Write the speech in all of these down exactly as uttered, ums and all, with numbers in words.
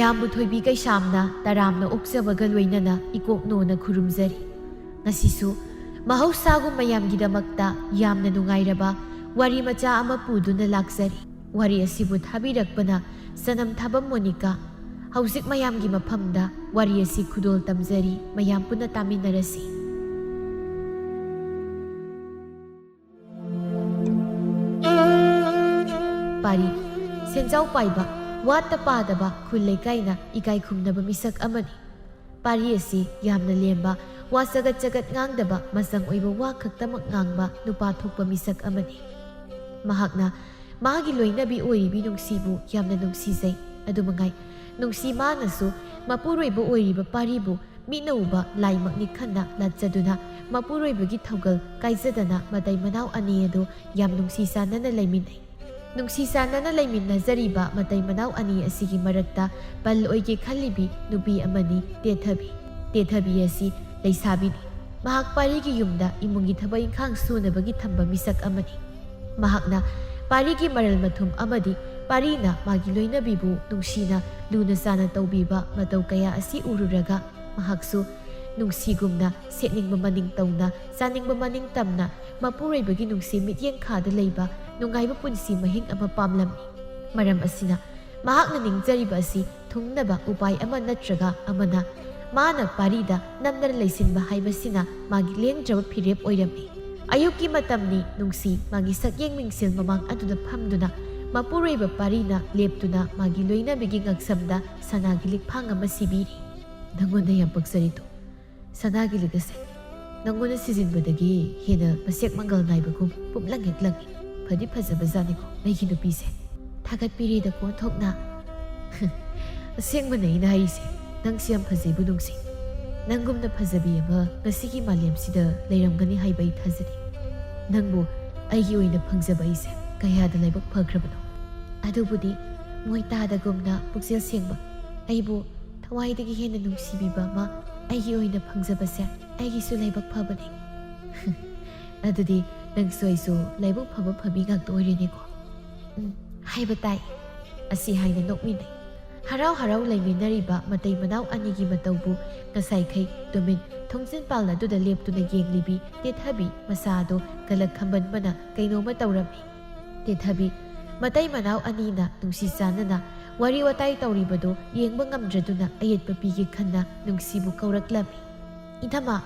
ꯃꯌꯥꯝꯕꯨ ꯊꯣꯏꯕꯤ ꯀꯩꯁꯥꯝꯅ ꯇꯔꯥꯝꯅ ꯑꯣꯛꯆꯕꯒ ꯂꯣꯏꯅꯅ ꯏꯀꯣꯛꯅꯣꯅ ꯈꯨꯔꯨꯝꯖꯔꯤ꯫ ꯉꯁꯤꯁꯨ ꯃꯍꯧꯁꯥꯒꯨꯝ ꯃꯌꯥꯝꯒꯤꯗꯃꯛꯇ ꯌꯥꯝꯅ ꯅꯨꯡꯉꯥꯏꯔꯕ ꯋꯥꯔꯤ ꯃꯆꯥ ꯑꯃ ꯄꯨꯗꯨꯅ ꯂꯥꯛꯆꯔꯤ꯫ ꯋꯥꯔꯤ ꯑꯁꯤꯕꯨ ꯊꯥꯕꯤꯔꯛꯄꯅ ꯁꯅꯝ ꯊꯥꯕꯝ ꯃꯣꯅꯤꯀꯥ꯫ ꯍꯧꯖꯤꯛ ꯃꯌꯥꯝꯒꯤ ꯃꯐꯝꯗ ꯋꯥꯔꯤ ꯑꯁꯤ ꯈꯨꯗꯣꯜ ꯇꯝꯖꯔꯤ, ꯃꯌꯥꯝ ꯄꯨꯟꯅ ꯇꯥꯃꯤꯟꯅꯔꯁꯤ꯫ ꯄꯥꯔꯤ, ꯁꯦꯟꯖꯥꯎ ꯄꯥꯏꯕ, ꯋꯥꯠꯇ ꯄꯥꯗꯕ ꯈꯨꯜ ꯂꯩꯀꯥꯏꯅ ꯏꯀꯥꯏ ꯈꯨꯝꯅꯕ ꯃꯤꯁꯛ ꯑꯃꯅꯤ꯫ ꯄꯥꯔꯤ ꯑꯁꯤ ꯌꯥꯝꯅ ꯂꯦꯝꯕ, ꯋꯥ ꯆꯒꯠ ꯆꯒꯠ ꯉꯥꯡꯗꯕ, ꯃꯆꯪ ꯑꯣꯏꯕ ꯋꯥ ꯈꯛꯇꯃꯛ ꯉꯥꯡꯕ ꯅꯨꯄꯥ ꯊꯣꯛꯄ ꯃꯤꯁꯛ ꯑꯃꯅꯤ꯫ ꯃꯍꯥꯛꯅ ꯃꯥꯒꯤ ꯂꯣꯏꯅꯕꯤ ꯑꯣꯏꯔꯤꯕꯤ ꯅꯨꯡꯁꯤꯕꯨ ꯌꯥꯝꯅ ꯅꯨꯡꯁꯤꯖꯩ꯫ ꯑꯗꯨꯃꯉꯥꯏ, ꯅꯨꯡꯁꯤ ꯃꯥꯅꯁꯨ ꯃꯄꯨꯔꯣꯏꯕ ꯑꯣꯏꯔꯤꯕ ꯄꯥꯔꯤꯕꯨ ꯃꯤꯠꯅ ꯎꯕ ꯂꯥꯏꯃꯛꯅꯤ ꯈꯟꯅ ꯂꯥꯠꯆꯗꯨꯅ ꯃꯄꯨꯔꯣꯏꯕꯒꯤ ꯊꯧꯒꯜ ꯀꯥꯏꯖꯗꯅ ꯃꯇꯩ ꯃꯅꯥꯎ ꯑꯅꯤ ꯑꯗꯨ ꯌꯥꯝ ꯅꯨꯡꯁꯤ ꯆꯥꯟꯅꯅ ꯂꯩꯃꯤꯟꯅꯩ꯫ ꯅꯨꯡꯁꯤ ꯆꯥꯟꯅꯅ ꯂꯩꯃꯤꯟꯅꯖꯔꯤꯕ ꯃꯇꯩ ꯃꯅꯥꯎ ꯑꯅꯤ ꯑꯁꯤꯒꯤ ꯃꯔꯛꯇ ꯄꯜ ꯑꯣꯏꯒꯦ ꯈꯜꯂꯤꯕꯤ ꯅꯨꯄꯤ ꯑꯃꯅꯤ ꯇꯦꯊꯕꯤ꯫ ꯇꯦꯊꯕꯤ ꯑꯁꯤ ꯂꯩꯁꯥꯕꯤꯅꯤ꯫ ꯃꯍꯥꯛ ꯄꯥꯔꯤꯒꯤ ꯌꯨꯝꯗ ꯏꯃꯨꯡꯒꯤ ꯊꯕꯛ ꯏꯪꯈꯥꯡ ꯁꯨꯅꯕꯒꯤ ꯊꯝꯕ ꯃꯤꯁꯛ ꯑꯃꯅꯤ꯫ ꯃꯍꯥꯛꯅ ꯄꯥꯔꯤꯒꯤ ꯃꯔꯜ ꯃꯊꯨꯝ ꯑꯃꯗꯤ ꯄꯥꯔꯤꯅ ꯃꯥꯒꯤ ꯂꯣꯏꯅꯕꯤꯕꯨ ꯅꯨꯡꯁꯤꯅ ꯂꯨꯅ ꯆꯥꯅ ꯇꯧꯕꯤꯕ ꯃꯇꯧ ꯀꯌꯥ ꯑꯁꯤ ꯎꯔꯨꯔꯒ ꯃꯍꯥꯛꯁꯨ ꯅꯨꯡꯁꯤꯒꯨꯝꯅ ꯁꯦꯠꯅꯤꯡꯕ ꯃꯅꯤꯡ ꯇꯧꯅ, ꯆꯥꯅꯤꯡꯕ ꯃꯅꯤꯡ ꯇꯝꯅ, ꯃꯄꯨꯔꯣꯏꯕꯒꯤ ꯅꯨꯡꯁꯤ ꯃꯤꯠꯌꯦꯡ ꯈꯥꯗ ꯂꯩꯕ ꯅꯨꯡꯉꯥꯏꯕ ꯄꯨꯟꯁꯤ ꯃꯍꯤꯡ ꯑꯃ ꯄꯥꯝꯂꯝꯃꯤ꯫ ꯃꯔꯝ ꯑꯁꯤꯅ, ꯃꯍꯥꯛꯅ ꯅꯤꯡꯖꯔꯤꯕ ꯑꯁꯤ ꯊꯨꯡꯅꯕ ꯎꯄꯥꯏ ꯑꯃ ꯅꯠꯇ꯭ꯔꯒ ꯑꯃꯅ ꯃꯥꯅ ꯄꯥꯔꯤꯗ ꯅꯝꯗꯅ ꯂꯩꯁꯤꯟꯕ ꯍꯥꯏꯕꯁꯤꯅ ꯃꯥꯒꯤ ꯂꯦꯡꯗ꯭ꯔꯕ ꯐꯤꯔꯦꯞ ꯑꯣꯏꯔꯝꯃꯤ꯫ ꯑꯌꯨꯛꯀꯤ ꯃꯇꯝꯅꯤ꯫ ꯅꯨꯡꯁꯤ ꯃꯥꯒꯤ ꯁꯛꯌꯦꯡ ꯃꯤꯡꯁꯦꯜ ꯃꯃꯥꯡ ꯑꯗꯨꯗ ꯐꯝꯗꯨꯅ ꯃꯄꯨꯔꯣꯏꯕ ꯄꯥꯔꯤꯅ ꯂꯦꯞꯇꯨꯅ ꯃꯥꯒꯤ ꯂꯣꯏꯅꯕꯤꯒꯤ ꯉꯛꯁꯝꯗ ꯁꯅꯥꯒꯤ ꯂꯤꯛꯐꯥꯡ ꯑꯃ ꯁꯤꯕꯤꯔꯤ꯫ "ꯅꯪꯉꯣꯟꯗ ꯌꯥꯝ ꯄꯛꯆꯔꯦꯗꯣ꯫ ꯁꯅꯥꯒꯤ ꯂꯤꯛ ꯑꯁꯦ ꯅꯪꯉꯣꯟꯗ ꯁꯤꯖꯤꯟꯕꯗꯒꯤ ꯍꯦꯟꯅ ꯃꯁꯦꯛ ꯃꯪꯒꯜ ꯅꯥꯏꯕꯒꯨꯝ ꯄꯨꯝꯂꯪ ꯍꯦꯛ ꯂꯪꯉꯤ꯫ ꯐꯗꯤ ꯐꯖꯕꯖꯥꯠꯅꯤꯀꯣ ꯅꯪꯒꯤ ꯅꯨꯄꯤꯁꯦ꯫ ꯊꯥꯒꯠꯄꯤꯔꯦꯗꯀꯣ ꯑꯣꯟꯊꯣꯛꯅ꯫" "ꯑꯁꯦꯡꯕꯅꯦ ꯑꯩꯅ ꯍꯥꯏꯔꯤꯁꯦ꯫ ꯅꯪꯁꯦ ꯌꯥꯝ ꯐꯖꯩꯕꯨ ꯅꯨꯡꯁꯤ꯫ ꯅꯪꯒꯨꯝꯅ ꯐꯖꯕꯤ ꯑꯃ ꯉꯁꯤꯒꯤ ꯃꯥꯂꯦꯝꯁꯤꯗ ꯂꯩꯔꯝꯒꯅꯤ ꯍꯥꯏꯕ ꯑꯩ ꯊꯥꯖꯗꯦ꯫ ꯅꯪꯕꯨ ꯑꯩꯒꯤ ꯑꯣꯏꯅ ꯐꯪꯖꯕ ꯑꯩꯁꯦ ꯀꯌꯥꯗ ꯂꯥꯏꯕꯛ ꯐꯈ꯭ꯔꯕꯅꯣ꯫" "ꯑꯗꯨꯕꯨꯗꯤ ꯃꯣꯏ ꯇꯥꯗꯒꯨꯝꯅ ꯄꯨꯛꯆꯦꯜ ꯁꯦꯡꯕ, ꯑꯩꯕꯨ ꯊꯋꯥꯏꯗꯒꯤ ꯍꯦꯟꯅ ꯅꯨꯡꯁꯤꯕꯤꯕ ꯑꯃ ꯑꯩꯒꯤ ꯑꯣꯏꯅ ꯐꯪꯖꯕꯁꯦ ꯑꯩꯒꯤꯁꯨ ꯂꯥꯏꯕꯛ ꯐꯕꯅꯤ꯫" "ꯑꯗꯨꯗꯤ ꯅꯪꯁꯨ ꯑꯩꯁꯨ ꯂꯥꯏꯕꯛ ꯐꯕ ꯐꯕꯤ ꯉꯥꯛꯇ ꯑꯣꯏꯔꯦꯅꯦꯀꯣ꯫" "ꯎꯝ, ꯍꯥꯏꯕ ꯇꯥꯏ꯫" ꯑꯁꯤ ꯍꯥꯏꯅ ꯅꯣꯛꯃꯤꯟꯅꯩ꯫ ꯍꯔꯥꯎ ꯍꯔꯥꯎ ꯂꯩꯃꯤꯟꯅꯔꯤꯕ ꯃꯇꯩ ꯃꯅꯥꯎ ꯑꯅꯤꯒꯤ ꯃꯇꯧꯕꯨ ꯉꯁꯥꯏꯈꯩ ꯇꯨꯃꯤꯟ ꯊꯣꯡꯖꯤꯟ ꯄꯥꯜ ꯑꯗꯨꯗ ꯂꯦꯞꯇꯨꯅ ꯌꯦꯡꯂꯤꯕꯤ ꯇꯦꯊꯕꯤ ꯃꯁꯥ ꯑꯗꯨ ꯀꯂꯛ ꯈꯝꯕꯟꯕꯅ ꯀꯩꯅꯣꯝꯃ ꯇꯧꯔꯝꯃꯤ꯫ ꯇꯦꯊꯕꯤ, ꯃꯇꯩ ꯃꯅꯥꯎ ꯑꯅꯤꯅ ꯅꯨꯡꯁꯤ ꯆꯥꯟꯅꯅ ꯋꯥꯔꯤ ꯋꯥꯇꯥꯏ ꯇꯧꯔꯤꯕꯗꯨ ꯌꯦꯡꯕ ꯉꯝꯗ꯭ꯔꯗꯨꯅ ꯑꯌꯦꯠꯄ ꯄꯤꯒꯦ ꯈꯟꯅ ꯅꯨꯡꯁꯤꯕꯨ ꯀꯧꯔꯛꯂꯝꯃꯤ꯫ "ꯏꯅꯝꯃ!"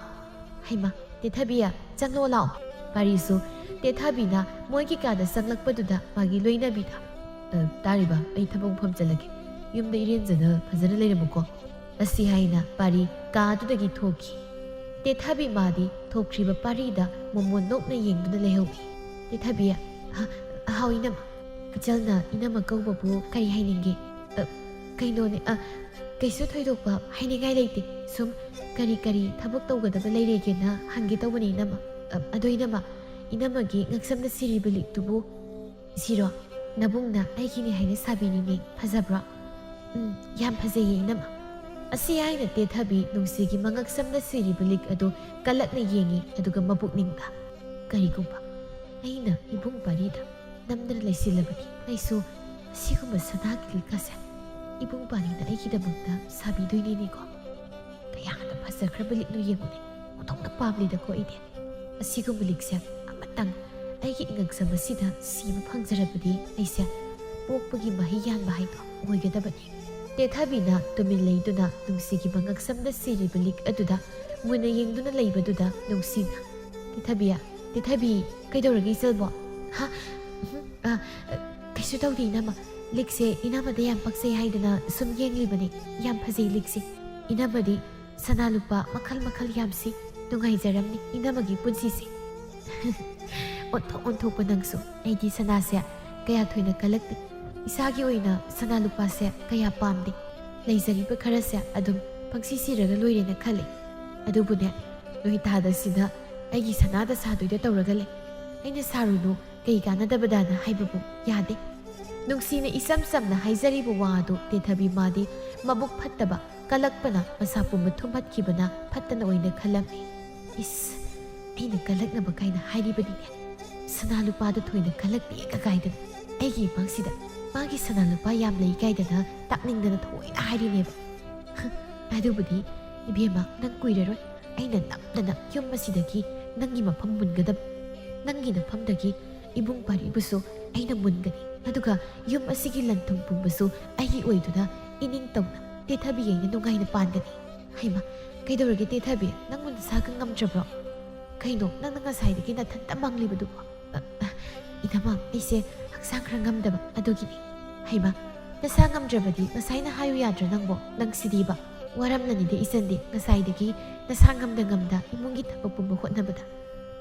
"ꯍꯩꯃ, ꯇꯦꯊꯕꯤ, ꯆꯪꯂꯣ ꯂꯥꯛꯑꯣ꯫" ꯄꯥꯔꯤꯁꯨ ꯇꯦꯊꯕꯤꯅ ꯃꯣꯏꯒꯤ ꯀꯥꯗ ꯆꯪꯂꯛꯄꯗꯨꯗ ꯃꯥꯒꯤ ꯂꯣꯏꯅꯕꯤꯗ, "ꯑ, ꯇꯥꯔꯤꯕ, ꯑꯩ ꯊꯕꯛ ꯃꯐꯝ ꯆꯠꯂꯒꯦ꯫ ꯌꯨꯝꯗ ꯏꯔꯦꯟꯖꯅ ꯐꯖꯅ ꯂꯩꯔꯝꯃꯨꯀꯣ꯫" ꯑꯁꯤ ꯍꯥꯏꯅ ꯄꯥꯔꯤ ꯀꯥ ꯑꯗꯨꯗꯒꯤ ꯊꯣꯛꯈꯤ꯫ ꯇꯦꯊꯕꯤ ꯃꯥꯗꯤ ꯊꯣꯛꯈ꯭ꯔꯤꯕ ꯄꯥꯔꯤꯗ ꯃꯣꯃꯣꯟ ꯅꯣꯛꯅ ꯌꯦꯡꯗꯨꯅ ꯂꯩꯍꯧꯏ꯫ ꯇꯦꯊꯕꯤ, "ꯑ, ꯍꯥꯎ ꯏꯅꯝꯃ꯫" "ꯏꯆꯜꯅ ꯏꯅꯝꯃ ꯀꯧꯕꯕꯨ ꯀꯔꯤ ꯍꯥꯏꯅꯤꯡꯒꯦ?" "ꯑ, ꯀꯩꯅꯣꯅꯦ, ꯑ, ꯀꯩꯁꯨ ꯊꯣꯏꯗꯣꯛꯄ ꯍꯥꯏꯅꯤꯡꯉꯥꯏ ꯂꯩꯇꯦ꯫ ꯁꯨꯝ ꯀꯔꯤ ꯀꯔꯤ ꯊꯕꯛ ꯇꯧꯒꯗꯕ ꯂꯩꯔꯦꯒꯦꯅ ꯍꯪꯒꯦ ꯇꯧꯕꯅꯦ ꯏꯅꯝꯃ꯫ ꯑ, ꯑꯗꯣ ꯏꯅꯝꯃ, ꯏꯅꯝꯃꯒꯤ ꯉꯛꯁꯝꯗ ꯁꯤꯔꯤꯕ ꯂꯤꯛꯇꯨꯕꯨ?" "ꯁꯤꯔꯣ? ꯅꯕꯨꯡꯅ ꯑꯩꯒꯤꯅꯦ ꯍꯥꯏꯅ ꯁꯥꯕꯤꯔꯤꯅꯦ꯫ ꯐꯖꯕ꯭ꯔꯣ?" "ꯎꯝ, ꯌꯥꯝ ꯐꯖꯩꯌꯦ ꯏꯅꯝꯃ꯫" ꯑꯁꯤ ꯍꯥꯏꯅ ꯇꯦꯊꯕꯤ ꯅꯨꯡꯁꯤꯒꯤ ꯃꯉꯛꯁꯝꯗ ꯁꯤꯔꯤꯕ ꯂꯤꯛ ꯑꯗꯨ ꯀꯂꯛꯅ ꯌꯦꯡꯉꯤ, ꯑꯗꯨꯒ ꯃꯕꯨꯛꯅꯤꯡꯗ, "ꯀꯔꯤꯒꯨꯝꯕ ꯑꯩꯅ ꯏꯕꯨꯡ ꯄꯥꯔꯤꯗ ꯅꯝꯗꯅ ꯂꯩꯁꯤꯜꯂꯕꯗꯤ ꯑꯩꯁꯨ ꯑꯁꯤꯒꯨꯝꯕ ꯁꯅꯥꯒꯤ ꯂꯤꯛ ꯑꯁꯦ ꯏꯕꯨꯡ ꯄꯥꯔꯤꯅ ꯑꯩꯒꯤꯗꯃꯛꯇ ꯁꯥꯕꯤꯗꯣꯏꯅꯤꯅꯦꯀꯣ꯫ ꯀꯌꯥꯗ ꯐꯖꯈ꯭ꯔꯕ ꯂꯤꯛꯅꯣ ꯌꯦꯡꯉꯨꯅꯦ꯫ ꯑꯣꯟꯊꯣꯛꯅ ꯄꯥꯝꯂꯤꯗꯀꯣ ꯑꯩꯗꯤ꯫ ꯑꯁꯤꯒꯨꯝꯕ ꯂꯤꯛꯁꯦ ꯑꯃꯇꯪ ꯑꯩꯒꯤ ꯏꯉꯛꯁꯝ ꯑꯁꯤꯗ ꯁꯤꯕ ꯐꯪꯖꯔꯕꯗꯤ ꯑꯩꯁꯦ ꯄꯣꯛꯄꯒꯤ ꯃꯍꯩ ꯌꯥꯟꯕ ꯍꯥꯏꯗꯣ ꯑꯣꯏꯒꯗꯕꯅꯤ꯫" ꯇꯦꯊꯕꯤꯅ ꯇꯨꯃꯤꯟ ꯂꯩꯗꯨꯅ ꯅꯨꯡꯁꯤꯒꯤ ꯃꯉꯛꯁꯝꯗ ꯁꯤꯔꯤꯕ ꯂꯤꯛ ꯑꯗꯨꯗ ꯃꯨꯟꯅ ꯌꯦꯡꯗꯨꯅ ꯂꯩꯕꯗꯨꯗ ꯅꯨꯡꯁꯤꯅ, "ꯇꯦꯊꯕꯤ, ꯇꯦꯊꯕꯤ, ꯀꯩꯗꯧꯔꯒꯦ ꯏꯆꯜꯕꯣ?" "ꯍꯥ? ꯎꯝ, ꯑ, ꯑ, ꯀꯩꯁꯨ ꯇꯧꯗꯦ ꯏꯅꯝꯃ꯫ ꯂꯤꯛꯁꯦ ꯏꯅꯝꯃꯗ ꯌꯥꯝ ꯄꯛꯆꯩ ꯍꯥꯏꯗꯅ ꯁꯨꯝ ꯌꯦꯡꯂꯤꯕꯅꯤ꯫ ꯌꯥꯝ ꯐꯖꯩ ꯂꯤꯛꯁꯦ꯫ ꯏꯅꯝꯃꯗꯤ ꯁꯅꯥ ꯂꯨꯄꯥ ꯃꯈꯜ ꯃꯈꯜ ꯌꯥꯝꯁꯤ꯫ ꯅꯨꯡꯉꯥꯏꯖꯔꯝꯅꯤ ꯏꯅꯝꯃꯒꯤ ꯄꯨꯟꯁꯤꯁꯦ꯫" "ꯑꯣꯟꯊꯣꯛ ꯑꯣꯟꯊꯣꯛꯄ ꯅꯪꯁꯨ꯫ ꯑꯩꯗꯤ ꯁꯅꯥꯁꯦ ꯀꯌꯥ ꯊꯣꯏꯅ ꯀꯜꯂꯛꯇꯦ꯫ ꯏꯁꯥꯒꯤ ꯑꯣꯏꯅ ꯁꯅꯥ ꯂꯨꯄꯥꯁꯦ ꯀꯌꯥ ꯄꯥꯝꯗꯦ꯫ ꯂꯩꯖꯔꯤꯕ ꯈꯔꯁꯦ ꯑꯗꯨꯝ ꯄꯪꯁꯤ ꯁꯤꯔꯒ ꯂꯣꯏꯔꯦꯅ ꯈꯜꯂꯦ꯫ ꯑꯗꯨꯕꯨꯅꯦ, ꯅꯣꯏ ꯇꯥꯗ ꯁꯤꯗ ꯑꯩꯒꯤ ꯁꯅꯥꯗ ꯁꯥꯗꯣꯏꯗ ꯇꯧꯔꯒ ꯂꯩ꯫ ꯑꯩꯅ ꯁꯥꯔꯨꯅꯨ, ꯀꯩ ꯀꯥꯟꯅꯗꯕꯗꯅ ꯍꯥꯏꯕꯕꯨ ꯌꯥꯗꯦ꯫" ꯅꯨꯡꯁꯤꯅ ꯏꯆꯝ ꯆꯝꯅ ꯍꯥꯏꯖꯔꯤꯕ ꯋꯥ ꯑꯗꯨ ꯇꯦꯊꯕꯤ ꯃꯥꯗꯤ ꯃꯕꯨꯛ ꯐꯠꯇꯕ ꯀꯂꯛꯄꯅ ꯃꯁꯥ ꯄꯨꯝꯕ ꯊꯨꯝꯍꯠꯈꯤꯕꯅ ꯐꯠꯇꯅ ꯑꯣꯏꯅ ꯈꯜꯂꯝꯃꯤ꯫ "ꯏꯁ, ꯑꯩꯅ ꯀꯜꯂꯛꯅꯕ ꯀꯥꯏꯅ ꯍꯥꯏꯔꯤꯕꯅꯤꯅꯦ꯫ ꯁꯅꯥ ꯂꯨꯄꯥꯗ ꯊꯣꯏꯅ ꯀꯜꯂꯛꯄꯤꯒ ꯀꯥꯏꯗꯅ ꯑꯩꯒꯤ ꯏꯃꯥꯡꯁꯤꯗ ꯃꯥꯒꯤ ꯁꯅꯥ ꯂꯨꯄꯥ ꯌꯥꯝ ꯂꯩ ꯀꯥꯏꯗꯅ ꯇꯥꯛꯅꯤꯡꯗꯅ ꯊꯑꯣꯏꯅ ꯍꯥꯏꯔꯤꯅꯦꯕ꯫ ꯑꯗꯨꯕꯨꯗꯤ ꯏꯕꯦꯝꯃ, ꯅꯪ ꯀꯨꯏꯔꯔꯣꯏ ꯑꯩꯅ ꯅꯝꯗꯅ ꯌꯨꯝ ꯑꯁꯤꯗꯒꯤ ꯅꯪꯒꯤ ꯃꯐꯝ ꯃꯨꯟꯒꯗꯕ꯫ ꯅꯪꯒꯤ ꯅꯐꯝꯗꯒꯤ ꯏꯕꯨꯡ ꯄꯥꯔꯤꯕꯨꯁꯨ ꯑꯩꯅ ꯃꯨꯟꯒꯅꯤ꯫ ꯑꯗꯨꯒ ꯌꯨꯝ ꯑꯁꯤꯒꯤ ꯂꯟ ꯊꯨꯝ ꯄꯨꯝꯕꯁꯨ ꯑꯩꯒꯤ ꯑꯣꯏꯗꯨꯅ ꯏꯅꯤꯡꯇꯧꯅ ꯇꯦꯊꯕꯤ ꯑꯩꯅ ꯅꯨꯡꯉꯥꯏꯅ ꯄꯥꯟꯒꯅꯤ꯫ ꯍꯩꯃ, ꯀꯩꯗꯧꯔꯒꯦ ꯇꯦꯊꯕꯤ? ꯅꯪꯕꯨ ꯅꯁꯥꯒ ꯉꯝꯗ꯭ꯔꯕ꯭ꯔꯣ? ꯀꯩꯅꯣ ꯅꯪꯅ ꯉꯁꯥꯏꯗꯒꯤ ꯅꯊꯟꯇ ꯃꯪꯂꯤꯕꯗꯨꯕꯣ? ꯑ, ꯑ, ꯏꯅꯝꯃ, ꯑꯩꯁꯦ ꯍꯛꯆꯥꯡ ꯈꯔ ꯉꯝꯗꯕ ꯑꯗꯨꯒꯤꯅꯤ꯫ ꯍꯩꯃ, ꯅꯁꯥ ꯉꯝꯗ꯭ꯔꯕꯗꯤ ꯉꯁꯥꯏꯅ ꯍꯥꯏꯌꯨ ꯌꯥꯗ꯭ꯔꯥ ꯅꯪꯕꯣ? ꯅꯪꯁꯤꯗꯤꯕ꯫ ꯋꯥꯔꯝꯂꯅꯤꯗ ꯏꯆꯟꯗꯤ ꯉꯁꯥꯏꯗꯒꯤ ꯅꯁꯥ ꯉꯝꯗ ꯉꯝꯗ ꯏꯃꯨꯡꯒꯤ ꯊꯕꯛ ꯄꯨꯝꯕ ꯍꯣꯠꯅꯕꯗ꯫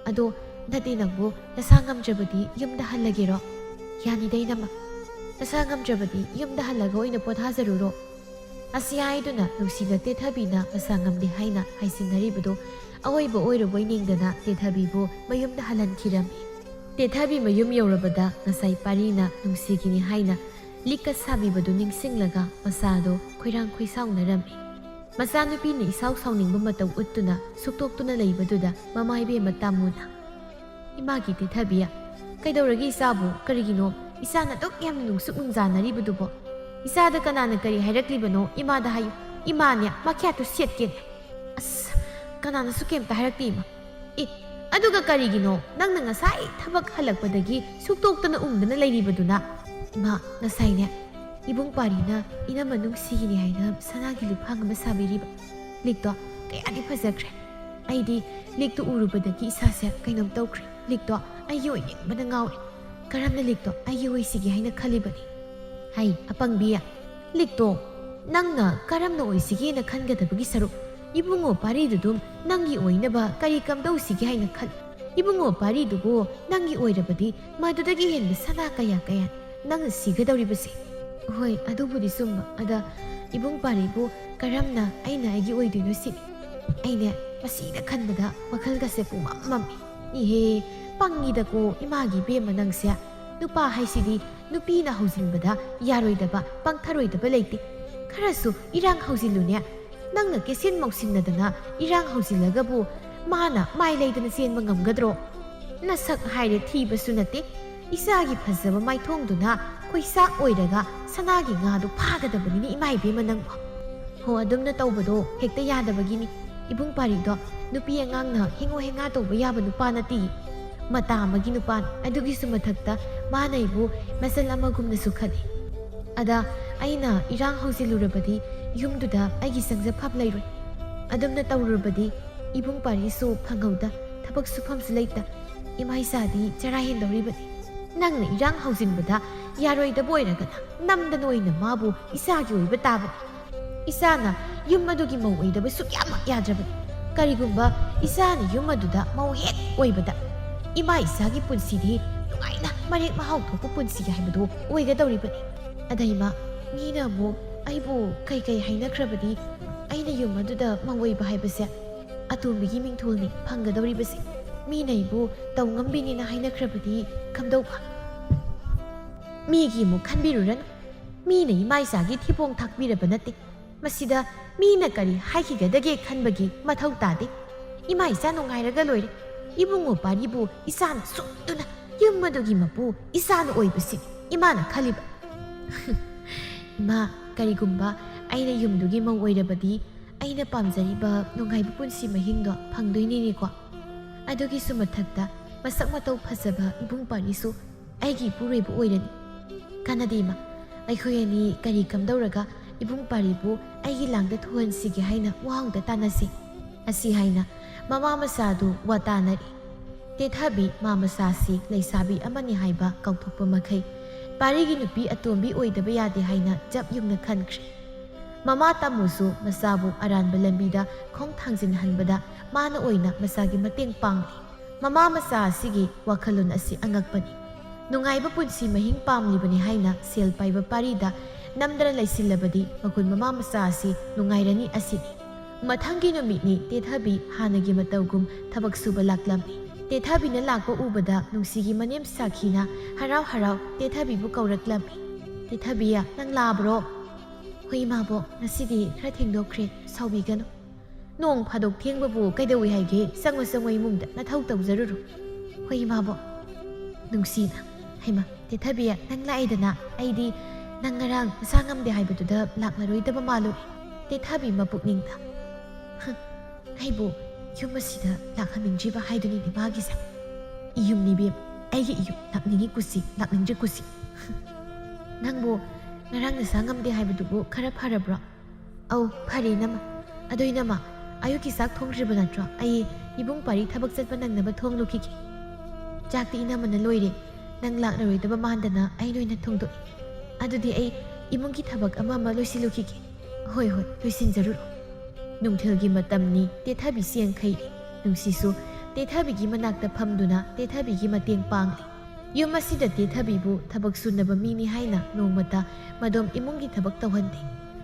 ꯑꯗꯣ ꯅꯠꯇꯦ ꯅꯪꯕꯨ, ꯅꯁꯥ ꯉꯝꯗ꯭ꯔꯕꯗꯤ ꯌꯨꯝꯗ ꯍꯜꯂꯒꯦꯔꯣ? ꯌꯥꯅꯤꯗ ꯏꯅꯝꯃ꯫ ꯅꯁꯥ ꯉꯝꯗ꯭ꯔꯕꯗꯤ ꯌꯨꯝꯗ ꯍꯜꯂꯒ ꯑꯣꯏꯅ ꯄꯣꯊꯥꯖꯔꯨꯔꯣ꯫ ꯑꯁꯤ ꯍꯥꯏꯗꯨꯅ ꯅꯨꯡꯁꯤꯅ ꯇꯦꯊꯕꯤꯅ ꯃꯁꯥ ꯉꯝꯗꯦ ꯍꯥꯏꯅ ꯍꯥꯏꯁꯤꯟꯅꯔꯤꯕꯗꯨ ꯑꯑꯣꯏꯕ ꯑꯣꯏꯔꯨꯕꯣꯏ ꯅꯤꯡꯗꯅ ꯇꯦꯊꯕꯤꯕꯨ ꯃꯌꯨꯝꯗ ꯍꯜꯍꯟꯈꯤꯔꯝꯃꯤ꯫ ꯇꯦꯊꯕꯤ ꯃꯌꯨꯝ ꯌꯧꯔꯕꯗ ꯉꯁꯥꯏ ꯄꯥꯔꯤꯅ ꯅꯨꯡꯁꯤꯒꯤꯅꯤ ꯍꯥꯏꯅ ꯂꯤꯛꯀ ꯁꯥꯕꯤꯕꯗꯨ ꯅꯤꯡꯁꯤꯡꯂꯒ ꯃꯁꯥꯗꯣ ꯈꯣꯏꯔꯥꯡ ꯈꯣꯏꯁꯥꯎꯅꯔꯝꯃꯤ꯫ ꯃꯆꯥꯅꯨꯄꯤꯅ ꯏꯁꯥꯎ ꯁꯥꯎꯅꯤꯡꯕ ꯃꯇꯧ ꯎꯠꯇꯨꯅ ꯁꯨꯛꯇꯣꯛꯇꯨꯅ ꯂꯩꯕꯗꯨꯗ ꯃꯃꯥ ꯏꯕꯦꯝꯃ ꯇꯥꯃꯨꯅ, "ꯏꯃꯥꯒꯤ ꯇꯦꯊꯕꯤ, ꯀꯩꯗꯧꯔꯒꯦ ꯏꯆꯥꯕꯨ? ꯀꯔꯤꯒꯤꯅꯣ ꯏꯆꯥꯅ ꯑꯗꯨꯛ ꯌꯥꯝꯅ ꯅꯨꯡꯁꯨꯛ ꯅꯨꯡꯖꯥꯅꯔꯤꯕꯗꯨꯕꯣ? ꯏꯆꯥꯗ ꯀꯅꯥꯅ ꯀꯔꯤ ꯍꯥꯏꯔꯛꯂꯤꯕꯅꯣ ꯏꯃꯥꯗ ꯍꯥꯏꯌꯨ꯫ ꯏꯃꯥꯅꯦ ꯃꯈ꯭ꯌꯥꯠꯇꯨ ꯁꯦꯠꯀꯦꯅꯦ꯫" "ꯑꯁ, ꯀꯅꯥꯅꯁꯨ ꯀꯩꯝꯇ ꯍꯥꯏꯔꯛꯇꯦ ꯏꯃꯥ꯫" "ꯑꯦ, ꯑꯗꯨꯒ ꯀꯔꯤꯒꯤꯅꯣ ꯅꯪꯅ ꯉꯁꯥꯏ ꯊꯕꯛ ꯍꯜꯂꯛꯄꯗꯒꯤ ꯁꯨꯛꯇꯣꯛꯇꯅ ꯎꯪꯗꯅ ꯂꯩꯔꯤꯕꯗꯨꯅ?" "ꯏꯃꯥ, ꯉꯁꯥꯏꯅꯦ ꯏꯕꯨꯡ ꯄꯥꯔꯤꯅ ꯏꯅꯝꯃ ꯅꯨꯡꯁꯤꯒꯤꯅꯤ ꯍꯥꯏꯅ ꯁꯅꯥꯒꯤ ꯂꯨꯐꯥꯡ ꯑꯃ ꯁꯥꯕꯤꯔꯤꯕ꯫ ꯂꯤꯛꯇꯣ ꯀꯌꯥꯗꯤ ꯐꯖꯈ꯭ꯔꯦ꯫ ꯑꯩꯗꯤ ꯂꯤꯛꯇꯨ ꯎꯔꯨꯕꯗꯒꯤ ꯏꯁꯥꯁꯦ ꯀꯩꯅꯣꯝ ꯇꯧꯈ꯭ꯔꯦ꯫ ꯂꯤꯛꯇꯣ ꯑꯩꯒꯤ ꯑꯣꯏꯅꯤꯡꯕꯅ ꯉꯥꯎꯔꯦ꯫ ꯀꯔꯝꯅ ꯂꯤꯛꯇꯣ ꯑꯩꯒꯤ ꯑꯣꯏꯁꯤꯒꯦ ꯍꯥꯏꯅ ꯈꯜꯂꯤꯕꯅꯤ?" "ꯍꯩ, ꯑꯄꯪꯕꯤ, ꯂꯤꯛꯇꯣ ꯅꯪꯅ ꯀꯔꯝꯅ ꯑꯣꯏꯁꯤꯒꯦꯅ ꯈꯟꯒꯗꯕꯒꯤ ꯁꯔꯨꯛ, ꯏꯕꯨꯡꯉꯣ ꯄꯥꯔꯤꯗꯨꯗꯨꯝ ꯅꯪꯒꯤ ꯑꯣꯏꯅꯕ ꯀꯔꯤ ꯀꯝꯗꯧꯁꯤꯒꯦ ꯍꯥꯏꯅ ꯈꯜꯂꯨ꯫ ꯏꯕꯨꯡꯉꯣ ꯄꯥꯔꯤꯗꯨꯕꯨ ꯅꯪꯒꯤ ꯑꯣꯏꯔꯕꯗꯤ ꯃꯗꯨꯗꯒꯤ ꯍꯦꯟꯕ ꯁꯅꯥ ꯀꯌꯥ ꯀꯌꯥ ꯅꯪꯅ ꯁꯤꯒꯗꯧꯔꯤꯕꯁꯦ꯫" "ꯍꯣꯏ, ꯑꯗꯨꯕꯨꯗꯤ ꯆꯨꯝꯕ꯫ ꯑꯗ ꯏꯕꯨꯡ ꯄꯥꯔꯤꯕꯨ ꯀꯔꯝꯅ ꯑꯩꯅ ꯑꯩꯒꯤ ꯑꯣꯏꯗꯣꯏꯅꯣ ꯁꯤꯅꯤ꯫ ꯑꯩꯅꯦ ꯃꯁꯤꯗ ꯈꯟꯕꯗ ꯋꯥꯈꯜꯒꯁꯦ ꯄꯨꯝꯃꯝ ꯃꯝꯃꯤ꯫ ꯏꯍꯦ, ꯄꯪꯉꯤꯗꯀꯣ ꯏꯃꯥꯒꯤ ꯏꯕꯦꯝꯃ ꯅꯪꯁꯦ꯫ ꯅꯨꯄꯥ ꯍꯥꯏꯁꯤꯗꯤ ꯅꯨꯄꯤꯅ ꯍꯧꯖꯤꯟꯕꯗ ꯌꯥꯔꯣꯏꯗꯕ, ꯄꯪꯊꯔꯣꯏꯗꯕ ꯂꯩꯇꯦ꯫ ꯈꯔꯁꯨ ꯏꯔꯥꯡ ꯍꯧꯖꯤꯜꯂꯨꯅꯦ꯫ ꯅꯪꯅ ꯀꯦꯁꯤꯟ ꯃꯧꯁꯤꯟꯅꯗꯅ ꯏꯔꯥꯡ ꯍꯧꯖꯤꯜꯂꯒꯕꯨ ꯃꯥꯅ ꯃꯥꯏ ꯂꯩꯗꯅ ꯆꯦꯟꯕ ꯉꯝꯒꯗ꯭ꯔꯣ? ꯅꯁꯛ ꯍꯥꯏꯔꯦ ꯊꯤꯕꯁꯨ ꯅꯠꯇꯦ꯫ ꯏꯆꯥꯒꯤ ꯐꯖꯕ ꯃꯥꯏꯊꯣꯡꯗꯨꯅ ꯈꯣꯏꯁꯥꯛ ꯑꯣꯏꯔꯒ ꯁꯅꯥꯒꯤ ꯉꯥꯗꯨ ꯐꯥꯒꯗꯕꯅꯤꯅꯦ, ꯏꯃꯥ ꯏꯕꯦꯝꯃ ꯅꯪꯕꯨ꯫ ꯍꯣ, ꯑꯗꯨꯝꯅ ꯇꯧꯕꯗꯣ ꯍꯦꯛꯇ ꯌꯥꯗꯕꯒꯤꯅꯤ꯫ ꯏꯕꯨꯡ ꯄꯥꯔꯤꯗꯣ ꯅꯨꯄꯤ ꯑꯉꯥꯡꯅ ꯍꯦꯡꯉꯣ ꯍꯦꯡꯉꯥ ꯇꯧꯕ ꯌꯥꯕ ꯅꯨꯄꯥ ꯅꯠꯇꯦ꯫ ꯃꯇꯥ ꯑꯃꯒꯤ ꯅꯨꯄꯥꯅꯤ꯫ ꯑꯗꯨꯒꯤꯁꯨ ꯃꯊꯛꯇ ꯃꯥꯅ ꯑꯩꯕꯨ ꯃꯆꯜ ꯑꯃꯒꯨꯝꯅꯁꯨ ꯈꯜꯂꯤ꯫ ꯑꯗ ꯑꯩꯅ ꯏꯔꯥꯡ ꯍꯧꯖꯤꯜꯂꯨꯔꯕꯗꯤ ꯌꯨꯝꯗꯨꯗ ꯑꯩꯒꯤ ꯆꯪꯖꯐꯝ ꯂꯩꯔꯣꯏ꯫ ꯑꯗꯨꯝꯅ ꯇꯧꯔꯨꯔꯕꯗꯤ ꯏꯕꯨꯡ ꯄꯥꯔꯤꯁꯨ ꯐꯪꯍꯧꯗ, ꯊꯕꯛ ꯁꯨꯐꯝꯁꯨ ꯂꯩꯇ꯫ ꯏꯃꯥ ꯏꯆꯥꯗꯤ ꯆꯔꯥ ꯍꯦꯟꯗꯧꯔꯤꯕꯅꯤ꯫ ꯅꯪꯅ ꯏꯔꯥꯡ ꯍꯧꯖꯤꯟꯕꯗ ꯌꯥꯔꯣꯏꯗꯕ ꯑꯣꯏꯔꯒꯅ ꯅꯝꯗꯅ ꯑꯣꯏꯅ ꯃꯥꯕꯨ ꯏꯆꯥꯒꯤ ꯑꯣꯏꯕ ꯇꯥꯕꯅꯤ꯫ ꯏꯆꯥꯅ ꯌꯨꯝ ꯑꯗꯨꯒꯤ ꯃꯧ ꯑꯣꯏꯗꯕ ꯁꯨꯛꯌꯥꯃꯛ ꯌꯥꯗ꯭ꯔꯕꯅꯤ꯫ ꯀꯔꯤꯒꯨꯝꯕ ꯏꯆꯥꯅ ꯌꯨꯝ ꯑꯗꯨꯗ ꯃꯧ ꯍꯦꯛ ꯑꯣꯏꯕꯗ ꯏꯃꯥ ꯏꯆꯥꯒꯤ ꯄꯨꯟꯁꯤꯗꯤ ꯅꯨꯡꯉꯥꯏꯅ ꯃꯔꯦꯛ ꯃꯍꯥꯎ ꯊꯣꯛꯄ ꯄꯨꯟꯁꯤ ꯍꯥꯏꯕꯗꯨ ꯑꯣꯏꯒꯗꯧꯔꯤꯕꯅꯤ꯫ ꯑꯗꯩꯃ ꯃꯤꯅ ꯑꯃꯨꯛ ꯑꯩꯕꯨ ꯀꯩ ꯀꯩ ꯍꯥꯏꯅꯈ꯭ꯔꯕꯗꯤ ꯑꯩꯅ ꯌꯨꯝ ꯑꯗꯨꯗ ꯃꯧ ꯑꯣꯏꯕ ꯍꯥꯏꯕꯁꯦ ꯑꯇꯣꯝꯕꯤꯒꯤ ꯃꯤꯡꯊꯣꯜꯅꯤ ꯐꯪꯒꯗꯧꯔꯤꯕꯁꯦ꯫ ꯃꯤꯅ ꯑꯩꯕꯨ ꯇꯧ ꯉꯝꯕꯤꯅꯤꯅ ꯍꯥꯏꯅꯈ꯭ꯔꯕꯗꯤ ꯀꯝꯗꯧꯕ? ꯃꯤꯒꯤ ꯑꯃꯨꯛ ꯈꯟꯕꯤꯔꯨꯔꯅꯨ꯫ ꯃꯤꯅ ꯏꯃꯥ ꯏꯆꯥꯒꯤ ꯊꯤꯕꯣꯡ ꯊꯥꯛꯄꯤꯔꯕ ꯅꯠꯇꯦ꯫ ꯃꯁꯤꯗ ꯃꯤꯅ ꯀꯔꯤ ꯍꯥꯏꯈꯤꯒꯗꯒꯦ ꯈꯟꯕꯒꯤ ꯃꯊꯧ ꯇꯥꯗꯦ꯫ ꯏꯃꯥ ꯏꯆꯥ ꯅꯨꯡꯉꯥꯏꯔꯒ ꯂꯣꯏꯔꯦ꯫ ꯏꯕꯨꯡꯉꯣ ꯄꯥꯔꯤꯕꯨ ꯏꯆꯥꯅ ꯁꯣꯛꯇꯨꯅ ꯌꯨꯝ ꯑꯗꯨꯒꯤ ꯃꯄꯨ ꯏꯆꯥꯅ ꯑꯣꯏꯕꯁꯤꯅꯤ ꯏꯃꯥꯅ ꯈꯜꯂꯤꯕ꯫ ꯏꯃꯥ, ꯀꯔꯤꯒꯨꯝꯕ ꯑꯩꯅ ꯌꯨꯝꯗꯨꯒꯤ ꯃꯧ ꯑꯣꯏꯔꯕꯗꯤ ꯑꯩꯅ ꯄꯥꯝꯖꯔꯤꯕ ꯅꯨꯡꯉꯥꯏꯕ ꯄꯨꯟꯁꯤ ꯃꯍꯤꯡꯗꯣ ꯐꯪꯗꯣꯏꯅꯤꯅꯦꯀꯣ꯫ ꯑꯗꯨꯒꯤꯁꯨ ꯃꯊꯛꯇ ꯃꯁꯛ ꯃꯇꯧ ꯐꯖꯕ ꯏꯕꯨꯡ ꯄꯥꯔꯤꯁꯨ ꯑꯩꯒꯤ ꯏꯄꯨꯔꯣꯏꯕ ꯑꯣꯏꯔꯅꯤ꯫ ꯀꯥꯟꯅꯗꯦ ꯏꯃꯥ, ꯑꯩꯈꯣꯏ ꯑꯅꯤ ꯀꯔꯤ ꯀꯝꯗꯧꯔꯒ ꯏꯕꯨꯡ ꯄꯥꯔꯤꯕꯨ ꯑꯩꯒꯤ ꯂꯥꯡꯗ ꯊꯨꯍꯟꯁꯤꯒꯦ ꯍꯥꯏꯅ ꯋꯥꯍꯪꯗ ꯇꯥꯟꯅꯁꯤ꯫ ꯑꯁꯤ ꯍꯥꯏꯅ ꯃꯃꯥ ꯃꯆꯥꯗꯨ ꯋꯥ ꯇꯥꯅꯔꯤ꯫ ꯇꯦꯊꯕꯤ ꯃꯥ ꯃꯆꯥꯁꯤ ꯂꯩꯁꯥꯕꯤ ꯑꯃꯅꯤ ꯍꯥꯏꯕ ꯀꯥꯎꯊꯣꯛꯄ ꯃꯈꯩ ꯄꯥꯔꯤꯒꯤ ꯅꯨꯄꯤ ꯑꯇꯣꯝꯕꯤ ꯑꯣꯏꯗꯕ ꯌꯥꯗꯦ ꯍꯥꯏꯅ ꯆꯞ ꯌꯨꯡꯅ ꯈꯟꯈ꯭ꯔꯦ꯫ ꯃꯃꯥ ꯇꯝꯃꯨꯁꯨ ꯃꯆꯥꯕꯨ ꯑꯔꯥꯟꯕ ꯂꯝꯕꯤꯗ ꯈꯣꯡ ꯊꯥꯡꯖꯤꯟꯍꯟꯕꯗ ꯃꯥꯅ ꯑꯣꯏꯅ ꯃꯆꯥꯒꯤ ꯃꯇꯦꯡ ꯄꯥꯡꯂꯤ꯫ ꯃꯃꯥ ꯃꯆꯥ ꯑꯁꯤꯒꯤ ꯋꯥꯈꯜꯂꯣꯟ ꯑꯁꯤ ꯑꯉꯛꯄꯅꯤ꯫ ꯅꯨꯡꯉꯥꯏꯕ ꯄꯨꯟꯁꯤ ꯃꯍꯤꯡ ꯄꯥꯝꯂꯤꯕꯅꯤ ꯍꯥꯏꯅ ꯁꯦꯜ ꯄꯥꯏꯕ ꯄꯥꯔꯤꯗ ꯅꯝꯗꯅ ꯂꯩꯁꯤꯜꯂꯕꯗꯤ ꯃꯈꯣꯏ ꯃꯃꯥ ꯃꯆꯥ ꯑꯁꯤ ꯅꯨꯡꯉꯥꯏꯔꯅꯤ ꯑꯁꯤꯅꯤ꯫ ꯃꯊꯪꯒꯤ ꯅꯨꯃꯤꯠꯅꯤ ꯇꯦꯊꯕꯤ ꯍꯥꯟꯅꯒꯤ ꯃꯇꯧꯒꯨꯝ ꯊꯕꯛ ꯁꯨꯕ ꯂꯥꯛꯂꯝꯃꯤ꯫ ꯇꯦꯊꯕꯤꯅ ꯂꯥꯛꯄ ꯎꯕꯗ ꯅꯨꯡꯁꯤꯒꯤ ꯃꯅꯦꯝ ꯁꯥꯈꯤꯅ ꯍꯔꯥꯎ ꯍꯔꯥꯎ ꯇꯦꯊꯕꯤꯕꯨ ꯀꯧꯔꯛꯂꯝꯃꯤ꯫ "ꯇꯦꯊꯕꯤ, ꯅꯪ ꯂꯥꯛꯑꯕ꯭ꯔꯣ?" "ꯍꯣꯏ ꯏꯃꯥꯕꯣꯛ, ꯉꯁꯤꯗꯤ ꯈꯔ ꯊꯦꯡꯗꯣꯛꯈ꯭ꯔꯦ, ꯁꯥꯎꯕꯤꯒꯅꯨ꯫ ꯅꯣꯡ ꯐꯥꯗꯣꯛ ꯊꯦꯡꯕꯕꯨ ꯀꯩꯗꯧꯏ ꯍꯥꯏꯒꯦ? ꯆꯪꯉꯣ ꯆꯪꯉꯣ, ꯏꯃꯨꯡꯗ ꯅꯊꯧ ꯇꯧꯖꯔꯨꯔꯣ꯫" "ꯍꯣꯏ ꯏꯃꯥꯕꯣꯛ꯫" ꯅꯨꯡꯁꯤꯅ ꯍꯩꯃꯥ, ꯇꯦꯊꯕꯤ, ꯅꯪ ꯂꯥꯛꯑꯦꯗꯅ꯫ ꯑꯩꯗꯤ ꯅꯪ ꯉꯔꯥꯡ ꯅꯁꯥ ꯉꯝꯗꯦ ꯍꯥꯏꯕꯗꯨꯗ ꯂꯥꯛꯂꯔꯣꯏꯗꯕ ꯃꯥꯜꯂꯨꯔꯦ꯫ ꯇꯦꯊꯕꯤ ꯃꯄꯨꯛꯅꯤꯡꯗ, "ꯍ, ꯑꯩꯕꯨ ꯌꯨꯝ ꯑꯁꯤꯗ ꯂꯥꯛꯍꯟꯅꯤꯡꯗ꯭ꯔꯤꯕ ꯍꯥꯏꯗꯨꯅꯤꯅꯦ ꯃꯥꯒꯤꯁꯦ꯫ ꯏꯌꯨꯝꯅꯤ ꯏꯕꯦꯝ, ꯑꯩꯒꯤ ꯏꯌꯨꯝ꯫ ꯂꯥꯛꯅꯤꯡꯉꯤ ꯀꯨꯁꯤ, ꯂꯥꯛꯅꯤꯡꯗ꯭ꯔꯦ ꯀꯨꯁꯤ꯫ ꯅꯪꯕꯨ ꯉꯔꯥꯡ ꯅꯁꯥ ꯉꯝꯗꯦ ꯍꯥꯏꯕꯗꯨꯕꯨ ꯈꯔ ꯐꯔꯕ꯭ꯔꯣ?" "ꯑꯧ, ꯐꯔꯦ ꯏꯅꯝꯃ꯫ ꯑꯗꯣ ꯏꯅꯝꯃ, ꯑꯌꯨꯛꯀꯤ ꯆꯥꯛ ꯊꯣꯡꯗ꯭ꯔꯤꯕ ꯅꯠꯇ꯭ꯔꯣ? ꯑꯩ ꯏꯕꯨꯡ ꯄꯥꯔꯤ ꯊꯕꯛ ꯆꯠꯄ ꯅꯪꯅꯕ ꯊꯣꯡꯂꯨꯈꯤꯒꯦ꯫ ꯆꯥꯛꯇꯤ ꯏꯅꯝꯃꯅ ꯂꯣꯏꯔꯦ꯫ ꯅꯪ ꯂꯥꯛꯂꯔꯣꯏꯗꯕ ꯃꯥꯟꯗꯅ ꯑꯩꯅ ꯑꯣꯏꯅ ꯊꯣꯡꯗꯣꯛꯏ꯫ ꯑꯗꯨꯗꯤ ꯑꯩ ꯏꯃꯨꯡꯒꯤ ꯊꯕꯛ ꯑꯃ ꯑꯃ ꯂꯣꯏꯁꯤꯜꯂꯨꯈꯤꯒꯦ꯫" "ꯍꯣꯏ, ꯍꯣꯏ, ꯂꯣꯏꯁꯤꯟꯖꯔꯨꯔꯣ꯫" ꯅꯨꯡꯊꯤꯜꯒꯤ ꯃꯇꯝꯅꯤ꯫ ꯇꯦꯊꯕꯤ ꯆꯦꯡꯈꯩ꯫ ꯅꯨꯡꯁꯤꯁꯨ ꯇꯦꯊꯕꯤꯒꯤ ꯃꯅꯥꯛꯇ ꯐꯝꯗꯨꯅ ꯇꯦꯊꯕꯤꯒꯤ ꯃꯇꯦꯡ ꯄꯥꯡꯂꯤ꯫ ꯌꯨꯝ ꯑꯁꯤꯗ ꯇꯦꯊꯕꯤꯕꯨ ꯊꯕꯛ ꯁꯨꯅꯕ ꯃꯤꯅꯤ ꯍꯥꯏꯅ ꯅꯣꯡꯃꯇ ꯃꯗꯣꯝ ꯏꯃꯨꯡꯒꯤ ꯊꯕꯛ ꯇꯧꯍꯟꯗꯦ꯫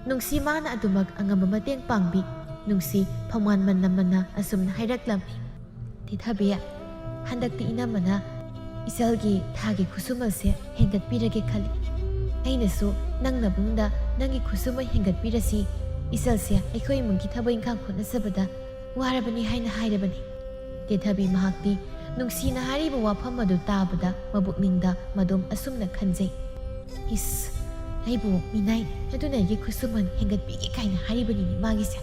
ꯅꯨꯡꯁꯤ ꯃꯥꯅ ꯑꯗꯨꯃꯛ ꯑꯉꯝꯕ ꯃꯇꯦꯡ ꯄꯥꯡꯕꯤ꯫ ꯅꯨꯡꯁꯤ ꯐꯝꯋꯥꯟ ꯃꯟꯅ ꯃꯟꯅ ꯑꯁꯨꯝꯅ ꯍꯥꯏꯔꯛꯂꯝꯃꯤ, "ꯇꯦꯊꯕꯤ, ꯍꯟꯗꯛꯇꯤ ꯏꯅꯝꯃꯅ ꯏꯆꯜꯒꯤ ꯊꯥꯒꯤ ꯈꯨꯠꯁꯨꯃꯜꯁꯦ ꯍꯦꯟꯒꯠꯄꯤꯔꯒꯦ ꯈꯜꯂꯤ꯫ ꯑꯩꯅꯁꯨ ꯅꯪ ꯅꯕꯨꯡꯗ ꯅꯪꯒꯤ ꯈꯨꯠꯁꯨꯃꯜ ꯍꯦꯟꯒꯠꯄꯤꯔꯁꯤ, ꯏꯆꯜꯁꯦ ꯑꯩꯈꯣꯏ ꯏꯃꯨꯡꯒꯤ ꯊꯕꯛ ꯏꯪꯈꯥꯡ ꯍꯣꯠꯅꯖꯕꯗ ꯋꯥꯔꯕꯅꯤ" ꯍꯥꯏꯅ ꯍꯥꯏꯔꯕꯅꯤ꯫ ꯇꯦꯊꯕꯤ ꯃꯍꯥꯛꯇꯤ ꯅꯨꯡꯁꯤꯅ ꯍꯥꯏꯔꯤꯕ ꯋꯥꯐꯝ ꯑꯗꯨ ꯇꯥꯕꯗ ꯃꯕꯨꯛꯅꯤꯡꯗ ꯃꯗꯣꯝ ꯑꯁꯨꯝꯅ ꯈꯟꯖꯩ, "ꯏꯁ, ꯑꯩꯕꯨ ꯃꯤꯅꯥꯏ ꯑꯗꯨꯅ ꯑꯩꯒꯤ ꯈꯨꯠꯁꯨꯃꯟ ꯍꯦꯟꯒꯠꯄꯤꯒꯦ ꯀꯥꯏꯅ ꯍꯥꯏꯔꯤꯕꯅꯤꯅꯦ ꯃꯥꯒꯤꯁꯦ꯫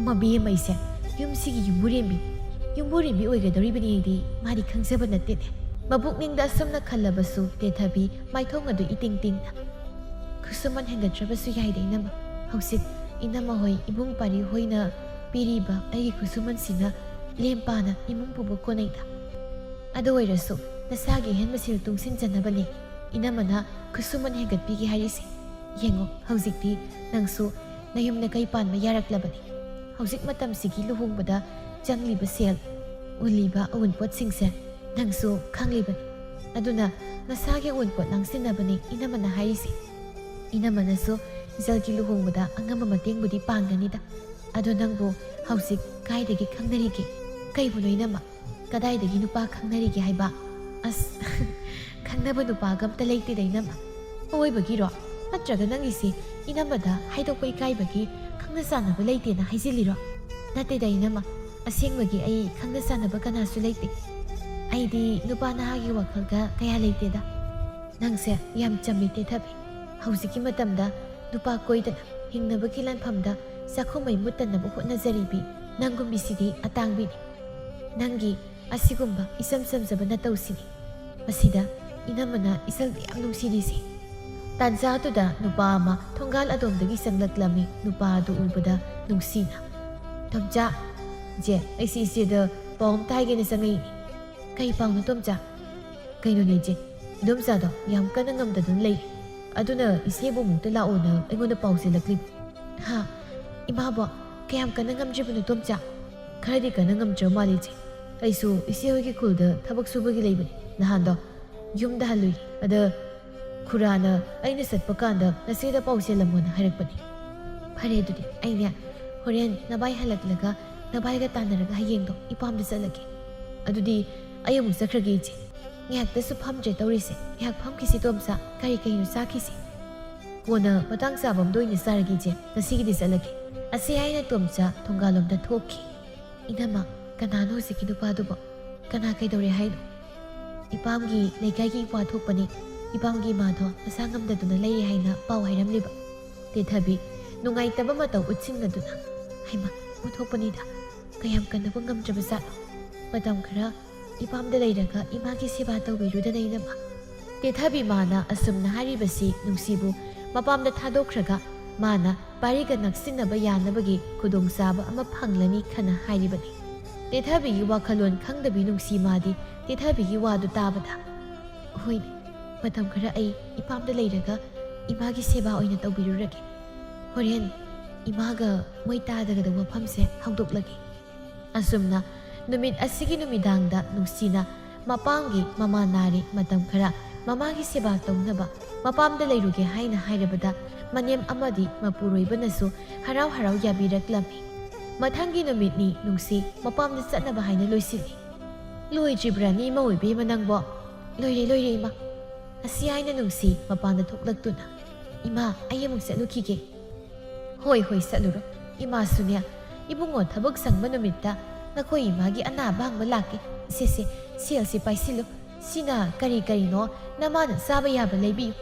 ꯃꯕꯦꯝꯃ ꯑꯩꯁꯦ ꯌꯨꯝꯁꯤꯒꯤ ꯌꯨꯝꯕꯨꯔꯦꯝꯕꯤ, ꯌꯨꯝꯕꯨꯔꯦꯝꯕꯤ ꯑꯣꯏꯒꯗꯧꯔꯤꯕꯅꯤ ꯑꯩꯗꯤ ꯃꯥꯗꯤ ꯈꯪꯖꯕ ꯅꯠꯇꯦꯅꯦ꯫" ꯃꯕꯨꯛꯅꯤꯡꯗ ꯑꯁꯨꯝꯅ ꯈꯜꯂꯕꯁꯨ ꯇꯦꯊꯕꯤ ꯃꯥꯏꯊꯣꯡ ꯑꯗꯨ ꯏꯇꯤꯡ ꯇꯤꯡꯅ, "ꯈꯨꯠꯁꯨꯃꯟ ꯍꯦꯟꯒꯠꯇ꯭ꯔꯕꯁꯨ ꯌꯥꯏꯗ ꯏꯅꯝꯃ꯫ ꯍꯧꯖꯤꯛ ꯏꯅꯝꯃ ꯍꯣꯏ ꯏꯕꯨꯡ ꯄꯥꯔꯤ ꯍꯣꯏꯅ ꯄꯤꯔꯤꯕ ꯑꯩꯒꯤ ꯈꯨꯠꯁꯨꯃꯟꯁꯤꯅ ꯂꯦꯝ ꯄꯥꯅ ꯏꯃꯨꯡ ꯄꯨꯕ ꯀꯣꯟꯅꯩꯗ꯫ ꯑꯗꯨ ꯑꯣꯏꯔꯁꯨ ꯅꯁꯥꯒꯤ ꯑꯍꯦꯟꯕ ꯁꯦꯜ ꯇꯨꯡꯁꯤꯟꯖꯅꯕꯅꯦ ꯏꯅꯝꯃꯅ ꯈꯨꯠꯁꯨꯃꯟ ꯍꯦꯟꯒꯠꯄꯤꯒꯦ ꯍꯥꯏꯔꯤꯁꯦ꯫ ꯌꯦꯡꯉꯣ, ꯍꯧꯖꯤꯛꯇꯤ ꯅꯪꯁꯨ ꯅꯌꯨꯝ ꯅꯀꯩ ꯄꯥꯟꯕ ꯌꯥꯔꯛꯂꯕꯅꯤ꯫ ꯍꯧꯖꯤꯛ ꯃꯇꯝꯁꯤꯒꯤ ꯂꯨꯍꯣꯡꯕꯗ ꯆꯪꯂꯤꯕ ꯁꯦꯜ, ꯎꯜꯂꯤꯕ ꯑꯎꯟꯄꯣꯠꯁꯤꯡꯁꯦ ꯅꯪꯁꯨ ꯈꯪꯂꯤꯕꯅꯤ꯫ ꯑꯗꯨꯅ ꯅꯁꯥꯒꯤ ꯑꯎꯟꯄꯣꯠ ꯂꯥꯡꯁꯤꯟꯅꯕꯅꯤ ꯏꯅꯝꯃꯅ ꯍꯥꯏꯔꯤꯁꯦ꯫ ꯏꯅꯝꯃꯅꯁꯨ ꯏꯆꯜꯒꯤ ꯂꯨꯍꯣꯡꯕꯗ ꯑꯉꯝꯕ ꯃꯇꯦꯡꯕꯨꯗꯤ ꯄꯥꯡꯒꯅꯤꯗ꯫ ꯑꯗꯣ ꯅꯪꯕꯨ ꯍꯧꯖꯤꯛ ꯀꯥꯏꯗꯒꯤ ꯈꯪꯅꯔꯤꯒꯦ? ꯀꯩꯕꯨꯅꯣ ꯏꯅꯝꯃ? ꯀꯗꯥꯏꯗꯒꯤ ꯅꯨꯄꯥ ꯈꯪꯅꯔꯤꯒꯦ ꯍꯥꯏꯕ?" "ꯑꯁ, ꯈꯪꯅꯕ ꯅꯨꯄꯥꯒ ꯑꯝꯇ ꯂꯩꯇꯦꯗ ꯏꯅꯝꯃ꯫" "ꯑꯋꯣꯏꯕꯒꯤꯔꯣ? ꯅꯠꯇ꯭ꯔꯒ ꯅꯪꯒꯤꯁꯤ ꯏꯅꯝꯃꯗ ꯍꯥꯏꯗꯣꯛꯄ ꯏꯀꯥꯏꯕꯒꯤ ꯈꯪꯅ ꯆꯥꯟꯅꯕ ꯂꯩꯇꯦꯅ ꯍꯥꯏꯖꯤꯜꯂꯤꯔꯣ?" "ꯅꯠꯇꯦꯗ ꯏꯅꯝꯃ, ꯑꯁꯦꯡꯕꯒꯤ ꯑꯩ ꯈꯪꯅ ꯆꯥꯟꯅꯕ ꯀꯅꯥꯁꯨ ꯂꯩꯇꯦ꯫ ꯑꯩꯗꯤ ꯅꯨꯄꯥ ꯅꯍꯥꯒꯤ ꯋꯥꯈꯜꯒ ꯀꯌꯥ ꯂꯩꯇꯦꯗ꯫ ꯅꯪꯁꯦ ꯌꯥꯝ ꯆꯝꯃꯤ ꯇꯦꯊꯕꯤ꯫ ꯍꯧꯖꯤꯛꯀꯤ ꯃꯇꯝꯗ ꯅꯨꯄꯥ ꯀꯣꯏꯗꯅ ꯍꯤꯡꯅꯕꯒꯤ ꯂꯥꯟꯐꯝꯗ ꯆꯥꯛꯈꯨꯝ ꯃꯩ ꯃꯨꯠꯇꯅꯕ ꯍꯣꯠꯅꯖꯔꯤꯕꯤ ꯅꯪꯒꯨꯝꯕꯤꯁꯤꯗꯤ ꯑꯇꯥꯡꯕꯤꯅꯤ꯫ ꯅꯪꯒꯤ ꯑꯁꯤꯒꯨꯝꯕ ꯏꯆꯝ ꯆꯝꯖꯕ ꯅꯇꯧꯁꯤꯅꯤ ꯃꯁꯤꯗ ꯏꯅꯝꯃꯅ ꯏꯆꯜꯗ ꯌꯥꯝ ꯅꯨꯡꯁꯤꯔꯤꯁꯤ꯫ ꯇꯥꯟꯖꯥꯗꯨꯗ ꯅꯨꯄꯥ ꯑꯃ ꯊꯣꯡꯒꯥꯜ ꯑꯗꯣꯝꯗꯒꯤ ꯆꯪꯂꯛꯂꯝꯃꯤ꯫ ꯅꯨꯄꯥ ꯑꯗꯨ ꯎꯕꯗ ꯅꯨꯡꯁꯤꯅ, "ꯇꯣꯝꯆꯥ, ꯏꯆꯦ, ꯑꯩꯁꯤ ꯏꯆꯦꯗ ꯄꯥꯎ ꯑꯃ ꯇꯥꯏꯒꯦꯅ ꯆꯪꯉꯛꯏꯅꯤ꯫" "ꯀꯩ ꯄꯥꯎꯅꯣ ꯇꯣꯝꯆꯥ?" "ꯀꯩꯅꯣꯅꯦ ꯏꯆꯦ, ꯏꯗꯣꯝꯆꯥꯗꯣ ꯌꯥꯝ ꯀꯟꯅ ꯉꯝꯗꯗꯨꯅ ꯂꯩ꯫ ꯑꯗꯨꯅ ꯏꯆꯦꯕꯨ ꯑꯃꯨꯛꯇ ꯂꯥꯛꯑꯣꯅ ꯑꯩꯉꯣꯟꯗ ꯄꯥꯎ ꯆꯦꯜꯂꯛꯂꯤꯕ꯫" "ꯍꯥ? ꯏꯃꯥꯕꯣ ꯀꯌꯥꯝ ꯀꯟꯅ ꯉꯝꯗ꯭ꯔꯤꯕꯅꯣ ꯇꯣꯝꯆꯥ?" "ꯈꯔꯗꯤ ꯀꯟꯅ ꯉꯝꯗ꯭ꯔꯕ ꯃꯥꯜꯂꯦ ꯏꯆꯦ꯫ ꯑꯩꯁꯨ ꯏꯆꯦ ꯍꯣꯏꯒꯤ ꯈꯨꯜꯗ ꯊꯕꯛ ꯁꯨꯕꯒꯤ ꯂꯩꯕꯅꯤ꯫ ꯅꯍꯥꯟꯗꯣ ꯌꯨꯝꯗ ꯍꯜꯂꯨꯏ꯫ ꯑꯗ ꯈꯨꯔꯥꯅ ꯑꯩꯅ ꯆꯠꯄ ꯀꯥꯟꯗ ꯅꯆꯦꯗ ꯄꯥꯎ ꯆꯦꯜꯂꯝꯃꯣꯅ ꯍꯥꯏꯔꯛꯄꯅꯤ꯫" "ꯐꯔꯦ ꯑꯗꯨꯗꯤ ꯑꯩꯅꯦ ꯍꯣꯔꯦꯟ ꯅꯚꯥꯏ ꯍꯜꯂꯛꯂꯒ ꯅꯚꯥꯏꯒ ꯇꯥꯟꯅꯔꯒ ꯍꯌꯦꯡꯗꯣ ꯏꯄꯥꯝꯗ ꯆꯠꯂꯒꯦ꯫ ꯑꯗꯨꯗꯤ ꯑꯩ ꯑꯃꯨꯛ ꯆꯠꯈ꯭ꯔꯒꯦ ꯏꯆꯦ꯫ ꯉꯥꯏꯍꯥꯛꯇꯁꯨ ꯐꯝꯗ꯭ꯔꯦ ꯇꯧꯔꯤꯁꯦ꯫ ꯉꯥꯏꯍꯥꯛ ꯐꯝꯈꯤꯁꯤ ꯇꯣꯝꯆꯥ, ꯀꯔꯤ ꯀꯩꯅꯣ ꯆꯥꯈꯤꯁꯤ꯫ ꯀꯣꯟꯅ ꯃꯇꯥꯡ ꯆꯥꯕ ꯑꯝꯗ ꯑꯣꯏꯅ ꯆꯥꯔꯒꯦ ꯏꯆꯦ꯫ ꯉꯁꯤꯒꯤꯗꯤ ꯆꯠꯂꯒꯦ꯫" ꯑꯁꯤ ꯍꯥꯏꯅ ꯇꯣꯝꯆꯥ ꯊꯣꯡꯒꯥꯜꯂꯣꯝꯗ ꯊꯣꯛꯈꯤ꯫ "ꯏꯅꯝꯃ, ꯀꯅꯥꯅꯣ ꯍꯧꯖꯤꯛꯀꯤ ꯅꯨꯄꯥꯗꯨꯕꯣ? ꯀꯅꯥ ꯀꯩꯗꯧꯔꯦ ꯍꯥꯏꯅꯣ?" "ꯏꯄꯥꯝꯒꯤ ꯂꯩꯀꯥꯏꯒꯤ ꯏꯄ꯭ꯋꯥ ꯊꯣꯛꯄꯅꯤ꯫ ꯏꯄꯥꯝꯒꯤ ꯏꯃꯥꯗꯣ ꯃꯁꯥ ꯉꯝꯗꯗꯨꯅ ꯂꯩꯔꯦ ꯍꯥꯏꯅ ꯄꯥꯎ ꯍꯥꯏꯔꯝꯂꯤꯕ꯫" ꯇꯦꯊꯕꯤ ꯅꯨꯡꯉꯥꯏꯇꯕ ꯃꯇꯧ ꯎꯠꯁꯤꯟꯅꯗꯨꯅ, "ꯍꯩꯃꯥ, ꯑꯣꯟꯊꯣꯛꯄꯅꯤꯗ, ꯀꯌꯥꯝ ꯀꯟꯅꯕꯨ ꯉꯝꯗ꯭ꯔꯕ ꯖꯥꯠꯅꯣ? ꯃꯇꯝ ꯈꯔ ꯏꯄꯥꯝꯗ ꯂꯩꯔꯒ ꯏꯃꯥꯒꯤ ꯁꯦꯕꯥ ꯇꯧꯕꯤꯔꯨꯗꯅ ꯏꯅꯝꯃ꯫" ꯇꯦꯊꯕꯤ ꯃꯥꯅ ꯑꯁꯨꯝꯅ ꯍꯥꯏꯔꯤꯕꯁꯤ ꯅꯨꯡꯁꯤꯕꯨ ꯃꯄꯥꯝꯗ ꯊꯥꯗꯣꯛꯈ꯭ꯔꯒ ꯃꯥꯅ ꯄꯥꯔꯤꯒ ꯅꯛꯁꯤꯟꯅꯕ ꯌꯥꯅꯕꯒꯤ ꯈꯨꯗꯣꯡꯆꯥꯕ ꯑꯃ ꯐꯪꯂꯅꯤ ꯈꯟꯅ ꯍꯥꯏꯔꯤꯕꯅꯤ꯫ ꯇꯦꯊꯕꯤꯒꯤ ꯋꯥꯈꯜꯂꯣꯟ ꯈꯪꯗꯕꯤ ꯅꯨꯡꯁꯤ ꯃꯥꯗꯤ ꯇꯦꯊꯕꯤꯒꯤ ꯋꯥꯗꯨ ꯇꯥꯕꯗ, "ꯍꯣꯏꯅꯦ, ꯃꯇꯝ ꯈꯔ ꯑꯩ ꯏꯄꯥꯝꯗ ꯂꯩꯔꯒ ꯏꯃꯥꯒꯤ ꯁꯦꯕꯥ ꯑꯣꯏꯅ ꯇꯧꯕꯤꯔꯨꯔꯒꯦ꯫ ꯍꯣꯔꯦꯟ ꯏꯃꯥꯒ ꯃꯣꯏ ꯇꯥꯗꯒꯗꯕ ꯋꯥꯐꯝꯁꯦ ꯍꯧꯗꯣꯛꯂꯒꯦ꯫" ꯑꯁꯨꯝꯅ ꯅꯨꯃꯤꯠ ꯑꯁꯤꯒꯤ ꯅꯨꯃꯤꯗꯥꯡꯗ ꯅꯨꯡꯁꯤꯅ ꯃꯄꯥꯝꯒꯤ ꯃꯃꯥ ꯅꯥꯔꯤ ꯃꯇꯝ ꯈꯔ ꯃꯃꯥꯒꯤ ꯁꯦꯕꯥ ꯇꯧꯅꯕ ꯃꯄꯥꯝꯗ ꯂꯩꯔꯨꯒꯦ ꯍꯥꯏꯅ ꯍꯥꯏꯔꯕꯗ ꯃꯅꯦꯝ ꯑꯃꯗꯤ ꯃꯄꯨꯔꯣꯏꯕꯅꯁꯨ ꯍꯔꯥꯎ ꯍꯔꯥꯎ ꯌꯥꯕꯤꯔꯛꯂꯝꯃꯤ꯫ ꯃꯊꯪꯒꯤ ꯅꯨꯃꯤꯠꯅꯤ ꯅꯨꯡꯁꯤ ꯃꯄꯥꯝꯗ ꯆꯠꯅꯕ ꯍꯥꯏꯅ ꯂꯣꯏꯁꯤꯜꯂꯤ꯫ "ꯂꯣꯏꯗ꯭ꯔꯤꯕ꯭ꯔꯥꯅꯤ ꯏꯃꯧ ꯏꯕꯦꯝꯃ ꯅꯪꯕꯣ?" "ꯂꯣꯏꯔꯦ, ꯂꯣꯏꯔꯦ ꯏꯃꯥ꯫" ꯑꯁꯤ ꯍꯥꯏꯅ ꯅꯨꯡꯁꯤ ꯃꯄꯥꯟꯗ ꯊꯣꯛꯂꯛꯇꯨꯅ, "ꯏꯃꯥ, ꯑꯩ ꯑꯃꯨꯛ ꯆꯠꯂꯨꯈꯤꯒꯦ꯫" "ꯍꯣꯏ, ꯍꯣꯏ, ꯆꯠꯂꯨꯔꯣ꯫ ꯏꯃꯥꯁꯨꯅꯦ, ꯏꯕꯨꯡꯉꯣ ꯊꯕꯛ ꯁꯪꯕ ꯅꯨꯃꯤꯠꯇ ꯅꯈꯣꯏ ꯏꯃꯥꯒꯤ ꯑꯅꯥꯕ ꯍꯪꯕ ꯂꯥꯛꯀꯦ꯫ ꯁꯦ, ꯁꯦ, ꯁꯦꯜꯁꯦ ꯄꯥꯏꯁꯤꯜꯂꯨ꯫ "ꯁꯤꯅ ꯀꯔꯤ ꯀꯔꯤꯅꯣ? ꯅꯃꯥꯅ ꯆꯥꯕ ꯌꯥꯕ ꯂꯩꯕꯤꯌꯨ꯫"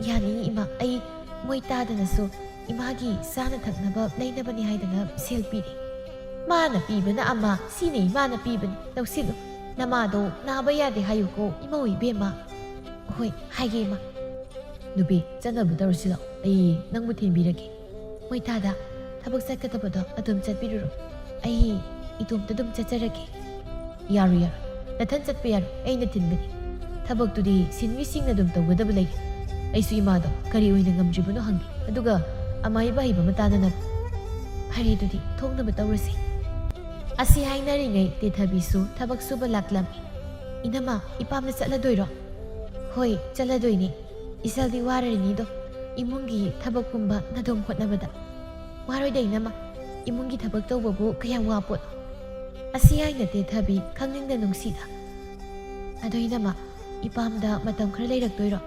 "ꯌꯥꯅꯤ ꯏꯃꯥ, ꯑꯩ ꯃꯣꯏ ꯇꯥꯗꯅꯁꯨ ꯏꯃꯥꯒꯤ ꯆꯥꯅ ꯊꯛꯅꯕ ꯂꯩꯅꯕꯅꯤ ꯍꯥꯏꯗꯅ ꯁꯦꯜ ꯄꯤꯔꯦ꯫ ꯃꯥꯅ ꯄꯤꯕꯅ ꯑꯃ, ꯁꯤꯅ ꯏꯃꯥꯅ ꯄꯤꯕꯅꯤ, ꯂꯧꯁꯤꯜꯂꯨ꯫ ꯅꯃꯥꯗꯣ ꯅꯥꯕ ꯌꯥꯗꯦ ꯍꯥꯏꯌꯨꯀꯣ ꯏꯃꯧ ꯏꯕꯦꯝꯃ꯫" "ꯍꯣꯏ, ꯍꯥꯏꯒꯦ ꯏꯃꯥ꯫" "ꯅꯨꯄꯤ, ꯆꯠꯅꯕ ꯇꯧꯔꯁꯤ ꯂꯥꯛꯑꯣ, ꯑꯩ ꯅꯪꯕꯨ ꯊꯤꯟꯕꯤꯔꯒꯦ꯫" "ꯃꯣꯏ ꯇꯥꯗ, ꯊꯕꯛ ꯆꯠꯀꯗꯕꯗꯣ ꯑꯗꯨꯝ ꯆꯠꯄꯤꯔꯨꯔꯣ, ꯑꯩ ꯏꯇꯣꯝꯇ ꯑꯗꯨꯝ ꯆꯠꯆꯔꯒꯦ꯫" "ꯌꯥꯔꯣꯏ, ꯌꯥꯔꯣꯏ, ꯅꯊꯟ ꯆꯠꯄ ꯌꯥꯔꯣꯏ, ꯑꯩꯅ ꯊꯤꯟꯒꯅꯤ꯫ ꯊꯕꯛꯇꯨꯗꯤ ꯁꯤꯟꯃꯤꯁꯤꯡꯅ ꯑꯗꯨꯝ ꯇꯧꯒꯗꯕ ꯂꯩ꯫ ꯑꯩꯁꯨ ꯏꯃꯥꯗꯣ ꯀꯔꯤ ꯑꯣꯏꯅ ꯉꯝꯗ꯭ꯔꯤꯕꯅꯣ ꯍꯪꯒꯦ, ꯑꯗꯨꯒ ꯑꯃꯥꯏꯕ ꯍꯩꯕ ꯑꯃ ꯇꯥꯟꯅꯅꯕ꯫" "ꯐꯔꯦ, ꯑꯗꯨꯗꯤ ꯊꯣꯛꯅꯕ ꯇꯧꯔꯁꯤ꯫" ꯑꯁꯤ ꯍꯥꯏꯅꯔꯤꯉꯩ ꯇꯦꯊꯕꯤꯁꯨ ꯊꯕꯛ ꯁꯨꯕ ꯂꯥꯛꯂꯝꯃꯤ꯫ "ꯏꯅꯝꯃ, ꯏꯄꯥꯝꯗ ꯆꯠꯂꯗꯣꯏꯔꯣ?" "ꯍꯣꯏ, ꯆꯠꯂꯗꯣꯏꯅꯦ꯫ ꯏꯆꯜꯗꯤ ꯋꯥꯔꯔꯤꯅꯤꯗꯣ, ꯏꯃꯨꯡꯒꯤ ꯊꯕꯛ ꯄꯨꯝꯕ ꯅꯥꯗꯣꯝ ꯍꯣꯠꯅꯕꯗ꯫" "ꯋꯥꯔꯣꯏꯗ ꯏꯅꯝꯃ, ꯏꯃꯨꯡꯒꯤ ꯊꯕꯛ ꯇꯧꯕꯕꯨ ꯀꯌꯥꯝ ꯋꯥꯄꯣꯠꯅꯣ?" ꯑꯁꯤ ꯍꯥꯏꯅ ꯇꯦꯊꯕꯤ ꯈꯪꯅꯤꯡꯗ ꯅꯨꯡꯁꯤꯗ꯫ "ꯑꯗꯣ ꯏꯅꯝꯃ, ꯏꯄꯥꯝꯗ ꯃꯇꯝ ꯈꯔ ꯂꯩꯔꯛꯇꯣꯏꯔꯣ?"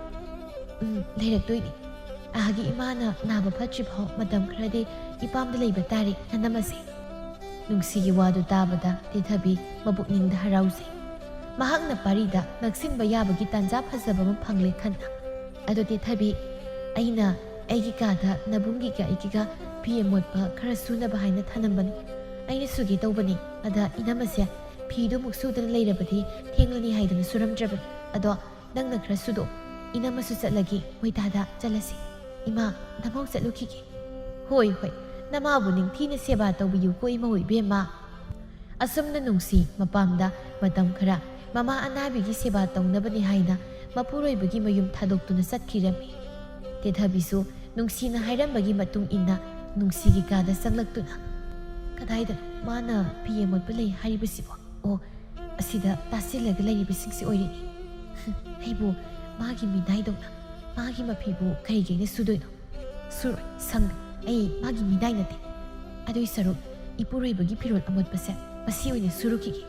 "ꯎꯝ, ꯂꯩꯔꯛꯇꯣꯏꯅꯤ꯫ ꯑꯥꯒꯤ ꯏꯃꯥꯅ ꯅꯥꯕ ꯐꯠꯇ꯭ꯔꯤꯐꯥꯎ ꯃꯇꯝ ꯈꯔꯗꯤ ꯏꯄꯥꯝꯗ ꯂꯩꯕ ꯇꯥꯔꯦ, ꯅꯅꯝꯃꯁꯦ꯫" ꯅꯨꯡꯁꯤꯒꯤ ꯋꯥꯗꯨ ꯇꯥꯕꯗ ꯇꯦꯊꯕꯤ ꯃꯄꯨꯛꯅꯤꯡꯗ ꯍꯔꯥꯎꯖꯩ꯫ ꯃꯍꯥꯛꯅ ꯄꯥꯔꯤꯗ ꯅꯛꯁꯤꯟꯕ ꯌꯥꯕꯒꯤ ꯇꯥꯟꯖꯥ ꯐꯖꯕ ꯑꯃ ꯐꯪꯂꯦ ꯈꯟꯅ꯫ "ꯑꯗꯣ ꯇꯦꯊꯕꯤ, ꯑꯩꯅ ꯑꯩꯒꯤ ꯀꯥꯗ ꯅꯕꯨꯡꯒꯤꯒ ꯑꯩꯒꯤꯒ ꯐꯤ ꯑꯃꯣꯠꯄ ꯈꯔ ꯁꯨꯅꯕ ꯍꯥꯏꯅ ꯊꯅꯝꯕꯅꯤ꯫ ꯑꯩꯅ ꯁꯨꯒꯦ ꯇꯧꯕꯅꯤ, ꯑꯗ ꯏꯅꯝꯃꯁꯦ ꯐꯤꯗꯨ ꯑꯃꯨꯛ ꯁꯨꯗꯅ ꯂꯩꯔꯕꯗꯤ ꯊꯦꯡꯂꯅꯤ ꯍꯥꯏꯗꯅ ꯁꯨꯔꯝꯗ꯭ꯔꯕꯅꯤ꯫ ꯑꯗꯣ ꯅꯪꯅ ꯈꯔ ꯁꯨꯗꯣꯛ, ꯏꯅꯝꯃꯁꯨ ꯆꯠꯂꯒꯦ, ꯃꯣꯏ ꯇꯥꯗ ꯆꯠꯂꯁꯤ꯫" "ꯏꯃꯥ, ꯅꯃꯧ ꯆꯠꯂꯨꯈꯤꯒꯦ꯫" "ꯍꯣꯏ, ꯍꯣꯏ, ꯅꯃꯥꯕꯨ ꯅꯤꯡꯊꯤꯅ ꯁꯦꯕꯥ ꯇꯧꯕꯤꯌꯨꯀꯣ ꯏꯃꯧ ꯏꯕꯦꯝꯃ꯫" ꯑꯁꯨꯝꯅ ꯅꯨꯡꯁꯤ ꯃꯄꯥꯝꯗ ꯃꯇꯝ ꯈꯔ ꯃꯃꯥ ꯑꯅꯥꯕꯤꯒꯤ ꯁꯦꯕꯥ ꯇꯧꯅꯕꯅꯤ ꯍꯥꯏꯅ ꯃꯄꯨꯔꯣꯏꯕꯒꯤ ꯃꯌꯨꯝ ꯊꯥꯗꯣꯛꯇꯨꯅ ꯆꯠꯈꯤꯔꯝꯃꯤ꯫ ꯇꯦꯊꯕꯤꯁꯨ ꯅꯨꯡꯁꯤꯅ ꯍꯥꯏꯔꯝꯕꯒꯤ ꯃꯇꯨꯡ ꯏꯟꯅ ꯅꯨꯡꯁꯤꯒꯤ ꯀꯥꯗ ꯆꯪꯂꯛꯇꯨꯅ, "ꯀꯗꯥꯏꯗꯅꯣ ꯃꯥꯅ ꯐꯤ ꯑꯃꯣꯠꯄ ꯂꯩ ꯍꯥꯏꯔꯤꯕꯁꯤꯕꯣ? ꯑꯣ, ꯑꯁꯤꯗ ꯇꯥꯁꯤꯜꯂꯒ ꯂꯩꯔꯤꯕꯁꯤꯡꯁꯤ ꯑꯣꯏꯔꯤꯅꯤ꯫ ꯑꯩꯕꯨ ꯃꯥꯒꯤ ꯃꯤꯅꯥꯏꯗꯧꯅ ꯃꯥꯒꯤ ꯃꯐꯤꯕꯨ ꯀꯔꯤꯒꯤ ꯑꯩꯅ ꯁꯨꯗꯣꯏꯅꯣ? ꯁꯨꯔꯣꯏ, ꯁꯪꯗꯦ꯫ ꯑꯩ ꯃꯥꯒꯤ ꯃꯤꯅꯥꯏ ꯅꯠꯇꯦ꯫ ꯑꯗꯨꯏ ꯁꯔꯨꯛ ꯏꯄꯨꯔꯣꯏꯕꯒꯤ ꯐꯤꯔꯣꯜ ꯑꯃꯣꯠꯄꯁꯦ ꯃꯁꯤ ꯑꯣꯏꯅ ꯁꯨꯔꯨꯈꯤꯒꯦ꯫"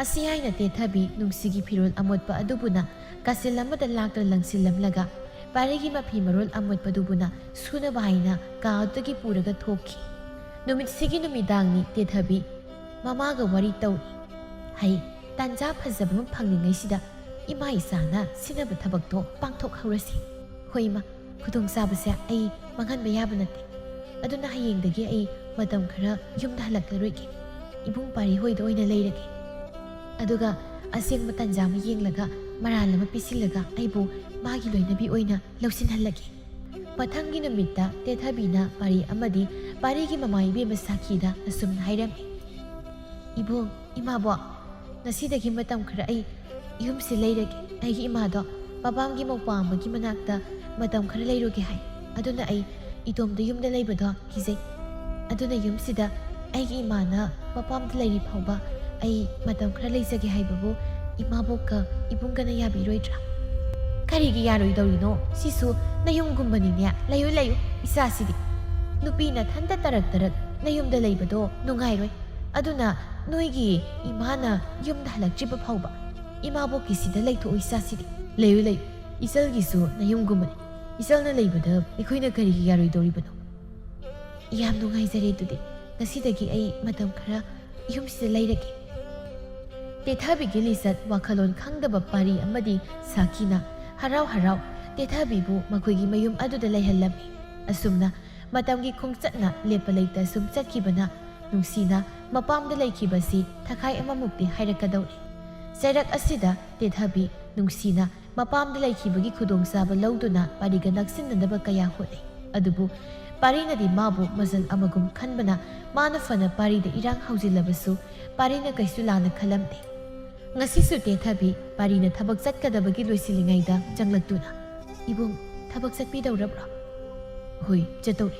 ꯑꯁꯤ ꯍꯥꯏꯅ ꯇꯦꯊꯕꯤ ꯅꯨꯡꯁꯤꯒꯤ ꯐꯤꯔꯣꯜ ꯑꯃꯣꯠꯄ ꯑꯗꯨꯕꯨꯅ ꯀꯥꯆꯤꯜ ꯑꯃꯗ ꯂꯥꯛꯇꯨꯅ ꯂꯪꯁꯤꯜꯂꯝꯂꯒ ꯄꯥꯔꯤꯒꯤ ꯃꯐꯤ ꯃꯔꯣꯜ ꯑꯃꯣꯠꯄꯗꯨꯕꯨꯅ ꯁꯨꯅꯕ ꯍꯥꯏꯅ ꯀꯥ ꯑꯗꯨꯗꯒꯤ ꯄꯨꯔꯒ ꯊꯣꯛꯈꯤ꯫ ꯅꯨꯃꯤꯠꯁꯤꯒꯤ ꯅꯨꯃꯤꯗꯥꯡꯅꯤ꯫ ꯇꯦꯊꯕꯤ ꯃꯃꯥꯒ ꯋꯥꯔꯤ ꯇꯧꯔꯤ꯫ ꯍꯩ, ꯇꯥꯟꯖꯥ ꯐꯖꯕ ꯑꯃ ꯐꯪꯂꯤꯉꯩꯁꯤꯗ ꯏꯃꯥ ꯏꯆꯥꯅ ꯁꯤꯟꯅꯕ ꯊꯕꯛꯇꯣ ꯄꯥꯡꯊꯣꯛꯍꯧꯔꯁꯤ꯫ ꯍꯣꯏ ꯏꯃꯥ, ꯈꯨꯗꯣꯡꯆꯥꯕꯁꯦ ꯑꯩ ꯃꯥꯡꯍꯟꯕ ꯌꯥꯕ ꯅꯠꯇꯦ꯫ ꯑꯗꯨꯅ ꯍꯌꯦꯡꯗꯒꯤ ꯑꯩ ꯃꯇꯝ ꯈꯔ ꯌꯨꯝꯗ ꯍꯜꯂꯛꯂꯔꯣꯏꯒꯦ꯫ ꯏꯕꯨꯡ ꯄꯥꯔꯤ ꯍꯣꯏꯗ ꯑꯣꯏꯅ ꯂꯩꯔꯒꯦ꯫ ꯑꯗꯨꯒ ꯑꯁꯦꯡꯕ ꯇꯥꯟꯖꯥ ꯑꯃ ꯌꯦꯡꯂꯒ ꯃꯔꯥꯜ ꯑꯃ ꯄꯤꯁꯤꯜꯂꯒ ꯑꯩꯕꯨ ꯃꯥꯒꯤ ꯂꯣꯏꯅꯕꯤ ꯑꯣꯏꯅ ꯂꯧꯁꯤꯟꯍꯜꯂꯒꯦ꯫ ꯃꯊꯪꯒꯤ ꯅꯨꯃꯤꯠꯇ ꯇꯦꯊꯕꯤꯅ ꯄꯥꯔꯤ ꯑꯃꯗꯤ ꯄꯥꯔꯤꯒꯤ ꯃꯃꯥ ꯏꯕꯦꯝꯃ ꯁꯥꯈꯤꯗ ꯑꯁꯨꯝꯅ ꯍꯥꯏꯔꯝꯃꯤ, "ꯏꯕꯨꯡ, ꯏꯃꯥꯕꯣꯛ, ꯉꯁꯤꯗꯒꯤ ꯃꯇꯝ ꯈꯔ ꯑꯩ ꯌꯨꯝꯁꯤ ꯂꯩꯔꯒꯦ꯫ ꯑꯩꯒꯤ ꯏꯃꯥꯗꯣ ꯃꯄꯥꯝꯒꯤ ꯃꯧꯄꯥ ꯑꯃꯒꯤ ꯃꯅꯥꯛꯇ ꯃꯇꯝ ꯈꯔ ꯂꯩꯔꯨꯒꯦ ꯍꯥꯏ꯫ ꯑꯗꯨꯅ ꯑꯩ ꯏꯇꯣꯝꯇ ꯌꯨꯝꯗ ꯂꯩꯕꯗꯣ ꯀꯤꯖꯩ꯫ ꯑꯗꯨꯅ ꯌꯨꯝꯁꯤꯗ ꯑꯩꯒꯤ ꯏꯃꯥꯅ ꯃꯄꯥꯝꯗ ꯂꯩꯔꯤ ꯐꯥꯎꯕ ꯑꯩ ꯃꯇꯝ ꯈꯔ ꯂꯩꯖꯒꯦ ꯍꯥꯏꯕꯕꯨ ꯏꯃꯥꯕꯣꯛꯀ ꯏꯕꯨꯡꯒꯅ ꯌꯥꯕꯤꯔꯣꯏꯗ꯭ꯔꯥ?" "ꯀꯔꯤꯒꯤ ꯌꯥꯔꯣꯏꯗꯧꯔꯤꯅꯣ? ꯁꯤꯁꯨ ꯅꯌꯨꯝꯒꯨꯝꯕꯅꯤꯅꯦ꯫ ꯂꯩꯌꯨ, ꯂꯩꯌꯨ, ꯏꯆꯥꯁꯤꯗꯤ꯫ ꯅꯨꯄꯤ ꯅꯊꯟꯇ ꯇꯔꯛ ꯇꯔꯛ ꯅꯌꯨꯝꯗ ꯂꯩꯕꯗꯣ ꯅꯨꯡꯉꯥꯏꯔꯣꯏ꯫ ꯑꯗꯨꯅ ꯅꯣꯏꯒꯤ ꯏꯃꯥꯅ ꯌꯨꯝꯗ ꯍꯜꯂꯛꯇ꯭ꯔꯤꯕ ꯐꯥꯎꯕ ꯏꯃꯥꯕꯣꯛꯀꯤꯁꯤꯗ ꯂꯩꯊꯣꯛꯎ, ꯏꯆꯥꯁꯤꯗꯤ꯫ ꯂꯩꯌꯨ, ꯂꯩꯌꯨ, ꯏꯆꯜꯒꯤꯁꯨ ꯅꯌꯨꯝꯒꯨꯝꯕꯅꯤ꯫ ꯏꯆꯜꯅ ꯂꯩꯕꯗ ꯑꯩꯈꯣꯏꯅ ꯀꯔꯤꯒꯤ ꯌꯥꯔꯣꯏꯗꯧꯔꯤꯕꯅꯣ?" "ꯌꯥꯝ ꯅꯨꯡꯉꯥꯏꯖꯔꯦ꯫ ꯑꯗꯨꯗꯤ ꯉꯁꯤꯗꯒꯤ ꯑꯩ ꯃꯇꯝ ꯈꯔ ꯌꯨꯝꯁꯤꯗ ꯂꯩꯔꯒꯦ꯫" ꯇꯦꯊꯥꯕꯤꯒꯤ ꯂꯤꯆꯠ ꯋꯥꯈꯜꯂꯣꯟ ꯈꯪꯗꯕ ꯄꯥꯔꯤ ꯑꯃꯗꯤ ꯁꯥꯈꯤꯅ ꯍꯔꯥꯎ ꯍꯔꯥꯎ ꯇꯦꯊꯥꯕꯤꯕꯨ ꯃꯈꯣꯏꯒꯤ ꯃꯌꯨꯝ ꯑꯗꯨꯗ ꯂꯩꯍꯜꯂꯝꯃꯤ꯫ ꯑꯁꯨꯝꯅ ꯃꯇꯝꯒꯤ ꯈꯣꯡꯆꯠꯅ ꯂꯦꯞꯄ ꯂꯩꯇ ꯁꯨꯝ ꯆꯠꯈꯤꯕꯅ ꯅꯨꯡꯁꯤꯅ ꯃꯄꯥꯝꯗ ꯂꯩꯈꯤꯕꯁꯤ ꯊꯥꯈꯥꯏ ꯑꯃꯃꯨꯛꯇꯤ ꯍꯥꯏꯔꯛꯀꯗꯧꯔꯦ꯫ ꯆꯩꯔꯛ ꯑꯁꯤꯗ ꯇꯦꯊꯥꯕꯤ ꯅꯨꯡꯁꯤꯅ ꯃꯄꯥꯝꯗ ꯂꯩꯈꯤꯕꯒꯤ ꯈꯨꯗꯣꯡꯆꯥꯕ ꯂꯧꯗꯨꯅ ꯄꯥꯔꯤꯒ ꯅꯛꯁꯤꯟꯅꯅꯕ ꯀꯌꯥ ꯍꯣꯠꯅꯩ꯫ ꯑꯗꯨꯕꯨ ꯄꯥꯔꯤꯅꯗꯤ ꯃꯥꯕꯨ ꯃꯖꯜ ꯑꯃꯒꯨꯝ ꯈꯟꯕꯅ ꯃꯥꯅ ꯐꯅ ꯄꯥꯔꯤꯗ ꯏꯔꯥꯡ ꯍꯧꯖꯤꯜꯂꯕꯁꯨ ꯄꯥꯔꯤꯅ ꯀꯩꯁꯨ ꯂꯥꯟꯅ ꯈꯜꯂꯝꯗꯦ꯫ ꯉꯁꯤꯁꯨ ꯇꯦꯊꯥꯕꯤ ꯄꯥꯔꯤꯅ ꯊꯕꯛ ꯆꯠꯀꯗꯕꯒꯤ ꯂꯣꯏꯁꯤꯜꯂꯤꯉꯩꯗ ꯆꯪꯂꯛꯇꯨꯅ, "ꯏꯕꯨꯡ, ꯊꯕꯛ ꯆꯠꯄꯤꯗꯧꯔꯕ꯭ꯔꯣ?" "ꯍꯣꯏ, ꯆꯠꯇꯧꯔꯦ꯫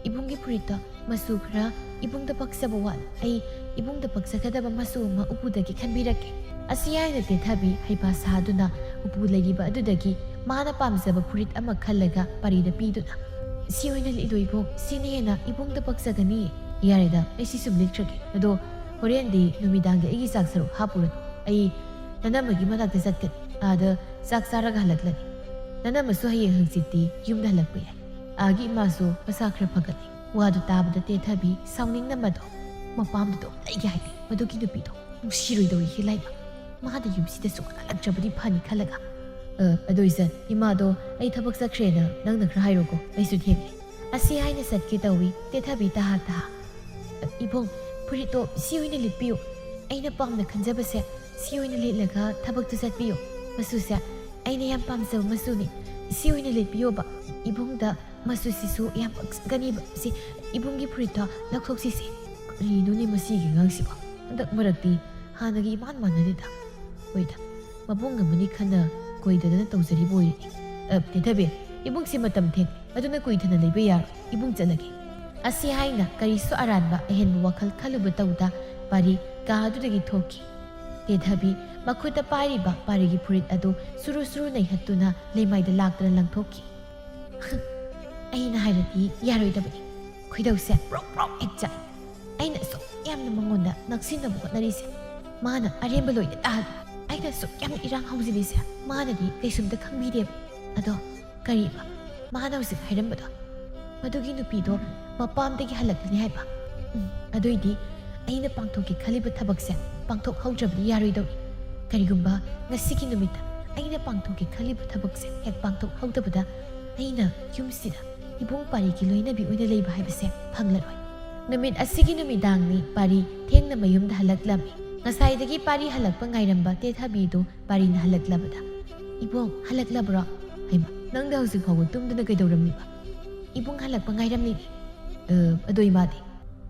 ꯏꯕꯨꯡꯒꯤ ꯐꯨꯔꯤꯠꯇꯣ ꯃꯆꯨ ꯈꯔ ꯏꯕꯨꯡꯗ ꯄꯛꯆꯕ ꯋꯥꯠꯂꯦ꯫ ꯑꯩ ꯏꯕꯨꯡꯗ ꯄꯛꯆꯒꯗꯕ ꯃꯆꯨ ꯑꯃ ꯎꯄꯨꯗꯒꯤ ꯈꯟꯕꯤꯔꯛꯀꯦ꯫" ꯑꯁꯤ ꯍꯥꯏꯅ ꯇꯦꯊꯥꯕꯤ ꯍꯩꯄꯥ ꯁꯥꯗꯨꯅ ꯎꯄꯨ ꯂꯩꯔꯤꯕ ꯑꯗꯨꯗꯒꯤ ꯃꯥꯅ ꯄꯥꯝꯖꯕ ꯐꯨꯔꯤꯠ ꯑꯃ ꯈꯜꯂꯒ ꯄꯥꯔꯤꯗ ꯄꯤꯗꯨꯅ, "ꯁꯤ ꯑꯣꯏꯅ ꯂꯤꯠꯂꯣ ꯏꯕꯨꯡ, ꯁꯤꯅ ꯍꯦꯟꯅ ꯏꯕꯨꯡꯗ ꯄꯛꯆꯒꯅꯤ꯫" "ꯌꯥꯔꯦꯗ, ꯑꯩ ꯁꯤ ꯁꯨꯝ ꯂꯤꯠꯈ꯭ꯔꯒꯦ꯫ ꯑꯗꯣ ꯍꯣꯔꯦꯟꯗꯤ ꯅꯨꯃꯤꯗꯥꯡꯒꯤ ꯑꯩꯒꯤ ꯆꯥꯛ ꯁꯔꯨꯛ ꯍꯥꯞꯄꯨꯔꯅꯨ꯫ ꯑꯩ ꯅꯅꯝꯃꯒꯤ ꯃꯅꯥꯛꯇ ꯆꯠꯀꯅꯤ꯫ ꯑꯥꯗ ꯆꯥꯛ ꯆꯥꯔꯒ ꯍꯜꯂꯛꯂꯅꯤ꯫ ꯅꯅꯝꯃꯁꯨ ꯍꯌꯦꯡ ꯍꯪꯆꯤꯠꯇꯤ ꯌꯨꯝꯗ ꯍꯜꯂꯛꯄ ꯌꯥꯏ꯫ ꯑꯥꯒꯤ ꯏꯃꯥꯁꯨ ꯃꯁꯥ ꯈꯔ ꯐꯒꯠꯂꯦ꯫" ꯋꯥꯗꯨ ꯇꯥꯕꯗ ꯇꯦꯊꯕꯤ ꯁꯥꯎꯅꯤꯡꯅ ꯃꯗꯣ ꯃꯄꯥꯝꯗ ꯑꯗꯨꯝ ꯂꯩꯒꯦ ꯍꯥꯏꯗꯦ꯫ ꯃꯗꯨꯒꯤ ꯅꯨꯄꯤꯗꯣ ꯅꯨꯡꯁꯤꯔꯣꯏꯗꯧꯔꯤ ꯍꯦ ꯂꯥꯏꯃ꯫ ꯃꯥꯗ ꯌꯨꯝꯁꯤꯗ ꯁꯨꯡꯍꯜꯂꯛꯇ꯭ꯔꯕꯗꯤ ꯐꯅꯤ ꯈꯜꯂꯒ꯫ "ꯑ, ꯑꯗꯣ ꯏꯆꯟ, ꯏꯃꯥꯗꯣ ꯑꯩ ꯊꯕꯛ ꯆꯠꯈ꯭ꯔꯦꯅ ꯅꯪꯅ ꯈꯔ ꯍꯥꯏꯔꯣꯀꯣ, ꯑꯩꯁꯨ ꯊꯦꯡꯉꯦ"꯫ ꯑꯁꯤ ꯍꯥꯏꯅ ꯆꯠꯀꯦ ꯇꯧꯏ ꯇꯦꯊꯕꯤ ꯇꯍꯥ ꯇꯍꯥ꯫ "ꯑ, ꯏꯕꯨꯡ, ꯐꯨꯔꯤꯠꯇꯣ ꯁꯤ ꯑꯣꯏꯅ ꯂꯤꯠꯄꯤꯌꯨ꯫ ꯑꯩꯅ ꯄꯥꯝꯅ ꯈꯟꯖꯕꯁꯦ ꯁꯤ ꯑꯣꯏꯅ ꯂꯤꯠꯂꯒ ꯊꯕꯛꯇꯨ ꯆꯠꯄꯤꯌꯨ꯫ ꯃꯆꯨꯁꯦ ꯑꯩꯅ ꯌꯥꯝ ꯄꯥꯝꯖꯕ ꯃꯆꯨꯅꯤ꯫ ꯁꯤ ꯑꯣꯏꯅ ꯂꯤꯠꯄꯤꯌꯣꯕ꯫ ꯏꯕꯨꯡꯗ ꯃꯆꯨꯁꯤꯁꯨ ꯌꯥꯝ ꯄꯛꯆꯒꯅꯤꯕ꯫ ꯁꯤ ꯏꯕꯨꯡꯒꯤ ꯐꯨꯔꯤꯠꯇꯣ ꯂꯧꯊꯣꯛꯁꯤꯁꯦ"꯫ ꯀꯔꯤꯅꯣꯅꯦ ꯃꯁꯤꯒꯤ ꯑꯉꯥꯡꯁꯤꯕꯣ? ꯍꯟꯗꯛ ꯃꯔꯛꯇꯤ ꯍꯥꯟꯅꯒꯤ ꯏꯃꯥꯟ ꯃꯥꯟꯅꯗꯦꯗ꯫ ꯍꯣꯏꯗ, ꯃꯕꯨꯡ ꯑꯃꯅꯤ ꯈꯟꯅ ꯀꯣꯏꯗꯗꯅ ꯇꯧꯖꯔꯤꯕ ꯑꯣꯏꯔꯤꯅꯤ꯫ "ꯑ, ꯇꯦꯊꯕꯤ, ꯏꯕꯨꯡꯁꯤ ꯃꯇꯝ ꯊꯦꯡ, ꯑꯗꯨꯅ ꯀꯨꯏꯊꯅ ꯂꯩꯕ ꯌꯥꯔꯣꯏ꯫ ꯏꯕꯨꯡ ꯆꯠꯂꯒꯦ"꯫ ꯑꯁꯤ ꯍꯥꯏꯅ ꯀꯔꯤꯁꯨ ꯑꯔꯥꯟꯕ ꯑꯍꯦꯟꯕ ꯋꯥꯈꯜ ꯈꯜꯂꯨꯕ ꯇꯧꯗ ꯄꯥꯔꯤ ꯀꯥ ꯑꯗꯨꯗꯒꯤ ꯊꯣꯛꯈꯤ꯫ ꯇꯦꯊꯕꯤ ꯃꯈꯨꯠꯇ ꯄꯥꯏꯔꯤꯕ ꯄꯥꯔꯤꯒꯤ ꯐꯨꯔꯤꯠ ꯑꯗꯨ ꯁꯨꯔꯨ ꯁꯨꯔꯨ ꯅꯩꯍꯠꯇꯨꯅ ꯂꯩꯃꯥꯏꯗ ꯂꯥꯛꯇꯅ ꯂꯪꯊꯣꯛꯈꯤ꯫ "ꯑꯩꯅ ꯍꯥꯏꯔꯗꯤ ꯌꯥꯔꯣꯏꯗꯕꯅꯤ꯫ ꯈꯣꯏꯗꯧꯁꯦ ꯄ꯭ꯔꯣꯛ ꯄ꯭ꯔꯣꯛ ꯍꯦꯛ ꯆꯥꯛꯏ꯫ ꯑꯩꯅ ꯑꯁꯨꯛ ꯌꯥꯝꯅ ꯃꯉꯣꯟꯗ ꯅꯛꯁꯤꯟꯅꯕ ꯍꯣꯠꯅꯔꯤꯁꯦ, ꯃꯥꯅ ꯑꯔꯦꯝꯕ ꯂꯣꯏꯅ ꯇꯥꯍꯜꯂꯤ꯫ ꯑꯩꯅ ꯑꯁꯨꯛ ꯌꯥꯝꯅ ꯏꯔꯥꯡ ꯍꯧꯖꯤꯜꯂꯤꯁꯦ, ꯃꯥꯅꯗꯤ ꯀꯩꯁꯨꯝꯇ ꯈꯪꯕꯤꯗꯦꯕ꯫ ꯑꯗꯣ ꯀꯔꯤꯕ ꯃꯥꯅ ꯍꯧꯖꯤꯛ ꯍꯥꯏꯔꯝꯕꯗꯣ? ꯃꯗꯨꯒꯤ ꯅꯨꯄꯤꯗꯣ ꯃꯄꯥꯝꯗꯒꯤ ꯍꯜꯂꯛꯂꯤꯅꯤ ꯍꯥꯏꯕ? ꯎꯝ, ꯑꯗꯨꯏꯗꯤ ꯑꯩꯅ ꯄꯥꯡꯊꯣꯛꯀꯦ ꯈꯜꯂꯤꯕ ꯊꯕꯛꯁꯦ ꯄꯥꯡꯊꯣꯛꯍꯧꯗ꯭ꯔꯕꯗꯤ ꯌꯥꯔꯣꯏꯗꯧꯔꯤ꯫ ꯀꯔꯤꯒꯨꯝꯕ ꯉꯁꯤꯒꯤ ꯅꯨꯃꯤꯠꯇ ꯑꯩꯅ ꯄꯥꯡꯊꯣꯛꯀꯦ ꯈꯜꯂꯤꯕ ꯊꯕꯛꯁꯦ ꯍꯦꯛ ꯄꯥꯡꯊꯣꯛꯍꯧꯗꯕꯗ ꯑꯩꯅ ꯌꯨꯝꯁꯤꯗ ꯏꯕꯨꯡ ꯄꯥꯔꯤꯒꯤ ꯂꯣꯏꯅꯕꯤ ꯑꯣꯏꯅ ꯂꯩꯕ ꯍꯥꯏꯕꯁꯦ ꯐꯪꯂꯔꯣꯏ꯫ ꯅꯨꯃꯤꯠ ꯑꯁꯤꯒꯤ ꯅꯨꯃꯤꯗꯥꯡꯅꯤ ꯄꯥꯔꯤ ꯊꯦꯡꯅ ꯃꯌꯨꯝꯗ ꯍꯜꯂꯛꯂꯝꯃꯤ꯫ ꯉꯁꯥꯏꯗꯒꯤ ꯄꯥꯔꯤ ꯍꯜꯂꯛꯄ ꯉꯥꯏꯔꯝꯕ ꯇꯦꯊꯕꯤꯗꯨ ꯄꯥꯔꯤꯅ ꯍꯜꯂꯛꯂꯕꯗ, "ꯏꯕꯨꯡ, ꯍꯜꯂꯛꯂꯕ꯭ꯔꯣ? ꯍꯩꯃꯥ, ꯅꯪꯗꯤ ꯍꯧꯖꯤꯛ ꯐꯥꯎꯕ ꯇꯨꯝꯗꯨꯅ ꯀꯩꯗꯧꯔꯝꯂꯤꯕ?" "ꯏꯕꯨꯡ ꯍꯜꯂꯛꯄ ꯉꯥꯏꯔꯝꯂꯤꯅꯤ"꯫ "ꯑ, ꯑꯗꯣ ꯏꯃꯥꯗꯤ?"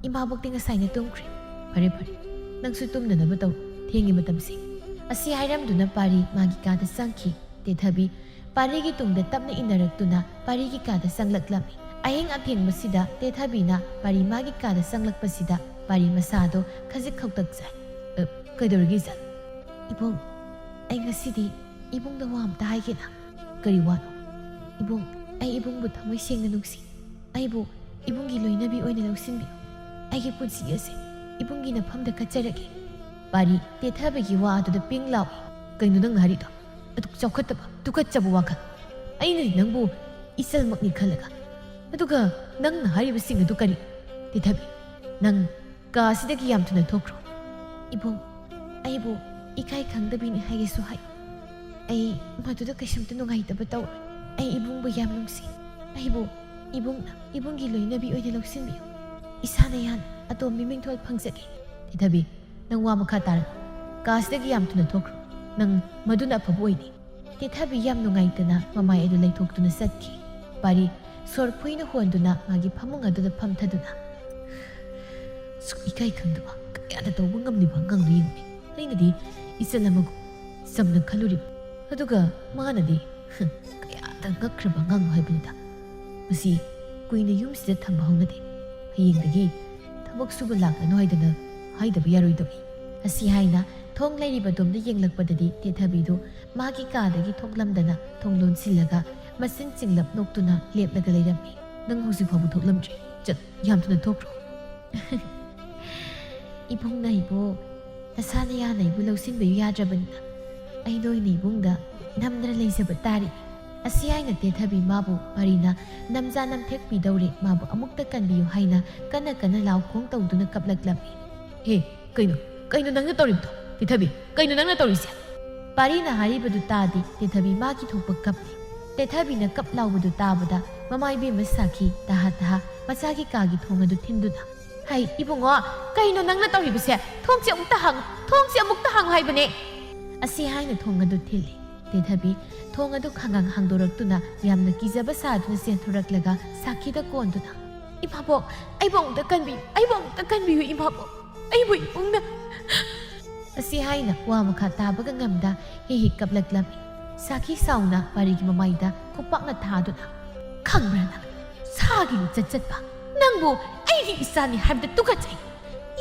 "ꯏꯃꯥꯕꯣꯛꯇꯤ ꯉꯁꯥꯏꯅ ꯇꯨꯝꯈ꯭ꯔꯦ"꯫ "ꯐꯔꯦ, ꯐꯔꯦ, ꯅꯪꯁꯨ ꯇꯨꯝꯅꯅꯕ ꯇꯧ, ꯊꯦꯡꯉꯤ ꯃꯇꯝꯁꯤ"꯫ ꯑꯁꯤ ꯍꯥꯏꯔꯝꯗꯨꯅ ꯄꯥꯔꯤ ꯃꯥꯒꯤ ꯀꯥꯗ ꯆꯪꯈꯤ꯫ ꯇꯦꯊꯕꯤ ꯄꯥꯔꯤꯒꯤ ꯇꯨꯡꯗ ꯇꯞꯅ ꯏꯟꯅꯔꯛꯇꯨꯅ ꯄꯥꯔꯤꯒꯤ ꯀꯥꯗ ꯆꯪꯂꯛꯂꯝꯃꯤ꯫ ꯑꯍꯤꯡ ꯑꯊꯦꯡꯕꯁꯤꯗ ꯇꯦꯊꯕꯤꯅ ꯄꯥꯔꯤ ꯃꯥꯒꯤ ꯀꯥꯗ ꯆꯪꯂꯛꯄꯁꯤꯗ ꯄꯥꯔꯤ ꯃꯁꯥꯗꯣ ꯈꯖꯤꯛ ꯈꯧꯇꯛ ꯆꯥꯏ꯫ "ꯑ, ꯀꯩꯗꯧꯔꯒꯦ ꯏꯆꯟ?" "ꯏꯕꯨꯡ, ꯑꯩ ꯉꯁꯤꯗꯤ ꯏꯕꯨꯡꯗ ꯋꯥ ꯑꯝꯇ ꯍꯥꯏꯒꯦꯅ"꯫ "ꯀꯔꯤ ꯋꯥꯅꯣ?" "ꯏꯕꯨꯡ, ꯑꯩ ꯏꯕꯨꯡꯕꯨ ꯊꯃꯣꯏ ꯁꯦꯡꯅ ꯅꯨꯡꯁꯤ꯫ ꯑꯩꯕꯨ ꯏꯕꯨꯡꯒꯤ ꯂꯣꯏꯅꯕꯤ ꯑꯣꯏꯅ ꯂꯧꯁꯤꯟꯕꯤꯌꯨ꯫ ꯑꯩꯒꯤ ꯄꯨꯟꯁꯤ ꯑꯁꯦ ꯏꯕꯨꯡꯒꯤ ꯅꯐꯝꯗ ꯀꯠꯆꯔꯒꯦ"꯫ ꯄꯥꯔꯤ ꯇꯦꯊꯕꯤꯒꯤ ꯋꯥ ꯑꯗꯨꯗ ꯄꯤꯡ ꯂꯥꯎꯏ꯫ "ꯀꯩꯅꯣ ꯅꯪꯅ ꯍꯥꯏꯔꯤꯗꯣ? ꯑꯗꯨꯛ ꯆꯥꯎꯈꯠꯇꯕ, ꯇꯨꯀꯠꯆꯕ ꯋꯥꯈꯜ! ꯑꯩꯅꯗꯤ ꯅꯪꯕꯨ ꯏꯆꯜꯃꯛꯅꯤ ꯈꯜꯂꯒ꯫ ꯑꯗꯨꯒ ꯅꯪꯅ ꯍꯥꯏꯔꯤꯕꯁꯤꯡ ꯑꯗꯨ ꯀꯔꯤ? ꯇꯦꯊꯕꯤ, ꯅꯪ ꯀꯥ ꯑꯁꯤꯗꯒꯤ ꯌꯥꯝ ꯊꯨꯅ ꯊꯣꯛꯈ꯭ꯔꯣ"꯫ "ꯏꯕꯨꯡ, ꯑꯩꯕꯨ ꯏꯀꯥꯏ ꯈꯪꯗꯕꯤꯅꯤ ꯍꯥꯏꯒꯦꯁꯨ ꯍꯥꯏ꯫ ꯑꯩ ꯃꯗꯨꯗ ꯀꯩꯁꯨꯝꯇ ꯅꯨꯡꯉꯥꯏꯇꯕ ꯇꯧꯔꯣꯏ꯫ ꯑꯩ ꯏꯕꯨꯡꯕꯨ ꯌꯥꯝ ꯅꯨꯡꯁꯤ꯫ ꯑꯩꯕꯨ ꯏꯕꯨꯡꯅ ꯏꯕꯨꯡꯒꯤ ꯂꯣꯏꯅꯕꯤ ꯑꯣꯏꯅ ꯂꯧꯁꯤꯟꯕꯤꯌꯨ꯫ ꯏꯁꯥꯅ ꯌꯥꯅ ꯑꯇꯣꯝꯕꯤ ꯃꯤꯡꯊꯣꯜ ꯐꯪꯖꯒꯦ꯫ ꯇꯦꯊꯕꯤ, ꯅꯪ ꯋꯥ ꯃꯈꯥ ꯇꯥꯔꯅꯨ꯫ ꯀꯥꯁꯤꯗꯒꯤ ꯌꯥꯝ ꯊꯨꯅ ꯊꯣꯛꯈ꯭ꯔꯣ꯫ ꯅꯪ ꯃꯗꯨꯅ ꯑꯐꯕ ꯑꯣꯏꯅꯤ꯫ ꯇꯦꯊꯕꯤ ꯌꯥꯝ ꯅꯨꯡꯉꯥꯏꯇꯅ ꯃꯃꯥꯏ ꯑꯗꯨ ꯂꯩꯊꯣꯛꯇꯨꯅ ꯆꯠꯈꯤ꯫ ꯄꯥꯔꯤ ꯁꯣꯔ ꯐꯨꯏꯅ ꯍꯣꯟꯗꯨꯅ ꯃꯥꯒꯤ ꯐꯃꯨꯡ ꯑꯗꯨꯗ ꯐꯝꯊꯗꯨꯅ, "ꯁꯨꯛ ꯏꯀꯥꯏ ꯈꯪꯗꯕ, ꯀꯌꯥꯗ ꯇꯧꯕ ꯉꯝꯂꯤꯕ ꯑꯉꯥꯡꯅꯣ ꯌꯦꯡꯉꯨꯅꯦ꯫ ꯑꯩꯅꯗꯤ ꯏꯆꯜ ꯑꯃꯒꯨꯝ ꯆꯝꯅ ꯈꯜꯂꯨꯔꯤꯕ꯫ ꯑꯗꯨꯒ ꯃꯥꯅꯗꯤ, ꯍꯨꯝ, ꯀꯌꯥꯗ ꯉꯛꯈ꯭ꯔꯕ ꯑꯉꯥꯡꯅꯣ ꯍꯥꯏꯕꯅꯤꯗ꯫ ꯃꯁꯤ ꯀꯨꯏꯅ ꯌꯨꯝꯁꯤꯗ ꯊꯝꯕ ꯍꯧꯅꯗꯦ꯫ ꯍꯌꯦꯡꯗꯒꯤ ꯊꯕꯛ ꯁꯨꯕ ꯂꯥꯛꯂꯅꯨ ꯍꯥꯏꯗꯅ ꯍꯥꯏꯗꯕ ꯌꯥꯔꯣꯏꯗꯧꯔꯤ"꯫ ꯑꯁꯤ ꯍꯥꯏꯅ ꯊꯣꯡ ꯂꯩꯔꯤꯕ ꯑꯗꯣꯝꯗ ꯌꯦꯡꯂꯛꯄꯗꯗꯤ ꯇꯦꯊꯕꯤꯗꯨ ꯃꯥꯒꯤ ꯀꯥꯗꯒꯤ ꯊꯣꯛꯂꯝꯗꯅ ꯊꯣꯡ ꯂꯣꯟꯁꯤꯜꯂꯒ ꯃꯆꯤꯟ ꯆꯤꯡꯂꯞ ꯅꯣꯛꯇꯨꯅ ꯂꯦꯞꯂꯒ ꯂꯩꯔꯝꯃꯤ꯫ "ꯅꯪ ꯍꯧꯖꯤꯛ ꯐꯥꯎꯕ ꯊꯣꯛꯂꯝꯗ꯭ꯔꯤ꯫ ꯆꯠ, ꯌꯥꯝ ꯊꯨꯅ ꯊꯣꯛꯈ꯭ꯔꯣ"꯫ "ꯏꯕꯨꯡꯅ ꯑꯩꯕꯨ, ꯅꯁꯥꯅ ꯌꯥꯅ ꯑꯩꯕꯨ ꯂꯧꯁꯤꯟꯕꯤꯌꯨ ꯌꯥꯗ꯭ꯔꯕꯅꯤꯅ, ꯑꯩ ꯅꯣꯏꯅ ꯏꯕꯨꯡꯗ ꯅꯝꯗꯅ ꯂꯩꯖꯕ ꯇꯥꯔꯦ"꯫ ꯑꯁꯤ ꯍꯥꯏꯅ ꯇꯦꯊꯕꯤ ꯃꯥꯕꯨ ꯄꯥꯔꯤꯅ ꯅꯝꯖꯥ ꯅꯝꯊꯦꯛꯄꯤꯗꯧꯔꯦ, ꯃꯥꯕꯨ ꯑꯃꯨꯛꯇ ꯀꯟꯕꯤꯌꯨ ꯍꯥꯏꯅ ꯀꯟꯅ ꯀꯟꯅ ꯂꯥꯎꯈꯣꯡ ꯇꯧꯗꯨꯅ ꯀꯞꯂꯛꯂꯝꯃꯤ꯫ "ꯍꯦ, ꯀꯩꯅꯣ, ꯀꯩꯅꯣ ꯅꯪꯅ ꯇꯧꯔꯤꯕꯗꯣ? ꯇꯦꯊꯕꯤ, ꯀꯩꯅꯣ ꯅꯪꯅ ꯇꯧꯔꯤꯁꯦ?" ꯄꯥꯔꯤꯅ ꯍꯥꯏꯔꯤꯕꯗꯨ ꯇꯥꯗꯦ, ꯇꯦꯊꯕꯤ ꯃꯥꯒꯤ ꯊꯣꯛꯄ ꯀꯞꯂꯤ꯫ ꯇꯦꯊꯕꯤꯅ ꯀꯞ ꯂꯥꯎꯕꯗꯨ ꯇꯥꯕꯗ ꯃꯃꯥ ꯏꯕꯦꯝꯃ ꯁꯥꯈꯤ ꯇꯍꯥ ꯇꯍꯥ ꯃꯆꯥꯒꯤ ꯀꯥꯒꯤ ꯊꯣꯡ ꯑꯗꯨ ꯊꯤꯟꯗꯨꯅ, "ꯍꯩ, ꯏꯕꯨꯡꯉꯣ, ꯀꯩꯅꯣ ꯅꯪꯅ ꯇꯧꯔꯤꯕꯁꯦ? ꯊꯣꯡꯁꯦ ꯑꯃꯨꯛꯇ ꯍꯥꯡꯉꯨ, ꯊꯣꯡꯁꯦ ꯑꯃꯨꯛꯇ ꯍꯥꯡꯉꯨ ꯍꯥꯏꯕꯅꯦ!" ꯑꯁꯤ ꯍꯥꯏꯅ ꯊꯣꯡ ꯑꯗꯨ ꯊꯤꯜꯂꯤ꯫ ꯇꯦꯊꯕꯤ ꯊꯣꯡ ꯑꯗꯨ ꯈꯪꯒꯥꯡ ꯍꯥꯡꯗꯣꯔꯛꯇꯨꯅ ꯌꯥꯝꯅ ꯀꯤꯖꯕ ꯁꯥꯗꯨꯅ ꯆꯦꯟꯊꯣꯔꯛꯂꯒ ꯁꯥꯈꯤꯗ ꯀꯣꯟꯗꯨꯅ, "ꯏꯃꯥꯕꯣꯛ, ꯑꯩꯕꯨ ꯑꯃꯨꯛꯇ ꯀꯟꯕꯤꯌꯨ, ꯑꯩꯕꯨ ꯑꯃꯨꯛꯇ ꯀꯟꯕꯤꯌꯨ ꯏꯃꯥꯕꯣꯛ, ꯑꯩꯕꯨ ꯏꯕꯨꯡꯅ"꯫ ꯑꯁꯤ ꯍꯥꯏꯅ ꯋꯥ ꯃꯈꯥ ꯇꯥꯕꯒ ꯉꯝꯗ ꯍꯦꯛ ꯍꯦꯛ ꯀꯞꯂꯛꯂꯝꯃꯤ꯫ ꯁꯥꯈꯤ ꯁꯥꯎꯅ ꯄꯥꯔꯤꯒꯤ ꯃꯃꯥꯏꯗ ꯈꯨꯄꯥꯛꯅ ꯊꯥꯗꯨꯅ, "ꯈꯪꯕ꯭ꯔꯥ ꯅꯪ? ꯁꯥꯒꯤ ꯂꯤꯆꯠ ꯆꯠꯄ ꯅꯪꯕꯨ ꯑꯩꯒꯤ ꯏꯆꯥꯅꯤ ꯍꯥꯏꯕꯗ ꯇꯨꯀꯠꯆꯩ꯫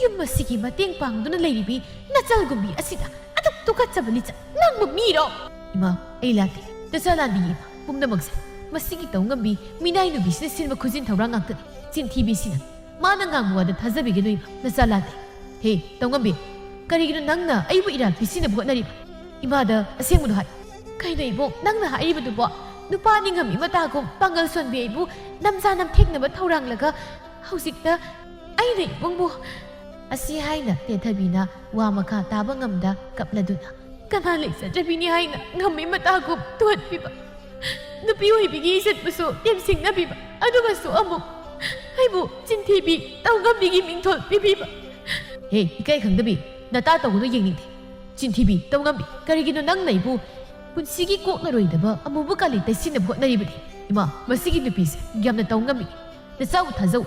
ꯌꯨꯝ ꯑꯁꯤꯒꯤ ꯃꯇꯦꯡ ꯄꯥꯡꯗꯨꯅ ꯂꯩꯔꯤꯕꯤ ꯅꯆꯜꯒꯨꯝꯕꯤ ꯑꯁꯤꯗ ꯑꯗꯨꯛ ꯇꯨꯀꯠꯆꯕ ꯂꯤꯆꯠ ꯅꯪꯕꯨ ꯃꯤꯔꯣ?" "ꯏꯃꯥ, ꯑꯩ ꯂꯥꯟꯗꯦ꯫ ꯅꯆꯥ ꯂꯥꯟꯗꯤꯌꯦ ꯏꯃꯥ꯫ ꯄꯨꯝꯅꯃꯛꯁꯦ ꯃꯁꯤꯒꯤ ꯇꯧꯉꯝꯕꯤ ꯃꯤꯅꯥꯏ ꯅꯨꯄꯤꯁꯤꯅ ꯁꯤꯟꯕ ꯈꯨꯖꯤꯟ ꯊꯧꯔꯥꯡ ꯉꯥꯛꯇꯅꯤ꯫ ꯆꯤꯟꯊꯤꯕꯤꯁꯤꯅ꯫ ꯃꯥꯅ ꯉꯥꯡꯕ ꯋꯥꯗ ꯊꯥꯖꯕꯤꯒꯅꯨ ꯏꯃꯥ꯫ ꯅꯆꯥ ꯂꯥꯟꯗꯦ꯫ ꯍꯦ, ꯇꯧꯉꯝꯕꯤ, ꯀꯔꯤꯒꯤꯅꯣ ꯅꯪꯅ ꯑꯩꯕꯨ ꯏꯔꯥꯜ ꯄꯤꯁꯤꯟꯅꯕ ꯍꯣꯠꯅꯔꯤꯕ? ꯏꯃꯥꯗ ꯑꯁꯦꯡꯕꯗꯣ ꯍꯥꯏ"꯫ "ꯀꯩꯅꯣ ꯏꯕꯣꯛ, ꯅꯪꯅ ꯍꯥꯏꯔꯤꯕꯗꯨꯕꯣ? ꯅꯨꯄꯥ ꯅꯤꯡꯉꯝꯃꯤ ꯃꯇꯥꯒꯨꯝ ꯄꯥꯡꯒꯜ ꯁꯣꯟꯕꯤ ꯑꯩꯕꯨ ꯅꯝꯖꯥ ꯅꯝꯊꯦꯛꯅꯕ ꯊꯧꯔꯥꯡꯂꯒ ꯍꯧꯖꯤꯛꯇ ꯑꯩꯅ ꯏꯕꯨꯡꯕꯨ" ꯑꯁꯤ ꯍꯥꯏꯅ ꯇꯦꯊꯕꯤꯅ ꯋꯥ ꯃꯈꯥ ꯇꯥꯕ ꯉꯝꯗ ꯀꯞꯂꯗꯨꯅ, "ꯀꯅꯥ ꯂꯩꯖꯗ꯭ꯔꯕꯤꯅꯤ ꯍꯥꯏꯅ ꯉꯝꯃꯤ ꯃꯇꯥꯒꯨꯝ ꯇꯨꯍꯠꯄꯤꯕ, ꯅꯨꯄꯤ ꯑꯣꯏꯕꯤꯒꯤ ꯏꯖꯠꯄꯨꯁꯨ ꯇꯦꯝꯁꯤꯡꯅꯕꯤꯕ, ꯑꯗꯨꯒꯁꯨ ꯑꯃꯨꯛ ꯑꯩꯕꯨ ꯆꯤꯟꯊꯤꯕꯤ ꯇꯧꯉꯝꯕꯤꯒꯤ ꯃꯤꯡꯊꯣꯜ ꯄꯤꯕꯤꯕ"꯫ "ꯍꯦ, ꯏꯀꯥꯏ ꯈꯪꯗꯕꯤ, ꯅꯇꯥ ꯇꯧꯒꯅꯨ ꯌꯦꯡꯅꯤꯡꯗꯦ꯫ ꯆꯤꯟꯊꯤꯕꯤ ꯇꯧꯉꯝꯕꯤ, ꯀꯔꯤꯒꯤꯅꯣ ꯅꯪꯅ ꯑꯩꯕꯨ ꯄꯨꯟꯁꯤꯒꯤ ꯀꯣꯛꯂꯔꯣꯏꯗꯕ ꯑꯃꯨꯕ ꯀꯥꯂꯤ ꯇꯩꯁꯤꯟꯅꯕ ꯍꯣꯠꯅꯔꯤꯕꯅꯤ? ꯏꯃꯥ, ꯃꯁꯤꯒꯤ ꯅꯨꯄꯤꯁꯦ ꯌꯥꯝꯅ ꯇꯧꯉꯝꯃꯤ꯫ ꯅꯆꯥꯕꯨ ꯊꯥꯖꯧ꯫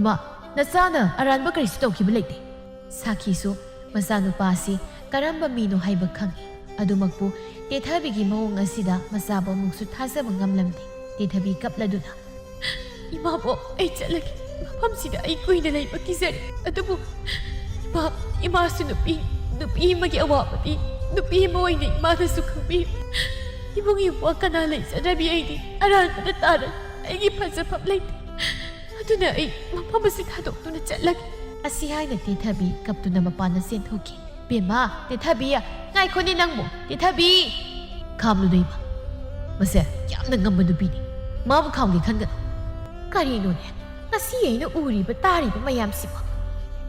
ꯏꯃꯥ, ꯅꯆꯥꯅ ꯑꯔꯥꯟꯕ ꯀꯔꯤꯁꯨ ꯇꯧꯈꯤꯕ ꯂꯩꯇꯦ"꯫ ꯁꯥꯈꯤꯁꯨ ꯃꯆꯥꯅꯨꯄꯥ ꯑꯁꯤ ꯀꯔꯝꯕ ꯃꯤꯅꯣ ꯍꯥꯏꯕ ꯈꯪꯏ꯫ ꯑꯗꯨꯃꯛꯄꯨ ꯇꯦꯊꯕꯤꯒꯤ ꯃꯑꯣꯡ ꯑꯁꯤꯗ ꯃꯆꯥꯕꯨ ꯑꯃꯨꯛꯁꯨ ꯊꯥꯖꯕ ꯉꯝꯂꯝꯗꯦ꯫ ꯇꯦꯊꯕꯤ ꯀꯞꯂꯗꯨꯅ, "ꯏꯃꯥꯕꯣ, ꯑꯩ ꯆꯠꯂꯒꯦ꯫ ꯃꯐꯝꯁꯤꯗ ꯑꯩ ꯀꯨꯏꯅ ꯂꯩꯕ ꯀꯤꯖꯔꯦ꯫ ꯑꯗꯨꯕꯨ ꯏꯃꯥ, ꯏꯃꯥꯁꯨ ꯅꯨꯄꯤ, ꯅꯨꯄꯤ ꯑꯃꯒꯤ ꯑꯋꯥꯕꯗꯤ ꯅꯨꯄꯤ ꯑꯃ ꯑꯣꯏꯅ ꯏꯃꯥꯅꯁꯨ ꯈꯪꯕꯤꯌꯨ꯫ ꯏꯕꯨꯡ ꯏꯕ꯭ꯋꯥ ꯀꯅꯥ ꯂꯩꯖꯗ꯭ꯔꯕꯤ ꯑꯩꯗꯤ ꯑꯔꯥꯟꯕꯗ ꯇꯥꯔꯦ꯫ ꯑꯩꯒꯤ ꯐꯖꯐꯝ ꯂꯩꯇꯦ꯫ ꯑꯗꯨꯅ ꯑꯩ ꯃꯐꯝ ꯑꯁꯤ ꯊꯥꯗꯣꯛꯇꯨꯅ ꯆꯠꯂꯒꯦ"꯫ ꯑꯁꯤ ꯍꯥꯏꯅ ꯇꯦꯊꯕꯤ ꯀꯞꯇꯨꯅ ꯃꯄꯥꯟꯗ ꯆꯦꯟꯊꯣꯛꯈꯤ꯫ "ꯕꯦꯝꯃ, ꯇꯦꯊꯕꯤ, ꯉꯥꯏꯈꯣꯅꯦ ꯅꯪꯕꯨ, ꯇꯦꯊꯕꯤ!" "ꯈꯥꯝꯂꯨꯗ ꯏꯃꯥ꯫ ꯃꯁꯦ ꯌꯥꯝꯅ ꯉꯝꯕ ꯅꯨꯄꯤꯅꯤ꯫ ꯃꯥꯕꯨ ꯈꯥꯝꯒꯦ ꯈꯟꯒꯅꯨ"꯫ ꯀꯔꯤꯅꯣꯅꯦ? ꯉꯁꯤ ꯑꯩꯅ ꯎꯔꯤꯕ ꯇꯥꯔꯤꯕ ꯃꯌꯥꯝꯁꯤꯕꯨ?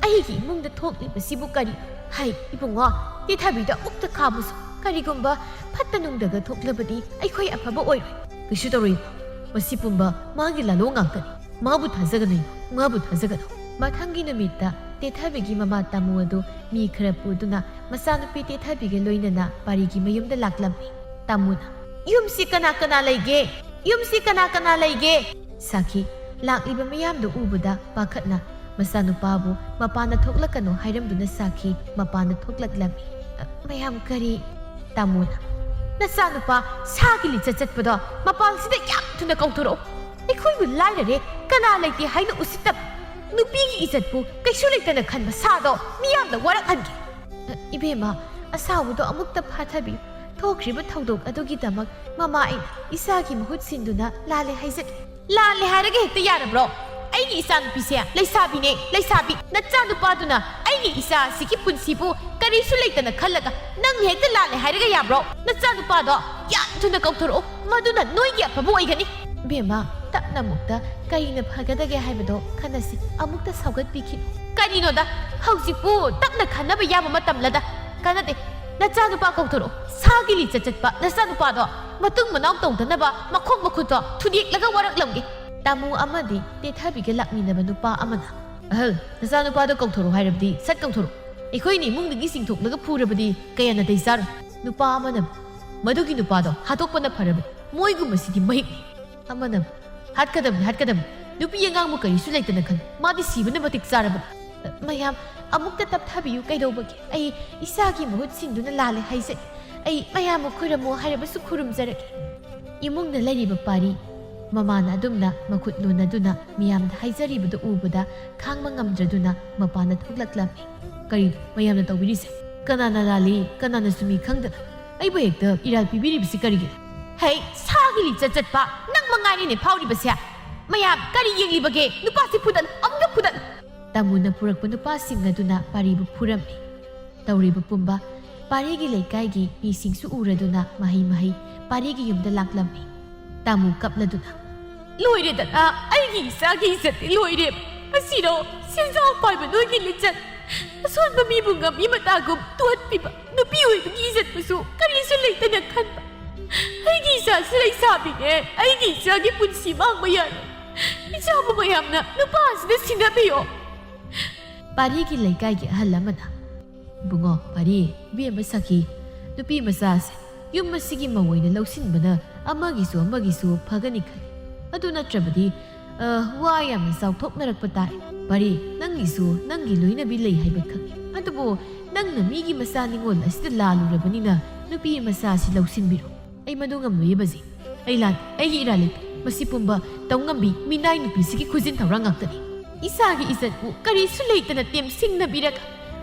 ꯑꯩꯒꯤ ꯏꯃꯨꯡꯗ ꯊꯣꯛꯂꯤꯕꯁꯤꯕꯨ ꯀꯔꯤ? ꯍꯩ, ꯏꯕꯨꯡꯉꯣ, ꯇꯦꯊꯕꯤꯗ ꯑꯃꯨꯛꯇ ꯈꯥꯝꯃꯨꯁꯨ꯫ ꯀꯔꯤꯒꯨꯝꯕ ꯐꯠꯇ ꯅꯨꯡꯗꯒ ꯊꯣꯛꯂꯕꯗꯤ ꯑꯩꯈꯣꯏ ꯑꯐꯕ ꯑꯣꯏꯔꯣꯏ꯫ "ꯀꯩꯁꯨ ꯇꯧꯔꯣꯏ ꯏꯃꯥ꯫ ꯃꯁꯤ ꯄꯨꯝꯕ ꯃꯥꯒꯤ ꯂꯥꯂꯣꯡ ꯉꯥꯛꯇꯅꯤ꯫ ꯃꯥꯕꯨ ꯊꯥꯖꯒꯅꯨ ꯏꯃꯥ, ꯃꯥꯕꯨ ꯊꯥꯖꯒꯅꯨ"꯫ ꯃꯊꯪꯒꯤ ꯅꯨꯃꯤꯠꯇ ꯇꯦꯊꯕꯤꯒꯤ ꯃꯃꯥ ꯇꯥꯃꯨ ꯑꯗꯨ ꯃꯤ ꯈꯔ ꯄꯨꯗꯨꯅ ꯃꯆꯥꯅꯨꯄꯤ ꯇꯦꯊꯕꯤꯒ ꯂꯣꯏꯅꯅ ꯄꯥꯔꯤꯒꯤ ꯃꯌꯨꯝꯗ ꯂꯥꯛꯂꯝꯃꯤ꯫ ꯇꯥꯃꯨꯅ, "ꯌꯨꯝꯁꯤ ꯀꯅꯥ ꯀꯅꯥ ꯂꯩꯒꯦ? ꯌꯨꯝꯁꯤ ꯀꯅꯥ ꯀꯅꯥ ꯂꯩꯒꯦ?" ꯁꯥꯈꯤ ꯂꯥꯛꯂꯤꯕ ꯃꯌꯥꯝꯗꯨ ꯎꯕꯗ ꯄꯥꯈꯠꯅ ꯃꯆꯥꯅꯨꯄꯥꯕꯨ ꯃꯄꯥꯟꯗ ꯊꯣꯛꯂꯛꯀꯅꯨ ꯍꯥꯏꯔꯝꯗꯨꯅ ꯁꯥꯈꯤ ꯃꯄꯥꯟꯗ ꯊꯣꯛꯂꯛꯂꯝꯃꯤ꯫ "ꯃꯌꯥꯝ ꯀꯔꯤ?" ꯇꯥꯃꯨꯅ, "ꯅꯆꯥꯅꯨꯄꯥ ꯁꯥꯒꯤ ꯂꯤꯆꯠ ꯆꯠꯄꯗꯣ ꯃꯄꯥꯟꯁꯤꯗ ꯌꯥꯝ ꯊꯨꯅ ꯀꯧꯊꯣꯔꯛꯎ꯫ ꯑꯩꯈꯣꯏꯕꯨ ꯂꯥꯏꯔꯔꯦ, ꯀꯅꯥ ꯂꯩꯇꯦ ꯍꯥꯏꯅ ꯎꯁꯤꯠꯇꯕ, ꯅꯨꯄꯤꯒꯤ ꯏꯖꯠꯄꯨ ꯀꯩꯁꯨ ꯂꯩꯇꯅ ꯈꯟꯕ ꯁꯥꯗꯣ ꯃꯤꯌꯥꯝꯅ ꯋꯥꯔꯛꯍꯟꯒꯦ"꯫ "ꯏꯕꯦꯝꯃ, ꯑꯁꯥꯎꯕꯗꯣ ꯑꯃꯨꯛꯇ ꯐꯥꯊꯕꯤꯌꯨ꯫ ꯊꯣꯛꯈ꯭ꯔꯤꯕ ꯊꯧꯗꯣꯛ ꯑꯗꯨꯒꯤꯗꯃꯛ ꯃꯃꯥ ꯑꯩꯅ ꯏꯆꯥꯒꯤ ꯃꯍꯨꯠ ꯁꯤꯟꯗꯨꯅ ꯂꯥꯜꯂꯦ ꯍꯥꯏꯖꯒꯦ"꯫ "ꯂꯥꯜꯂꯦ ꯍꯥꯏꯔꯒ ꯍꯦꯛꯇ ꯌꯥꯔꯕ꯭ꯔꯣ? ꯑꯩꯒꯤ ꯏꯆꯥꯅꯨꯄꯤꯁꯦ ꯂꯩꯁꯥꯕꯤꯅꯦ, ꯂꯩꯁꯥꯕꯤ꯫ ꯅꯆꯥꯅꯨꯄꯥꯗꯨꯅ ꯑꯩꯒꯤ ꯏꯆꯥ ꯑꯁꯤꯒꯤ ꯄꯨꯟꯁꯤꯕꯨ ꯀꯔꯤꯁꯨ ꯂꯩꯇꯅ ꯈꯜꯂꯒ ꯅꯪꯅ ꯍꯦꯛꯇ ꯂꯥꯜꯂꯦ ꯍꯥꯏꯔꯒ ꯌꯥꯕ꯭ꯔꯣ? ꯅꯆꯥꯅꯨꯄꯥꯗꯣ ꯌꯥꯝ ꯊꯨꯅ ꯀꯧꯊꯣꯔꯛꯎ, ꯃꯗꯨꯅ ꯅꯣꯏꯒꯤ ꯑꯐꯕ ꯑꯣꯏꯒꯅꯤ"꯫ "ꯕꯦꯝꯃ, ꯇꯞꯅ ꯑꯃꯨꯛꯇ ꯀꯔꯤꯅ ꯐꯒꯗꯒꯦ ꯍꯥꯏꯕꯗꯣ ꯈꯟꯅꯁꯤ꯫ ꯑꯃꯨꯛꯇ ꯁꯧꯒꯠꯄꯤꯈꯤꯅꯨ꯫ ꯀꯔꯤꯅꯣꯗ? ꯍꯧꯖꯤꯛꯄꯨ ꯇꯞꯅ ꯈꯟꯅꯕ ꯌꯥꯕ ꯃꯇꯝꯂꯗ? ꯀꯥꯟꯅꯗꯦ꯫ ꯅꯆꯥꯅꯨꯄꯥ ꯀꯧꯊꯣꯔꯛꯑꯣ꯫ ꯁꯥꯒꯤ ꯂꯤꯆꯠ ꯆꯠꯄ ꯅꯆꯥꯅꯨꯄꯥꯗꯣ ꯃꯇꯨꯡ ꯃꯅꯥꯎ ꯇꯧꯗꯅꯕ ꯃꯈꯣꯡ ꯃꯈꯨꯠꯇꯣ ꯊꯨꯗꯦꯛꯂꯒ ꯋꯥꯔꯛꯂꯝꯒꯦ꯫ ꯇꯥꯃꯨ ꯑꯃꯗꯤ ꯇꯦꯊꯕꯤꯒ ꯂꯥꯛꯃꯤꯟꯅꯕ ꯅꯨꯄꯥ ꯑꯃꯅ, "ꯑꯍꯜ, ꯅꯆꯥꯅꯨꯄꯥꯗꯣ ꯀꯧꯊꯣꯔꯛꯑꯣ ꯍꯥꯏꯔꯕꯗꯤ ꯁꯠ ꯀꯧꯊꯣꯔꯛꯑꯣ꯫ ꯑꯩꯈꯣꯏꯅ ꯏꯃꯨꯡꯗꯒꯤ ꯆꯤꯡꯊꯣꯛꯂꯒ ꯐꯨꯔꯕꯗꯤ ꯀꯌꯥ ꯅꯥꯇꯩ ꯆꯥꯔꯣꯏ"꯫ ꯅꯨꯄꯥ ꯑꯃꯅ, "ꯃꯗꯨꯒꯤ ꯅꯨꯄꯥꯗꯣ ꯍꯥꯠꯇꯣꯛꯄꯅ ꯐꯔꯕꯅꯤ꯫ ꯃꯣꯏꯒꯨꯝꯕꯁꯤꯗꯤ ꯃꯍꯤꯛꯅꯤ"꯫ ꯑꯃꯅ, "ꯍꯥꯠꯀꯗꯕꯅꯤ, ꯍꯥꯠꯀꯗꯕꯅꯤ꯫ ꯅꯨꯄꯤ ꯑꯉꯥꯡꯕꯨ ꯀꯔꯤꯁꯨ ꯂꯩꯇꯅ ꯈꯜꯂꯨ꯫ ꯃꯥꯗꯤ ꯁꯤꯕꯅ ꯃꯇꯤꯛ ꯆꯥꯔꯕꯅꯤ"꯫ "ꯃꯌꯥꯝ, ꯑꯃꯨꯛꯇ ꯇꯞꯊꯕꯤꯌꯨ꯫ ꯀꯩꯗꯧꯕꯒꯦ? ꯑꯩ ꯏꯁꯥꯒꯤ ꯃꯍꯨꯠ ꯁꯤꯟꯗꯨꯅ ꯂꯥꯜꯂꯦ ꯍꯥꯏꯖꯩ꯫ ꯑꯩ ꯃꯌꯥꯝꯕꯨ ꯈꯨꯔꯨꯝꯃꯣ ꯍꯥꯏꯔꯕꯁꯨ ꯈꯨꯔꯨꯝꯖꯔꯒꯦ"꯫ ꯏꯃꯨꯡꯗ ꯂꯩꯔꯤꯕ ꯄꯥꯔꯤ ꯃꯃꯥꯅ ꯑꯗꯨꯝꯅ ꯃꯈꯨꯠ ꯅꯣꯟꯅꯗꯨꯅ ꯃꯤꯌꯥꯝꯗ ꯍꯥꯏꯖꯔꯤꯕꯗꯨ ꯎꯕꯗ ꯈꯥꯡꯕ ꯉꯝꯗ꯭ꯔꯗꯨꯅ ꯃꯄꯥꯟꯗ ꯊꯣꯛꯂꯛꯂꯝꯃꯤ꯫ "ꯀꯔꯤꯅꯣ ꯃꯌꯥꯝꯅ ꯇꯧꯕꯤꯔꯤꯁꯦ? ꯀꯅꯥꯅ ꯂꯥꯜꯂꯤ, ꯀꯅꯥꯅ ꯆꯨꯝꯃꯤ ꯈꯪꯗꯅ ꯑꯩꯕꯨ ꯍꯦꯛꯇ ꯏꯔꯥꯜ ꯄꯤꯕꯤꯔꯤꯕꯁꯤ ꯀꯔꯤꯒꯤꯅꯣ?" "ꯍꯩ, ꯁꯥꯒꯤ ꯂꯤꯆꯠ ꯆꯠꯄ ꯅꯪ ꯃꯉꯥꯏꯔꯦꯅꯦ ꯐꯥꯎꯔꯤꯕꯁꯦ꯫ ꯃꯌꯥꯝ ꯀꯔꯤ ꯌꯦꯡꯂꯤꯕꯒꯦ? ꯅꯨꯄꯥꯁꯤ ꯐꯨꯗꯠꯂꯨ, ꯑꯃꯨꯛꯇ ꯐꯨꯗꯠꯂꯨ"꯫ ꯇꯥꯃꯨꯅ ꯄꯨꯔꯛꯄ ꯅꯨꯄꯥꯁꯤꯡ ꯑꯗꯨꯅ ꯄꯥꯔꯤꯕꯨ ꯐꯨꯔꯝꯃꯤ꯫ ꯇꯧꯔꯤꯕ ꯄꯨꯝꯕ ꯄꯥꯔꯤꯒꯤ ꯂꯩꯀꯥꯏꯒꯤ ꯃꯤꯁꯤꯡꯁꯨ ꯎꯔꯗꯨꯅ ꯃꯍꯩ ꯃꯍꯩ ꯄꯥꯔꯤꯒꯤ ꯌꯨꯝꯗ ꯂꯥꯛꯂꯝꯃꯤ꯫ ꯇꯥꯃꯨ ꯀꯞꯂꯗꯨꯅ, "ꯂꯣꯏꯔꯦꯗꯅ, ꯑꯩꯒꯤ ꯏꯆꯥꯒꯤ ꯏꯖꯠꯇꯤ ꯂꯣꯏꯔꯦ꯫ ꯑꯁꯤꯔꯣ ꯁꯦꯟꯖꯥꯎ ꯄꯥꯏꯕ ꯅꯣꯏꯒꯤ ꯂꯤꯆꯠ? ꯑꯁꯣꯟꯕ ꯃꯤꯕꯨ ꯉꯝꯃꯤ ꯃꯇꯥꯒꯨꯝ ꯇꯣꯠꯄꯤꯕ ꯅꯨꯄꯤ ꯑꯣꯏꯕꯒꯤ ꯏꯖꯠꯄꯨꯁꯨ ꯀꯔꯤꯁꯨ ꯂꯩꯇꯅ ꯈꯟꯕ꯫ ꯑꯩꯒꯤ ꯏꯆꯥꯁꯤ ꯂꯩꯁꯥꯕꯤꯅꯦ, ꯑꯩꯒꯤ ꯏꯆꯥꯒꯤ ꯄꯨꯟꯁꯤ ꯃꯥꯡꯕ ꯌꯥꯔꯣꯏ꯫ ꯏꯆꯥꯕꯨ ꯃꯌꯥꯝꯅ ꯅꯨꯄꯥ ꯑꯁꯤꯗ ꯁꯤꯟꯅꯕꯤꯌꯣ"꯫ ꯄꯥꯔꯤꯒꯤ ꯂꯩꯀꯥꯏꯒꯤ ꯑꯍꯜ ꯑꯃꯅ, "ꯏꯕꯨꯡꯉꯣ ꯄꯥꯔꯤ, ꯏꯕꯦꯝꯃ ꯁꯈꯤ, ꯅꯨꯄꯤ ꯃꯆꯥꯁꯦ ꯌꯨꯝ ꯑꯁꯤꯒꯤ ꯃꯧ ꯑꯣꯏꯅ ꯂꯧꯁꯤꯟꯕꯅ ꯑꯃꯒꯤꯁꯨ ꯑꯃꯒꯤꯁꯨ ꯐꯒꯅꯤ ꯈꯜꯂꯤ꯫ ꯑꯗꯨ ꯅꯠꯇ꯭ꯔꯕꯗꯤ, ꯑ, ꯋꯥ ꯌꯥꯝꯅ ꯆꯥꯎꯊꯣꯛꯅꯔꯛꯄ ꯇꯥꯏ꯫ ꯄꯥꯔꯤ, ꯅꯪꯒꯤꯁꯨ ꯅꯪꯒꯤ ꯂꯣꯏꯅꯕꯤ ꯂꯩ ꯍꯥꯏꯕ ꯈꯪꯉꯤ꯫ ꯑꯗꯨꯕꯨ ꯅꯪꯅ ꯃꯤꯒꯤ ꯃꯆꯥ ꯅꯤꯉꯣꯜ ꯑꯁꯤꯗ ꯂꯥꯜꯂꯨꯔꯕꯅꯤꯅ ꯅꯨꯄꯤ ꯃꯆꯥꯁꯤ ꯂꯧꯁꯤꯟꯕꯤꯔꯣ꯫ ꯑꯩ ꯃꯗꯨ ꯉꯝꯂꯣꯏꯌꯦ ꯕꯖꯤ꯫ ꯑꯩ ꯂꯥꯟ, ꯑꯩꯒꯤ ꯏꯔꯥꯜ ꯂꯩꯇꯦ꯫ ꯃꯁꯤ ꯄꯨꯝꯕ ꯇꯧ ꯉꯝꯕꯤ ꯃꯤꯅꯥꯏ ꯅꯨꯄꯤꯁꯤꯒꯤ ꯈꯨꯖꯤꯟ ꯊꯧꯔꯥꯡ ꯉꯥꯛꯇꯅꯤ꯫ ꯏꯆꯥꯒꯤ ꯏꯖꯠꯄꯨ ꯀꯔꯤꯁꯨ ꯂꯩꯇꯅ ꯇꯦꯝꯁꯤꯡꯅꯕꯤꯔꯒ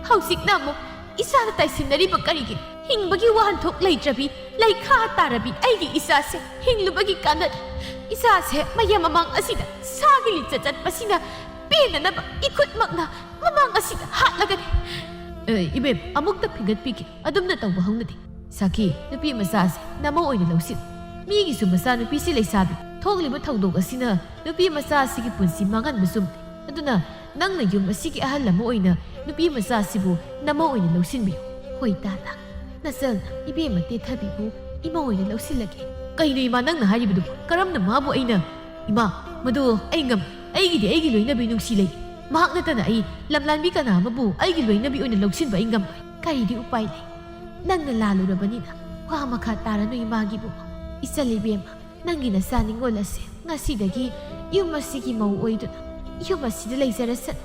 ꯍꯧꯖꯤꯛꯅ ꯑꯃꯨꯛ ꯏꯆꯥꯗ ꯇꯥꯏꯁꯤꯟꯅꯔꯤꯕ ꯀꯔꯤꯒꯤꯅꯣ? ꯍꯤꯡꯕꯒꯤ ꯋꯥꯍꯟꯊꯣꯛ ꯂꯩꯇ꯭ꯔꯕꯤ, ꯂꯩꯈꯥ ꯇꯥꯔꯕꯤ ꯑꯩꯒꯤ ꯏꯆꯥꯁꯦ ꯍꯤꯡꯂꯨꯕꯒꯤ ꯀꯥꯟꯅꯗꯦ꯫ ꯏꯆꯥꯁꯦ ꯃꯌꯥꯝ ꯃꯃꯥꯡ ꯑꯁꯤꯗ ꯁꯥꯒꯤ ꯂꯤꯆꯠ ꯆꯠꯄꯁꯤꯅ ꯄꯦꯟꯅꯅꯕ ꯏꯈꯨꯠꯃꯛꯅ ꯃꯃꯥꯡ ꯑꯁꯤꯗ ꯍꯥꯠꯂꯒꯅꯤ꯫ ꯑꯦ, ꯏꯕꯦꯝ, ꯑꯃꯨꯛꯇ ꯐꯤꯡꯒꯠꯄꯤꯒꯦ꯫ ꯑꯗꯨꯝꯅ ꯇꯧꯕ ꯍꯧꯅꯗꯦ꯫ ꯁꯥꯈꯤ, ꯅꯨꯄꯤ ꯃꯆꯥꯁꯦ ꯅꯃꯧ ꯑꯣꯏꯅ ꯂꯧꯁꯤꯜꯂꯨ꯫ ꯃꯤꯒꯤꯁꯨ ꯃꯆꯥꯅꯨꯄꯤꯁꯤ ꯂꯩꯁꯥꯕꯤ ꯊꯣꯛꯂꯤꯕ ꯊꯧꯗꯣꯛ ꯑꯁꯤꯅ ꯅꯨꯄꯤ ꯃꯆꯥ ꯑꯁꯤꯒꯤ ꯄꯨꯟꯁꯤ ꯃꯥꯡꯍꯟꯕ ꯆꯨꯝꯗꯦ꯫ ꯑꯗꯨꯅ ꯅꯪꯅ ꯌꯨꯝ ꯑꯁꯤꯒꯤ ꯑꯍꯜ ꯑꯃ ꯑꯣꯏꯅ ꯅꯨꯄꯤ ꯃꯆꯥ ꯑꯁꯤꯕꯨ ꯅꯃꯧ ꯑꯣꯏꯅ ꯂꯧꯁꯤꯟꯕꯤꯌꯨ꯫ ꯍꯣꯏ ꯇꯥꯗ, ꯅꯆꯜ ꯏꯕꯦꯝꯃ ꯇꯦꯊꯕꯤꯕꯨ ꯏꯃꯧ ꯑꯣꯏꯅ ꯂꯧꯁꯤꯜꯂꯒꯦ꯫ ꯀꯩꯅꯣ ꯏꯃꯥ ꯅꯪꯅ ꯍꯥꯏꯔꯤꯕꯗꯨꯕꯨ? ꯀꯔꯝꯅ ꯃꯥꯕꯨ ꯑꯩꯅ? ꯏꯃꯥ, ꯃꯗꯨ ꯑꯩ ꯉꯝ-, ꯑꯩꯒꯤꯗꯤ ꯑꯩꯒꯤ ꯂꯣꯏꯅꯕꯤ ꯅꯨꯡꯁꯤ ꯂꯩ꯫ ꯃꯍꯥꯛ ꯅꯠꯇꯅ ꯑꯩ ꯂꯝꯂꯥꯟꯕꯤ ꯀꯅꯥ ꯑꯃꯕꯨ ꯑꯩꯒꯤ ꯂꯣꯏꯅꯕꯤ ꯑꯣꯏꯅ ꯂꯧꯁꯤꯟꯕ ꯑꯩ ꯉꯝꯂꯣꯏ꯫ ꯀꯔꯤꯗꯤ ꯎꯄꯥꯏ ꯂꯩ? ꯅꯪꯅ ꯂꯥꯜꯂꯨꯔꯕꯅꯤꯅ ꯋꯥ ꯃꯈꯥ ꯇꯥꯔꯅꯨ ꯏꯃꯥꯒꯤꯕꯨ꯫ ꯏꯆꯜ ꯏꯕꯦꯝꯃ, ꯅꯪꯒꯤ ꯅꯆꯥ ꯅꯤꯡꯉꯣꯜ ꯑꯁꯦ ꯉꯁꯤꯗꯒꯤ ꯌꯨꯝ ꯑꯁꯤꯒꯤ ꯃꯧ ꯑꯣꯏꯗꯨꯅ ꯌꯨꯝ ꯑꯁꯤꯗ ꯂꯩꯖꯔꯁꯅꯨ꯫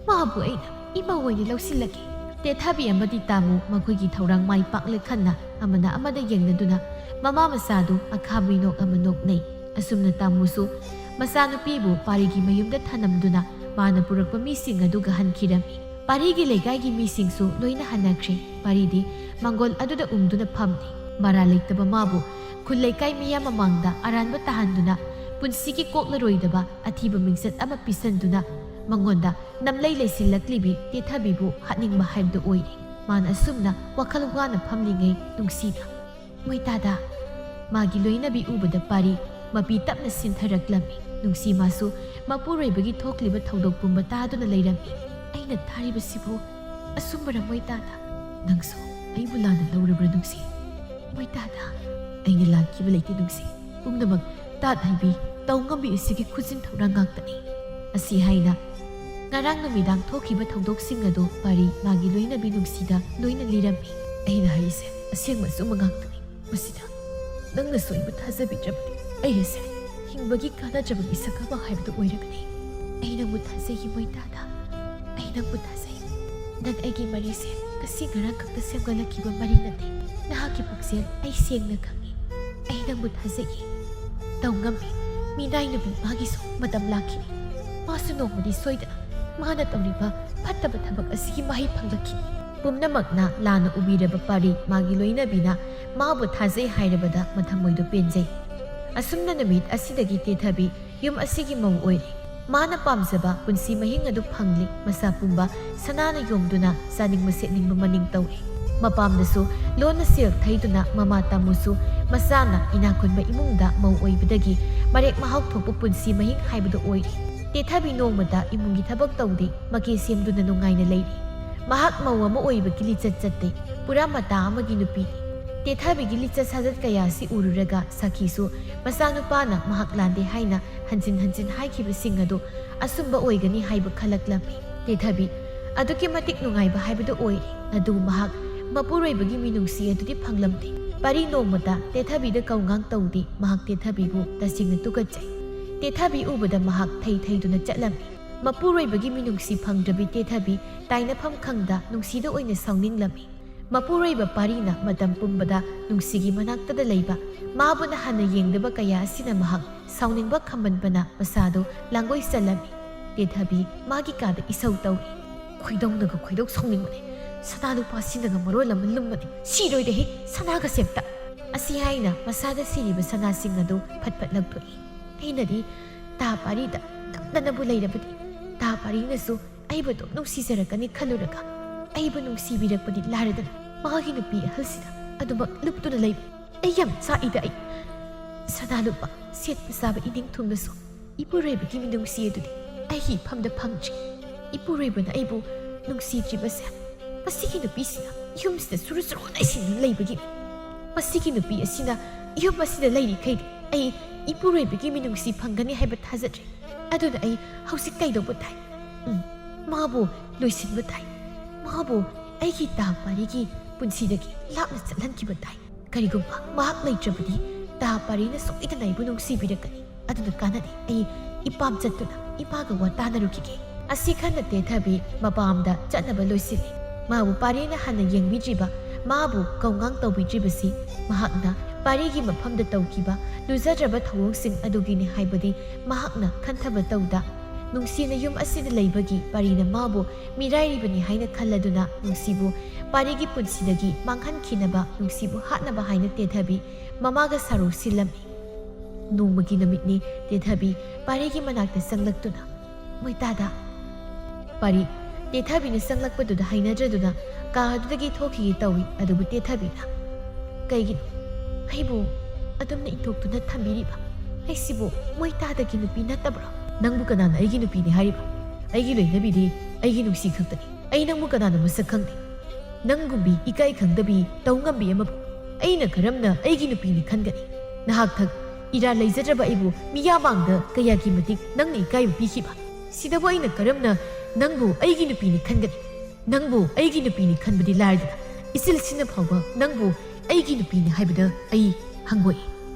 ꯃꯥꯕꯨ ꯑꯩꯅ ꯏꯃꯧ ꯑꯣꯏꯅ ꯂꯧꯁꯤꯜꯂꯒꯦ꯫ ꯇꯦꯊꯥꯕꯤ ꯑꯃꯗꯤ ꯇꯥꯃꯨ ꯃꯈꯣꯏꯒꯤ ꯊꯧꯔꯥꯡ ꯃꯥꯏ ꯄꯥꯛꯂꯦ ꯈꯟꯅ ꯑꯃꯅ ꯑꯃꯗ ꯌꯦꯡꯅꯗꯨꯅ ꯃꯃꯥ ꯃꯆꯥꯗꯨ ꯑꯈꯥ ꯃꯤꯅꯣꯛ ꯑꯃ ꯅꯣꯛꯅꯩ꯫ ꯑꯁꯨꯝꯅ ꯇꯥꯃꯨꯁꯨ ꯃꯆꯥꯅꯨꯄꯤꯕꯨ ꯄꯥꯔꯤꯒꯤ ꯃꯌꯨꯝꯗ ꯊꯅꯝꯗꯨꯅ ꯃꯥꯅ ꯄꯨꯔꯛꯄ ꯃꯤꯁꯤꯡ ꯑꯗꯨꯒ ꯍꯟꯈꯤꯔꯝꯃꯤ꯫ ꯄꯥꯔꯤꯒꯤ ꯂꯩꯀꯥꯏꯒꯤ ꯃꯤꯁꯤꯡꯁꯨ ꯂꯣꯏꯅ ꯍꯟꯅꯈ꯭ꯔꯦ꯫ ꯄꯥꯔꯤꯗꯤ ꯃꯥꯡꯒꯣꯜ ꯑꯗꯨꯗ ꯎꯪꯗꯨꯅ ꯐꯝꯂꯤ꯫ ꯃꯔꯥꯜ ꯂꯩꯇꯕ ꯃꯥꯕꯨ ꯈꯨꯜ ꯂꯩꯀꯥꯏ ꯃꯤꯌꯥꯝ ꯃꯃꯥꯡꯗ ꯑꯔꯥꯟꯕ ꯇꯥꯍꯟꯗꯨꯅ ꯄꯨꯟꯁꯤꯒꯤ ꯀꯣꯛꯂꯔꯣꯏꯗꯕ ꯑꯊꯤꯕ ꯃꯤꯡꯆꯠ ꯑꯃ ꯄꯤꯁꯟꯗꯨꯅ ꯃꯉꯣꯟꯗ ꯅꯝꯂꯩ ꯂꯩꯁꯤꯜꯂꯛꯂꯤꯕꯤ ꯇꯦꯊꯕꯤꯕꯨ ꯍꯥꯠꯅꯤꯡꯕ ꯍꯥꯏꯕꯗꯨ ꯑꯣꯏꯔꯦ꯫ ꯃꯥꯅ ꯑꯁꯨꯝꯅ ꯋꯥꯈꯜ ꯋꯥꯅ ꯐꯝꯂꯤꯉꯩ ꯅꯨꯡꯁꯤꯅ, "ꯃꯣꯏꯇꯥꯗ!" ꯃꯥꯒꯤ ꯂꯣꯏꯅꯕꯤ ꯎꯕꯗ ꯄꯥꯔꯤ ꯃꯄꯤ ꯇꯞꯅ ꯁꯤꯟꯊꯔꯛꯂꯝꯃꯤ꯫ ꯅꯨꯡꯁꯤ ꯃꯥꯁꯨ ꯃꯄꯨꯔꯣꯏꯕꯒꯤ ꯊꯣꯛꯂꯤꯕ ꯊꯧꯗꯣꯛ ꯄꯨꯝꯕ ꯇꯥꯗꯨꯅ ꯂꯩꯔꯝꯃꯤ꯫ "ꯑꯩꯅ ꯇꯥꯔꯤꯕꯁꯤꯕꯨ ꯑꯆꯨꯝꯕꯔ ꯃꯣꯏꯇꯥꯗ? ꯅꯪꯁꯨ ꯑꯩꯕꯨ ꯂꯥꯟꯅ ꯂꯧꯔꯕ꯭ꯔꯥ ꯅꯨꯡꯁꯤ?" "ꯃꯣꯏꯇꯥꯗ, ꯑꯩꯅ ꯂꯥꯟꯈꯤꯕ ꯂꯩꯇꯦ ꯅꯨꯡꯁꯤ꯫ ꯄꯨꯝꯅꯃꯛ ꯇꯥꯠ ꯍꯩꯕꯤ ꯇꯧꯉꯝꯕꯤ ꯑꯁꯤꯒꯤ ꯈꯨꯖꯤꯟ ꯊꯧꯔꯥꯡ ꯉꯥꯛꯇꯅꯤ"꯫ ꯑꯁꯤ ꯍꯥꯏꯅ ꯉꯔꯥꯡ ꯅꯨꯃꯤꯗꯥꯡ ꯊꯣꯛꯈꯤꯕ ꯊꯧꯗꯣꯛꯁꯤꯡ ꯑꯗꯨ ꯄꯥꯔꯤ ꯃꯥꯒꯤ ꯂꯣꯏꯅꯕꯤ ꯅꯨꯡꯁꯤꯗ ꯂꯣꯏꯅ ꯂꯤꯔꯝꯃꯤ꯫ "ꯑꯩꯅ ꯍꯥꯏꯔꯤꯁꯦ ꯑꯁꯦꯡꯕ ꯑꯆꯨꯝꯕ ꯉꯥꯛꯇꯅꯤ꯫ ꯃꯁꯤꯗ ꯅꯪꯅꯁꯨ ꯑꯩꯕꯨ ꯊꯥꯖꯕꯤꯗ꯭ꯔꯕꯗꯤ ꯑꯩ ꯑꯁꯦ ꯍꯤꯡꯕꯒꯤ ꯀꯥꯟꯅꯗ꯭ꯔꯕ ꯃꯤꯁꯛ ꯑꯃ ꯍꯥꯏꯕꯗꯨ ꯑꯣꯏꯔꯒꯅꯤ꯫ ꯑꯩ ꯅꯪꯕꯨ ꯊꯥꯖꯩ ꯃꯣꯏꯇꯥꯗ꯫ ꯑꯩ ꯅꯪꯕꯨ ꯊꯥꯖꯩ꯫ ꯅꯪ ꯑꯩꯒꯤ ꯃꯔꯤꯁꯦ ꯉꯁꯤ ꯉꯔꯥꯡ ꯈꯛꯇ ꯁꯦꯝꯒꯠꯂꯛꯈꯤꯕ ꯃꯔꯤ ꯅꯠꯇꯦ꯫ ꯅꯍꯥꯛꯀꯤ ꯄꯨꯛꯆꯦꯜ ꯑꯩ ꯁꯦꯡꯅ ꯈꯪꯏ꯫ ꯑꯩ ꯅꯪꯕꯨ ꯊꯥꯖꯩ꯫ ꯇꯧꯉꯝꯕꯤ ꯃꯤꯅꯥꯏ ꯅꯨꯄꯤ ꯃꯥꯒꯤꯁꯨ ꯃꯇꯝ ꯂꯥꯛꯈꯤꯅꯤ꯫ ꯃꯥꯁꯨ ꯅꯣꯡꯃꯗꯤ ꯁꯣꯏꯗꯅ ꯃꯥꯅ ꯇꯧꯔꯤꯕ ꯐꯠꯇꯕ ꯊꯕꯛ ꯑꯁꯤꯒꯤ ꯃꯍꯩ ꯐꯪꯂꯛꯈꯤꯅꯤ"꯫ ꯄꯨꯝꯅꯃꯛꯅ ꯂꯥꯟꯅ ꯎꯕꯤꯔꯕ ꯄꯥꯔꯤ ꯃꯥꯒꯤ ꯂꯣꯏꯅꯕꯤꯅ ꯃꯥꯕꯨ ꯊꯥꯖꯩ ꯍꯥꯏꯔꯕꯗ ꯃꯊꯃꯣꯏꯗꯣ ꯄꯦꯟꯖꯩ꯫ ꯑꯁꯨꯝꯅ ꯅꯨꯃꯤꯠ ꯑꯁꯤꯗꯒꯤ ꯇꯦꯊꯕꯤ ꯌꯨꯝ ꯑꯁꯤꯒꯤ ꯃꯧ ꯑꯣꯏꯔꯦ꯫ ꯃꯥꯅ ꯄꯥꯝꯖꯕ ꯄꯨꯟꯁꯤ ꯃꯍꯤꯡ ꯑꯗꯨ ꯐꯪꯂꯦ꯫ ꯃꯁꯥ ꯄꯨꯝꯕ ꯁꯅꯥꯅ ꯌꯣꯝꯗꯨꯅ ꯆꯥꯅꯤꯡꯕ ꯁꯦꯠꯅꯤꯡꯕ ꯃꯅꯤꯡ ꯇꯧꯔꯦ꯫ ꯃꯄꯥꯝꯗꯁꯨ ꯂꯣꯟꯅ ꯁꯦꯜ ꯊꯩꯗꯨꯅ ꯃꯃꯥ ꯇꯥꯃꯨꯁꯨ ꯃꯆꯥꯅ ꯏꯅꯥꯛ ꯈꯨꯟꯕ ꯏꯃꯨꯡꯗ ꯃꯧ ꯑꯣꯏꯕꯗꯒꯤ ꯃꯔꯦꯛ ꯃꯍꯥꯎ ꯊꯣꯛꯄ ꯄꯨꯟꯁꯤ ꯃꯍꯤꯡ ꯍꯥꯏꯕꯗꯨ ꯑꯣꯏꯔꯤ꯫ ꯇꯦꯊꯕꯤ ꯅꯣꯡꯃꯇ ꯏꯃꯨꯡꯒꯤ ꯊꯕꯛ ꯇꯧꯗꯦ, ꯃꯀꯦ ꯁꯦꯝꯗꯨꯅ ꯅꯨꯡꯉꯥꯏꯅ ꯂꯩꯔꯤ꯫ ꯃꯍꯥꯛ ꯃꯧ ꯑꯃ ꯑꯣꯏꯕꯒꯤ ꯂꯤꯆꯠ ꯆꯠꯇꯦ, ꯄꯨꯔꯥ ꯃꯇꯥ ꯑꯃꯒꯤ ꯅꯨꯄꯤꯅꯤ꯫ ꯇꯦꯊꯕꯤꯒꯤ ꯂꯤꯆꯠ ꯁꯥꯖꯠ ꯀꯌꯥ ꯑꯁꯤ ꯎꯔꯨꯔꯒ ꯁꯥꯈꯤꯁꯨ ꯃꯆꯥꯅꯨꯄꯥꯅ ꯃꯍꯥꯛ ꯂꯥꯟꯗꯦ ꯍꯥꯏꯅ ꯍꯟꯖꯤꯟ ꯍꯟꯖꯤꯟ ꯍꯥꯏꯈꯤꯕꯁꯤꯡ ꯑꯗꯨ ꯑꯆꯨꯝꯕ ꯑꯣꯏꯒꯅꯤ ꯍꯥꯏꯕ ꯈꯜꯂꯛꯂꯝꯃꯤ꯫ ꯇꯦꯊꯕꯤ ꯑꯗꯨꯛꯀꯤ ꯃꯇꯤꯛ ꯅꯨꯡꯉꯥꯏꯕ ꯍꯥꯏꯕꯗꯨ ꯑꯣꯏꯔꯦ꯫ ꯑꯗꯨꯕꯨ ꯃꯍꯥꯛ ꯃꯄꯨꯔꯣꯏꯕꯒꯤ ꯃꯤꯅꯨꯡꯁꯤ ꯑꯗꯨꯗꯤ ꯐꯪꯂꯝꯗꯦ꯫ ꯄꯥꯔꯤ ꯅꯣꯡꯃꯇ ꯇꯦꯊꯕꯤꯗ ꯀꯧꯉꯥꯡ ꯇꯧꯗꯦ꯫ ꯃꯍꯥꯛ ꯇꯦꯊꯕꯤꯕꯨ ꯇꯁꯦꯡꯅ ꯇꯨꯀꯠꯆꯩ꯫ ꯇꯦꯊꯕꯤ ꯎꯕꯗ ꯃꯍꯥꯛ ꯊꯩ ꯊꯩꯗꯨꯅ ꯆꯠꯂꯝꯃꯤ꯫ ꯃꯄꯨꯔꯣꯏꯕꯒꯤ ꯃꯤꯅꯨꯡꯁꯤ ꯐꯪꯗ꯭ꯔꯕꯤ ꯇꯦꯊꯕꯤ ꯇꯥꯏꯅꯐꯝ ꯈꯪꯗ ꯅꯨꯡꯁꯤꯗ ꯑꯣꯏꯅ ꯁꯥꯎꯅꯤꯡꯂꯝꯃꯤ꯫ ꯃꯄꯨꯔꯣꯏꯕ ꯄꯥꯔꯤꯅ ꯃꯇꯝ ꯄꯨꯝꯕꯗ ꯅꯨꯡꯁꯤꯒꯤ ꯃꯅꯥꯛꯇꯗ ꯂꯩꯕ ꯃꯥꯕꯨꯅ ꯍꯥꯟꯅ ꯌꯦꯡꯗꯕ ꯀꯌꯥ ꯑꯁꯤꯅ ꯃꯍꯥꯛ ꯁꯥꯎꯅꯤꯡꯕ ꯈꯝꯕꯟꯕꯅ ꯃꯁꯥꯗꯨ ꯂꯥꯡꯒꯣꯏ ꯆꯜꯂꯝꯃꯤ꯫ ꯇꯦꯊꯕꯤ ꯃꯥꯒꯤ ꯀꯥꯗ ꯏꯁꯧ ꯇꯧꯏ꯫ "ꯈꯣꯏꯗꯧꯅꯒ ꯈꯣꯏꯗꯧ ꯁꯥꯎꯅꯤꯡꯕꯅꯦ꯫ ꯁꯅꯥ ꯂꯨꯄꯥꯁꯤꯅꯒ ꯃꯔꯣꯜ ꯑꯃ ꯂꯨꯝꯕꯅꯦ꯫ ꯁꯤꯔꯣꯏꯗꯦꯍꯦ, ꯁꯅꯥꯒꯁꯦ ꯑꯝꯇ!" ꯑꯁꯤ ꯍꯥꯏꯅ ꯃꯁꯥꯗ ꯁꯤꯔꯤꯕ ꯁꯅꯥꯁꯤꯡ ꯑꯗꯨ ꯐꯠ ꯐꯠ ꯂꯪꯊꯣꯛꯏ꯫ ꯑꯩꯅꯗꯤ ꯇꯥ ꯄꯥꯔꯤꯗ ꯅꯝꯗꯅꯕꯨ ꯂꯩꯔꯕꯗꯤ, ꯇꯥ ꯄꯥꯔꯤꯅꯁꯨ ꯑꯩꯕꯨ ꯑꯗꯨꯝ ꯅꯨꯡꯁꯤꯖꯔꯛꯀꯅꯤ ꯈꯜꯂꯨꯔꯒ ꯑꯩꯕꯨ ꯅꯨꯡꯁꯤꯕꯤꯔꯛꯄꯗꯤ ꯂꯥꯏꯔꯗꯅ ꯃꯥꯒꯤ ꯅꯨꯄꯤ ꯑꯍꯜꯁꯤꯗ ꯑꯗꯨꯃꯛ ꯂꯨꯞꯇꯨꯅ ꯂꯩꯕ꯫ ꯑꯩ ꯌꯥꯝ ꯆꯥꯛꯏꯗ ꯑꯩ꯫ ꯁꯅꯥ ꯂꯨꯄꯥ ꯁꯦꯠꯄ ꯆꯥꯕ ꯏꯅꯤꯡ ꯊꯨꯡꯅꯁꯨ ꯏꯄꯨꯔꯣꯏꯕꯒꯤ ꯃꯤꯅꯨꯡꯁꯤ ꯑꯗꯨꯗꯤ ꯑꯩꯒꯤ ꯏꯐꯝꯗ ꯐꯪꯗ꯭ꯔꯤ꯫ ꯏꯄꯨꯔꯣꯏꯕꯅ ꯑꯩꯕꯨ ꯅꯨꯡꯁꯤꯗ꯭ꯔꯤꯕꯁꯦ ꯃꯁꯤꯒꯤ ꯅꯨꯄꯤꯁꯤꯅ ꯌꯨꯝꯁꯤꯗ ꯁꯨꯔꯨ ꯁꯨꯔꯨ ꯅꯩꯁꯤꯟꯗꯨꯅ ꯂꯩꯕꯒꯤꯅꯤ꯫ ꯃꯁꯤꯒꯤ ꯅꯨꯄꯤ ꯑꯁꯤꯅ ꯌꯨꯝ ꯑꯁꯤꯗ ꯂꯩꯔꯤꯈꯩꯗꯤ ꯑꯩ ꯏꯄꯨꯔꯣꯏꯕꯒꯤ ꯃꯤꯅꯨꯡꯁꯤ ꯐꯪꯒꯅꯤ ꯍꯥꯏꯕ ꯊꯥꯖꯗ꯭ꯔꯦ꯫ ꯑꯗꯨꯅ ꯑꯩ ꯍꯧꯖꯤꯛ ꯀꯩꯗꯧꯕ ꯇꯥꯏ? ꯎꯝ, ꯃꯥꯕꯨ ꯂꯣꯏꯁꯤꯟꯕ ꯇꯥꯏ꯫ ꯃꯥꯕꯨ ꯑꯩꯒꯤ ꯇꯥ ꯄꯥꯔꯤꯒꯤ ꯄꯨꯟꯁꯤꯗꯒꯤ ꯂꯥꯞꯅ ꯆꯠꯍꯟꯈꯤꯕ ꯇꯥꯏ꯫ ꯀꯔꯤꯒꯨꯝꯕ ꯃꯍꯥꯛ ꯂꯩꯇ꯭ꯔꯕꯗꯤ ꯇꯥ ꯄꯥꯔꯤꯅ ꯁꯣꯏꯗꯅ ꯑꯩꯕꯨ ꯅꯨꯡꯁꯤꯕꯤꯔꯛꯀꯅꯤ꯫ ꯑꯗꯨꯅ ꯀꯥꯟꯅꯗꯦ꯫ ꯑꯩ ꯏꯄꯥꯝ ꯆꯠꯇꯨꯅ ꯏꯃꯥꯒ ꯋꯥ ꯇꯥꯅꯔꯨꯈꯤꯒꯦ꯫ ꯑꯁꯤ ꯈꯟꯅ ꯇꯦꯊꯕꯤ ꯃꯄꯥꯝꯗ ꯆꯠꯅꯕ ꯂꯣꯏꯁꯤꯜꯂꯤ꯫ ꯃꯥꯕꯨ ꯄꯥꯔꯤꯅ ꯍꯥꯟꯅ ꯌꯦꯡꯕꯤꯗ꯭ꯔꯤꯕ, ꯃꯥꯕꯨ ꯀꯧꯉꯥꯡ ꯇꯧꯕꯤꯗ꯭ꯔꯤꯕꯁꯤ ꯃꯍꯥꯛꯅ ꯄꯥꯔꯤꯒꯤ ꯃꯐꯝꯗ ꯇꯧꯈꯤꯕ ꯂꯨꯖꯗ꯭ꯔꯕ ꯊꯧꯑꯣꯡꯁꯤꯡ ꯑꯗꯨꯒꯤꯅꯤ ꯍꯥꯏꯕꯗꯤ ꯃꯍꯥꯛꯅ ꯈꯟꯊꯕ ꯇꯧꯗ꯫ ꯅꯨꯡꯁꯤꯅ ꯌꯨꯝ ꯑꯁꯤꯗ ꯂꯩꯕꯒꯤ ꯄꯥꯔꯤꯅ ꯃꯥꯕꯨ ꯃꯤꯔꯥꯏꯔꯤꯕꯅꯤ ꯍꯥꯏꯅ ꯈꯜꯂꯗꯨꯅ ꯅꯨꯡꯁꯤꯕꯨ ꯄꯥꯔꯤꯒꯤ ꯄꯨꯟꯁꯤꯗꯒꯤ ꯃꯥꯡꯍꯟꯈꯤꯅꯕ, ꯅꯨꯡꯁꯤꯕꯨ ꯍꯥꯠꯅꯕ ꯍꯥꯏꯅ ꯇꯦꯊꯕꯤ ꯃꯃꯥꯒ ꯁꯥꯔꯨ ꯁꯤꯜꯂꯝꯃꯤ꯫ ꯅꯣꯡꯃꯒꯤ ꯅꯨꯃꯤꯠꯅꯤ꯫ ꯇꯦꯊꯕꯤ ꯄꯥꯔꯤꯒꯤ ꯃꯅꯥꯛꯇ ꯆꯪꯂꯛꯇꯨꯅ, "ꯃꯣꯏꯇꯥꯗ!" ꯄꯥꯔꯤ ꯇꯦꯊꯕꯤꯅ ꯆꯪꯂꯛꯄꯗꯨꯗ ꯍꯩꯅꯗ꯭ꯔꯗꯨꯅ ꯀꯥ ꯑꯗꯨꯗꯒꯤ ꯊꯣꯛꯈꯤꯒꯦ ꯇꯧꯏ꯫ ꯑꯗꯨꯕꯨ ꯇꯦꯊꯕꯤꯅ, "ꯀꯩꯒꯤꯅꯣ? ꯑꯩꯕꯨ ꯑꯗꯨꯝꯅ ꯏꯟꯊꯣꯛꯇꯨꯅ ꯊꯝꯕꯤꯔꯤꯕ ꯑꯩꯁꯤꯕꯨ ꯃꯣꯏ ꯇꯥꯗꯒꯤ ꯅꯨꯄꯤ ꯅꯠꯇꯕ꯭ꯔꯣ? ꯅꯪꯕꯨ ꯀꯅꯥꯅ ꯑꯩꯒꯤ ꯅꯨꯄꯤꯅꯤ ꯍꯥꯏꯔꯤꯕ? ꯑꯩꯒꯤ ꯂꯣꯏꯅꯕꯤꯗꯤ ꯑꯩꯒꯤ ꯅꯨꯡꯁꯤ ꯈꯛꯇꯅꯤ꯫ ꯑꯩ ꯅꯪꯕꯨ ꯀꯅꯥꯅ ꯃꯁꯛ ꯈꯪꯗꯦ꯫ ꯅꯪꯒꯨꯝꯕꯤ ꯏꯀꯥꯏ ꯈꯪꯗꯕꯤ ꯇꯧ ꯉꯝꯕꯤ ꯑꯃꯕꯨ ꯑꯩꯅ ꯀꯔꯝꯅ ꯑꯩꯒꯤ ꯅꯨꯄꯤꯅꯤ ꯈꯟꯒꯅꯤ? ꯅꯍꯥꯛꯊꯛ ꯏꯔꯥ ꯂꯩꯖꯗ꯭ꯔꯕ ꯑꯩꯕꯨ ꯃꯤꯌꯥꯝ ꯃꯥꯡꯗ ꯀꯌꯥꯒꯤ ꯃꯇꯤꯛ ꯅꯪꯅ ꯏꯀꯥꯏꯕ ꯄꯤꯈꯤꯕ? ꯁꯤꯗꯕꯨ ꯑꯩꯅ ꯀꯔꯝꯅ ꯅꯪꯕꯨ ꯑꯩꯒꯤ ꯅꯨꯄꯤꯅꯤ ꯈꯟꯒꯅꯤ? ꯅꯪꯕꯨ ꯑꯩꯒꯤ ꯅꯨꯄꯤꯅꯤ ꯈꯟꯕꯗꯤ ꯂꯥꯏꯔꯗꯅ, ꯏꯆꯤꯜꯁꯤꯅ ꯐꯥꯎꯕ ꯅꯪꯕꯨ ꯑꯩꯒꯤ ꯅꯨꯄꯤꯅꯤ ꯍꯥꯏꯕꯗ ꯑꯩ ꯍꯪꯒꯣꯏ꯫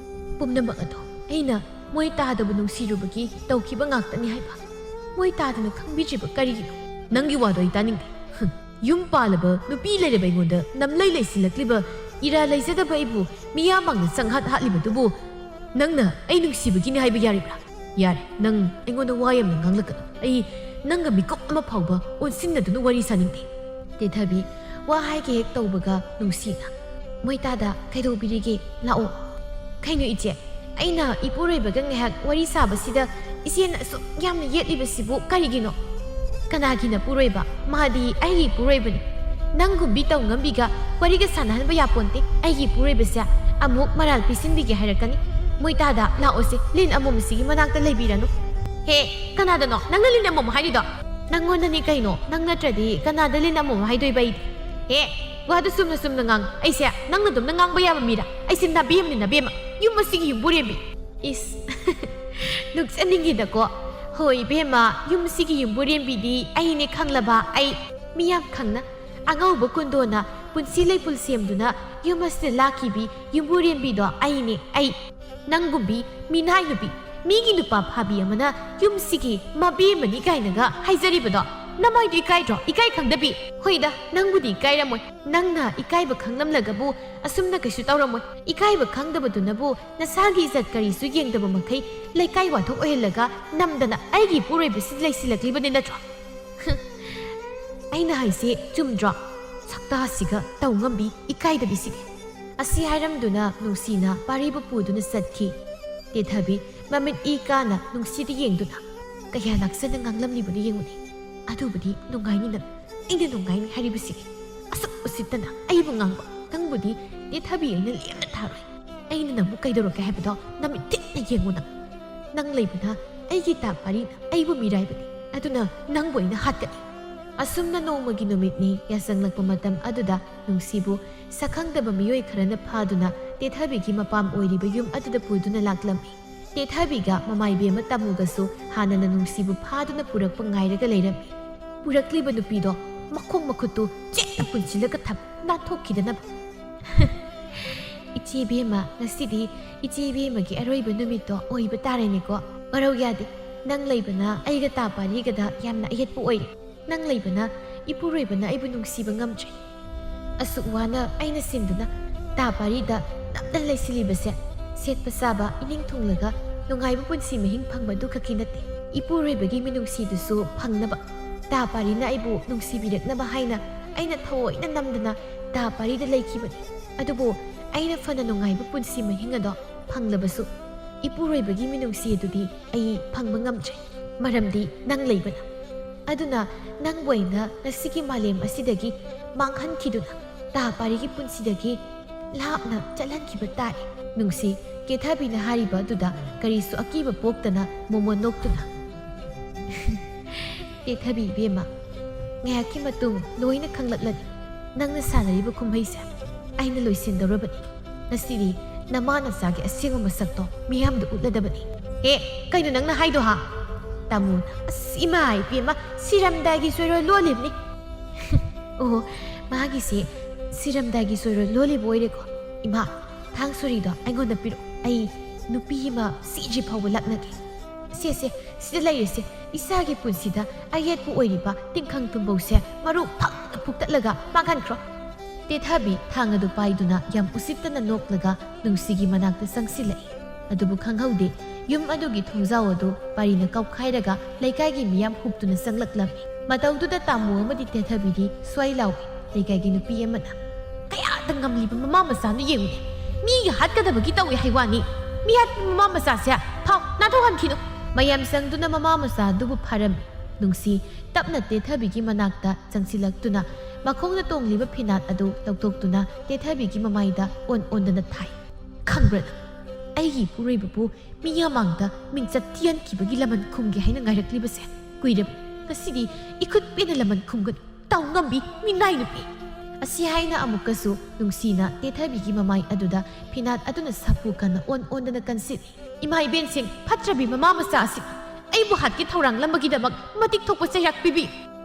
ꯄꯨꯝꯅꯃꯛ ꯑꯗꯣ ꯑꯩꯅ ꯃꯣꯏ ꯇꯥꯗꯕꯨ ꯅꯨꯡꯁꯤꯔꯨꯕꯒꯤ ꯇꯧꯈꯤꯕ ꯉꯥꯛꯇꯅꯤ ꯍꯥꯏꯕ꯫ ꯃꯣꯏ ꯇꯥꯗꯅ ꯈꯪꯕꯤꯗ꯭ꯔꯤꯕ ꯀꯔꯤꯒꯤꯅꯣ? ꯅꯪꯒꯤ ꯋꯥꯗꯣ ꯑꯩ ꯇꯥꯅꯤꯡꯗꯦ꯫ ꯍꯨꯝ꯫ ꯌꯨꯝ ꯄꯥꯜꯂꯕ ꯅꯨꯄꯤ ꯂꯩꯔꯕ ꯑꯩꯉꯣꯟꯗ ꯅꯝꯂꯩ ꯂꯩꯁꯤꯜꯂꯛꯂꯤꯕ, ꯏꯔꯥ ꯂꯩꯖꯗꯕ ꯑꯩꯕꯨ ꯃꯤꯌꯥꯝ ꯃꯥꯡꯗ ꯆꯪꯍꯠ ꯍꯥꯠꯂꯤꯕꯗꯨꯕꯨ ꯅꯪꯅ ꯑꯩ ꯅꯨꯡꯁꯤꯕꯒꯤꯅꯤ ꯍꯥꯏꯕ ꯌꯥꯔꯤꯕ꯭ꯔꯥ? ꯌꯥꯔꯦ, ꯅꯪ ꯑꯩꯉꯣꯟꯗ ꯋꯥ ꯌꯥꯝꯅ ꯉꯥꯡꯂꯛꯀꯅꯨ꯫ ꯑꯩ ꯅꯪꯒ ꯃꯤꯀꯨꯞ ꯑꯃ ꯐꯥꯎꯕ ꯑꯣꯟꯁꯤꯟꯅꯗꯨꯅ ꯋꯥꯔꯤ ꯁꯥꯅꯤꯡꯗꯦ꯫ ꯇꯦꯊꯕꯤ ꯋꯥ ꯍꯥꯏꯒꯦ ꯍꯦꯛ ꯇꯧꯕꯒ ꯅꯨꯡꯁꯤꯅ, "ꯃꯣꯏ ꯇꯥꯗ ꯀꯩꯗꯧꯕꯤꯔꯤꯒꯦ? ꯂꯥꯛꯑꯣ꯫" "ꯀꯩꯅꯣ ꯏꯆꯦ, ꯑꯩꯅ ꯏꯄꯨꯔꯣꯏꯕꯒ ꯉꯥꯏꯍꯥꯛ ꯋꯥꯔꯤ ꯁꯥꯕꯁꯤꯗ ꯏꯆꯦꯅ ꯑꯁꯨꯛ ꯌꯥꯝꯅ ꯌꯦꯠꯂꯤꯕꯁꯤꯕꯨ ꯀꯔꯤꯒꯤꯅꯣ?" "ꯀꯅꯥꯒꯤ ꯅꯄꯨꯔꯣꯏꯕ? ꯃꯥꯗꯤ ꯑꯩꯒꯤ ꯏꯄꯨꯔꯣꯏꯕꯅꯤ꯫ ꯅꯪꯒꯨꯝꯕꯤ ꯇꯧ ꯉꯝꯕꯤꯒ ꯋꯥꯔꯤꯒ ꯁꯥꯟꯅꯍꯟꯕ ꯌꯥꯄꯣꯟꯇꯦ꯫ ꯑꯩꯒꯤ ꯏꯄꯨꯔꯣꯏꯕꯁꯦ ꯑꯃꯨꯛ ꯃꯔꯥꯜ ꯄꯤꯁꯤꯟꯕꯤꯒꯦ ꯍꯥꯏꯔꯛꯀꯅꯤ꯫ ꯃꯣꯏ ꯇꯥꯗ ꯂꯥꯛꯑꯣꯁꯦ, ꯂꯤꯟ ꯑꯃꯣꯝꯁꯤꯒꯤ ꯃꯅꯥꯛꯇ ꯂꯩꯕꯤꯔꯅꯨ꯫" "ꯍꯦ, ꯀꯅꯥꯗꯅꯣ ꯅꯪꯅ ꯂꯤꯟ ꯑꯃꯣꯝ ꯍꯥꯏꯔꯤꯗꯣ?" "ꯅꯪꯉꯣꯟꯗꯅꯤ ꯀꯩꯅꯣ, ꯅꯪ ꯅꯠꯇ꯭ꯔꯗꯤ ꯀꯅꯥꯗ ꯂꯤꯟ ꯑꯃꯣꯝ ꯍꯥꯏꯗꯣꯏꯕ ꯑꯩꯗꯤ?" "ꯍꯦ, ꯋꯥꯗꯨ ꯆꯨꯝꯅ ꯆꯨꯝꯅ ꯉꯥꯡ꯫ ꯑꯩꯁꯦ ꯅꯪꯅ ꯑꯗꯨꯝꯅ ꯉꯥꯡꯕ ꯌꯥꯕ ꯃꯤꯔꯥ? ꯑꯩꯁꯦ ꯅꯥꯕꯦꯝꯅꯤ, ꯅꯥꯕꯦꯝꯃ, ꯌꯨꯝ ꯑꯁꯤꯒꯤ ꯌꯨꯝꯕꯨꯔꯦꯝꯕꯤ꯫" ꯏꯁ, ꯅꯣꯛꯆꯅꯤꯡꯉꯤꯗꯀꯣ꯫ "ꯍꯣꯏ ꯏꯕꯦꯝꯃ, ꯌꯨꯝꯁꯤꯒꯤ ꯌꯨꯝꯕꯨꯔꯦꯝꯕꯤꯗꯤ ꯑꯩꯅꯦ ꯈꯪꯂꯕ꯫ ꯑꯩ ꯃꯤ ꯌꯥꯝ ꯈꯪꯅ, ꯑꯉꯧꯕ ꯀꯨꯟꯗꯣꯅ ꯄꯨꯟꯁꯤ ꯂꯩꯄꯨꯜ ꯁꯦꯝꯗꯨꯅ ꯌꯨꯝ ꯑꯁꯤꯗ ꯂꯥꯛꯈꯤꯕꯤ ꯌꯨꯝꯕꯨꯔꯦꯝꯕꯤꯗꯣ ꯑꯩꯅꯦ, ꯑꯩ꯫ ꯅꯪꯒꯨꯝꯕꯤ ꯃꯤꯅꯥꯏ ꯅꯨꯄꯤ, ꯃꯤꯒꯤ ꯅꯨꯄꯥ ꯐꯥꯕꯤ ꯑꯃꯅ ꯌꯨꯝꯁꯤꯒꯤ ꯃꯕꯦꯝꯃꯅꯤ ꯀꯥꯏꯅꯒ ꯍꯥꯏꯖꯔꯤꯕꯗꯣ ꯅꯃꯥꯏꯗꯨ ꯏꯀꯥꯏꯗ꯭ꯔꯣ? ꯏꯀꯥꯏ ꯈꯪꯗꯕꯤ!" "ꯍꯣꯏꯗ, ꯅꯪꯕꯨꯗꯤ ꯏꯀꯥꯏꯔꯝꯃꯣꯏ꯫ ꯅꯪꯅ ꯏꯀꯥꯏꯕ ꯈꯪꯂꯝꯂꯒꯕꯨ ꯑꯁꯨꯝꯅ ꯀꯩꯁꯨ ꯇꯧꯔꯝꯃꯣꯏ꯫ ꯏꯀꯥꯏꯕ ꯈꯪꯗꯕꯗꯨꯅꯕꯨ ꯅꯁꯥꯒꯤ ꯏꯖꯠ ꯀꯔꯤꯁꯨ ꯌꯦꯡꯗꯕ ꯃꯈꯩ ꯂꯩꯀꯥꯏ ꯋꯥꯊꯣꯛ ꯑꯣꯏꯍꯜꯂꯒ ꯅꯝꯗꯅ ꯑꯩꯒꯤ ꯏꯄꯨꯔꯣꯏꯕꯁꯤ ꯂꯩꯁꯤꯜꯂꯛꯂꯤꯕꯅꯤ ꯅꯠꯇ꯭ꯔꯣ?" ꯑꯩꯅ ꯍꯥꯏꯁꯦ ꯆꯨꯝꯗ꯭ꯔꯣ? ꯁꯛꯇꯥꯁꯤꯒ ꯇꯧ ꯉꯝꯕꯤ ꯏꯀꯥꯏꯗꯕꯤꯁꯤꯗꯤ꯫ ꯑꯁꯤ ꯍꯥꯏꯔꯝꯗꯨꯅ ꯅꯨꯡꯁꯤꯅ ꯄꯥꯔꯤꯕꯨ ꯄꯨꯗꯨꯅ ꯆꯠꯈꯤ꯫ ꯇꯦꯊꯕꯤ ꯃꯃꯤꯠ ꯏ ꯀꯥꯅ ꯅꯨꯡꯁꯤꯗ ꯌꯦꯡꯗꯨꯅ, "ꯀꯌꯥ ꯂꯥꯛꯆꯅ ꯉꯥꯡꯂꯝꯂꯤꯕꯅꯣ ꯌꯦꯡꯉꯨꯅꯦ꯫ ꯑꯗꯨꯕꯨꯗꯤ ꯅꯨꯡꯉꯥꯏꯅꯤ ꯅꯪ꯫ ꯑꯩꯅ ꯅꯨꯡꯉꯥꯏꯅꯤ ꯍꯥꯏꯔꯤꯕꯁꯤꯗꯤ꯫ ꯑꯁꯨꯛ ꯎꯁꯤꯠꯇꯅ ꯑꯩꯕꯨ ꯉꯥꯡꯕ ꯅꯪꯕꯨꯗꯤ ꯇꯦꯊꯕꯤ ꯑꯩꯅ ꯂꯦꯝꯅ ꯊꯥꯔꯣꯏ꯫ ꯑꯩꯅ ꯅꯪꯕꯨ ꯀꯩꯗꯧꯔꯛꯀꯦ ꯍꯥꯏꯕꯗꯣ ꯅꯃꯤꯠ ꯊꯤꯠꯅ ꯌꯦꯡꯉꯨ ꯅꯪ꯫ ꯅꯪ ꯂꯩꯕꯅ ꯑꯩꯒꯤ ꯇꯥ ꯄꯥꯔꯤꯅ ꯑꯩꯕꯨ ꯃꯤꯔꯥꯏꯕꯅꯤ꯫ ꯑꯗꯨꯅ ꯅꯪꯕꯨ ꯑꯩꯅ ꯍꯥꯠꯀꯅꯤ꯫ ꯑꯁꯨꯝꯅ ꯅꯣꯡꯃꯒꯤ ꯅꯨꯃꯤꯠꯅꯤ ꯌꯥꯁꯪꯂꯛꯄ ꯃꯇꯝ ꯑꯗꯨꯗ ꯅꯨꯡꯁꯤꯕꯨ ꯁꯛꯈꯪꯗꯕ ꯃꯤꯑꯣꯏ ꯈꯔꯅ ꯐꯥꯗꯨꯅ ꯇꯦꯊꯕꯤꯒꯤ ꯃꯄꯥꯝ ꯑꯣꯏꯔꯤꯕ ꯌꯨꯝ ꯑꯗꯨꯗ ꯄꯨꯗꯨꯅ ꯂꯥꯛꯂꯝꯃꯤ꯫ ꯇꯦꯊꯕꯤꯒ ꯃꯃꯥꯏꯕꯦꯝꯃ ꯇꯥꯃꯨꯒꯁꯨ ꯍꯥꯟꯅꯅ ꯅꯨꯡꯁꯤꯕꯨ ꯐꯥꯗꯨꯅ ꯄꯨꯔꯛꯄ ꯉꯥꯏꯔꯒ ꯂꯩꯔꯝꯃꯤ꯫ ꯄꯨꯔꯛꯂꯤꯕ ꯅꯨꯄꯤꯗꯣ ꯃꯈꯣꯡ ꯃꯈꯨꯠꯇꯨ ꯆꯦꯠꯅ ꯄꯨꯟꯁꯤꯜꯂꯒ ꯊꯝ, ꯅꯥꯟꯊꯣꯛꯈꯤꯗꯅꯕ꯫ ꯏꯆꯦ ꯏꯕꯦꯝꯃ, ꯉꯁꯤꯗꯤ ꯏꯆꯦ ꯏꯕꯦꯝꯃꯒꯤ ꯑꯔꯣꯏꯕ ꯅꯨꯃꯤꯠꯇꯣ ꯑꯣꯏꯕ ꯇꯥꯔꯦꯅꯦꯀꯣ꯫ ꯋꯥꯔꯧ ꯌꯥꯗꯦ, ꯅꯪ ꯂꯩꯕꯅ ꯑꯩꯒ ꯇꯥ ꯄꯥꯔꯤꯒꯗ ꯌꯥꯝꯅ ꯑꯌꯦꯠꯄ ꯑꯣꯏꯔꯦ꯫ ꯅꯪ ꯂꯩꯕꯅ ꯏꯄꯨꯔꯣꯏꯕꯅ ꯑꯩꯕꯨ ꯅꯨꯡꯁꯤꯕ ꯉꯝꯗ꯭ꯔꯦ꯫ ꯑꯁꯨꯛ ꯋꯥꯅ ꯑꯩꯅ ꯁꯤꯟꯗꯨꯅ ꯇꯥ ꯄꯥꯔꯤꯗ ꯅꯞꯅ ꯂꯩꯁꯤꯜꯂꯤꯕꯁꯦ, ꯁꯦꯠꯄ ꯆꯥꯕ, ꯏꯅꯤꯡ ꯊꯨꯡꯂꯒ ꯅꯨꯡꯉꯥꯏꯕ ꯄꯨꯟꯁꯤ ꯃꯍꯤꯡ ꯐꯪꯕ ꯑꯗꯨ ꯈꯛꯀꯤ ꯅꯠꯇꯦ, ꯏꯄꯨꯔꯣꯏꯕꯒꯤ ꯃꯤꯅꯨꯡꯁꯤꯗꯨꯁꯨ ꯐꯪꯅꯕ꯫ ꯇꯥ ꯄꯥꯔꯤꯅ ꯑꯩꯕꯨ ꯅꯨꯡꯁꯤꯕꯤꯔꯛꯅꯕ ꯍꯥꯏꯅ ꯑꯩꯅ ꯊꯑꯣꯏꯅ ꯅꯝꯗꯅ ꯇꯥ ꯄꯥꯔꯤꯗ ꯂꯩꯈꯤꯕꯅꯤ꯫ ꯑꯗꯨꯕꯨ ꯑꯩꯅ ꯐꯅ ꯅꯨꯡꯉꯥꯏꯕ ꯄꯨꯟꯁꯤ ꯃꯍꯤꯡ ꯑꯗꯣ ꯐꯪꯂꯕꯁꯨ, ꯏꯄꯨꯔꯣꯏꯕꯒꯤ ꯃꯤꯅꯨꯡꯁꯤ ꯑꯗꯨꯗꯤ ꯑꯩ ꯐꯪꯕ ꯉꯝꯗ꯭ꯔꯦ, ꯃꯔꯝꯗꯤ ꯅꯪ ꯂꯩꯕꯅ꯫ ꯑꯗꯨꯅ ꯅꯪꯕꯨ ꯑꯩꯅ ꯉꯁꯤꯒꯤ ꯃꯥꯂꯦꯝ ꯑꯁꯤꯗꯒꯤ ꯃꯥꯡꯍꯟꯈꯤꯗꯨꯅ ꯇꯥ ꯄꯥꯔꯤꯒꯤ ꯄꯨꯟꯁꯤꯗꯒꯤ ꯂꯥꯞꯅ ꯆꯠꯍꯟꯈꯤꯕ ꯇꯥꯔꯦ꯫ ꯅꯨꯡꯁꯤ, ꯀꯦꯊꯕꯤꯅ ꯍꯥꯏꯔꯤꯕ ꯑꯗꯨꯗ ꯀꯔꯤꯁꯨ ꯑꯀꯤꯕ ꯄꯣꯛꯇꯅ ꯃꯣꯃꯣꯟ ꯅꯣꯛꯇꯨꯅ꯫ ꯀꯦꯊꯕꯤ ꯏꯕꯦꯝꯃ, ꯉꯥꯏꯍꯥꯛꯀꯤ ꯃꯇꯨꯡ ꯂꯣꯏꯅ ꯈꯪꯂꯛꯂꯅꯤ꯫ ꯅꯪꯅ ꯁꯥꯟꯅꯔꯤꯕ ꯀꯨꯝꯍꯩꯁꯦ ꯑꯩꯅ ꯂꯣꯏꯁꯤꯟꯗꯧꯔꯕꯅꯤ꯫ ꯉꯁꯤꯗꯤ ꯅꯃꯥ ꯅꯆꯥꯒꯤ ꯑꯁꯦꯡꯕ ꯃꯁꯛꯇꯣ ꯃꯤꯌꯥꯝꯗ ꯎꯠꯂꯗꯕꯅꯤ꯫ ꯑꯦ, ꯀꯩꯅꯣ ꯅꯪꯅ ꯍꯥꯏꯗꯣ ꯍꯥ? ꯇꯥꯃꯣꯅ, ꯑꯁ, ꯏꯃꯥ ꯏꯕꯦꯝꯃ, ꯁꯤꯔꯝꯗꯥꯏꯒꯤ ꯆꯣꯏꯔꯣꯜ ꯂꯣꯜꯂꯤꯕꯅꯤ꯫ ꯑꯣ, ꯃꯥꯒꯤꯁꯦ ꯁꯤꯔꯝꯗꯥꯏꯒꯤ ꯆꯣꯏꯔꯣꯜ ꯂꯣꯜꯂꯤꯕ ꯑꯣꯏꯔꯦꯀꯣ꯫ ꯏꯃꯥ, ꯊꯥꯡ ꯁꯣꯔꯤꯗꯣ ꯑꯩꯉꯣꯟꯗ ꯄꯤꯔꯛꯑꯣ꯫ ꯑꯩ ꯅꯨꯄꯤ ꯑꯃ ꯁꯤꯗ꯭ꯔꯤ ꯐꯥꯎꯕ ꯂꯛꯅꯒꯦ꯫ ꯁꯦ, ꯁꯦ, ꯁꯤꯗ ꯂꯩꯔꯦꯁꯦ꯫ ꯏꯁꯥꯒꯤ ꯄꯨꯟꯁꯤꯗ ꯑꯌꯦꯠꯄ ꯑꯣꯏꯔꯤꯕ ꯇꯤꯡꯈꯪ ꯇꯨꯝꯕꯧꯁꯦ ꯃꯔꯨ ꯐꯛꯅ ꯐꯨꯛꯇꯠꯂꯒ ꯃꯥꯡꯍꯟꯈ꯭ꯔꯣ꯫ ꯇꯦꯊꯕꯤ ꯊꯥꯡ ꯑꯗꯨ ꯄꯥꯏꯗꯨꯅ ꯌꯥꯝ ꯎꯁꯤꯠꯇꯅ ꯅꯣꯛꯂꯒ ꯅꯨꯡꯁꯤꯒꯤ ꯃꯅꯥꯛꯇ ꯆꯪꯁꯤꯜꯂꯛꯏ꯫ ꯑꯗꯨꯕꯨ ꯈꯪꯍꯧꯗꯦ, ꯌꯨꯝ ꯑꯗꯨꯒꯤ ꯊꯣꯡꯖꯥꯎ ꯑꯗꯨ ꯄꯥꯔꯤꯅ ꯀꯥꯎꯈꯥꯏꯔꯒ ꯂꯩꯀꯥꯏꯒꯤ ꯃꯤꯌꯥꯝ ꯍꯨꯞꯇꯨꯅ ꯆꯪꯂꯛꯂꯝꯃꯤ꯫ ꯃꯇꯧꯗꯨꯗ ꯇꯥꯃꯨ ꯑꯃꯗꯤ ꯇꯦꯊꯕꯤꯗꯤ ꯁ꯭ꯋꯥꯏ ꯂꯥꯎꯏ꯫ ꯂꯩꯀꯥꯏꯒꯤ ꯅꯨꯄꯤ ꯑꯃꯅ, "ꯀꯌꯥꯗ ꯉꯝꯂꯤꯕ ꯃꯃꯥ ꯃꯆꯥꯅꯣ ꯌꯦꯡꯉꯨꯅꯦ꯫ ꯃꯤꯒꯤ ꯍꯥꯠꯀꯗꯕꯒꯤ ꯇꯧꯏ ꯍꯥꯏ ꯋꯥꯅꯤ꯫ ꯃꯤ ꯍꯥꯠꯄ ꯃꯃꯥ ꯃꯆꯥꯁꯦ ꯐꯥꯎ ꯅꯥꯟꯊꯣꯛꯍꯟꯈꯤꯅꯨ!" ꯃꯌꯥꯝ ꯆꯪꯗꯨꯅ ꯃꯃꯥ ꯃꯆꯥ ꯑꯗꯨꯕꯨ ꯐꯥꯔꯝꯃꯤ꯫ ꯅꯨꯡꯁꯤ ꯇꯞꯅ ꯇꯦꯊꯕꯤꯒꯤ ꯃꯅꯥꯛꯇ ꯆꯪꯁꯤꯜꯂꯛꯇꯨꯅ ꯃꯈꯣꯡꯗ ꯇꯣꯡꯂꯤꯕ ꯐꯤꯅꯥꯠ ꯑꯗꯨ ꯂꯧꯊꯣꯛꯇꯨꯅ ꯇꯦꯊꯕꯤꯒꯤ ꯃꯃꯥꯏꯗ ꯑꯣꯟ ꯑꯣꯟꯗꯅ ꯊꯥꯏ꯫ "ꯈꯪꯕ꯭ꯔꯥ ꯅꯪ? ꯑꯩꯒꯤ ꯏꯄꯨꯔꯣꯏꯕꯕꯨ ꯃꯤꯌꯥꯝ ꯃꯥꯡꯗ ꯃꯤꯡꯆꯠ ꯊꯤꯍꯟꯈꯤꯕꯒꯤ ꯂꯃꯟ ꯈꯨꯝꯒꯦ ꯍꯥꯏꯅ ꯉꯥꯏꯔꯛꯂꯤꯕꯁꯦ ꯀꯨꯏꯔꯕ꯫ ꯉꯁꯤꯗꯤ ꯏꯈꯨꯠ ꯄꯦꯟꯅ ꯂꯃꯟ ꯈꯨꯝꯒꯅꯤ꯫ ꯇꯧ ꯉꯝꯕꯤ ꯃꯤꯅꯥꯏ ꯅꯨꯄꯤ!" ꯑꯁꯤ ꯍꯥꯏꯅ ꯑꯃꯨꯛꯀꯁꯨ ꯅꯨꯡꯁꯤꯅ ꯇꯦꯊꯕꯤꯒꯤ ꯃꯃꯥꯏ ꯑꯗꯨꯗ ꯐꯤꯅꯥꯠ ꯑꯗꯨꯅ ꯁꯥꯐꯨ ꯀꯟꯅ ꯑꯣꯟ ꯑꯣꯟꯗꯅ ꯀꯟꯁꯤꯜꯂꯤ꯫ "ꯏꯃꯥ ꯏꯕꯦꯟꯁꯤꯡ, ꯐꯠꯇ꯭ꯔꯕꯤ ꯃꯃꯥ ꯃꯆꯥ ꯑꯁꯤ ꯑꯩꯕꯨ ꯍꯥꯠꯀꯦ ꯊꯧꯔꯥꯡꯂꯝꯕꯒꯤꯗꯃꯛ ꯃꯇꯤꯛ ꯊꯣꯛꯄ ꯆꯩꯔꯥꯛ ꯄꯤꯕꯤ꯫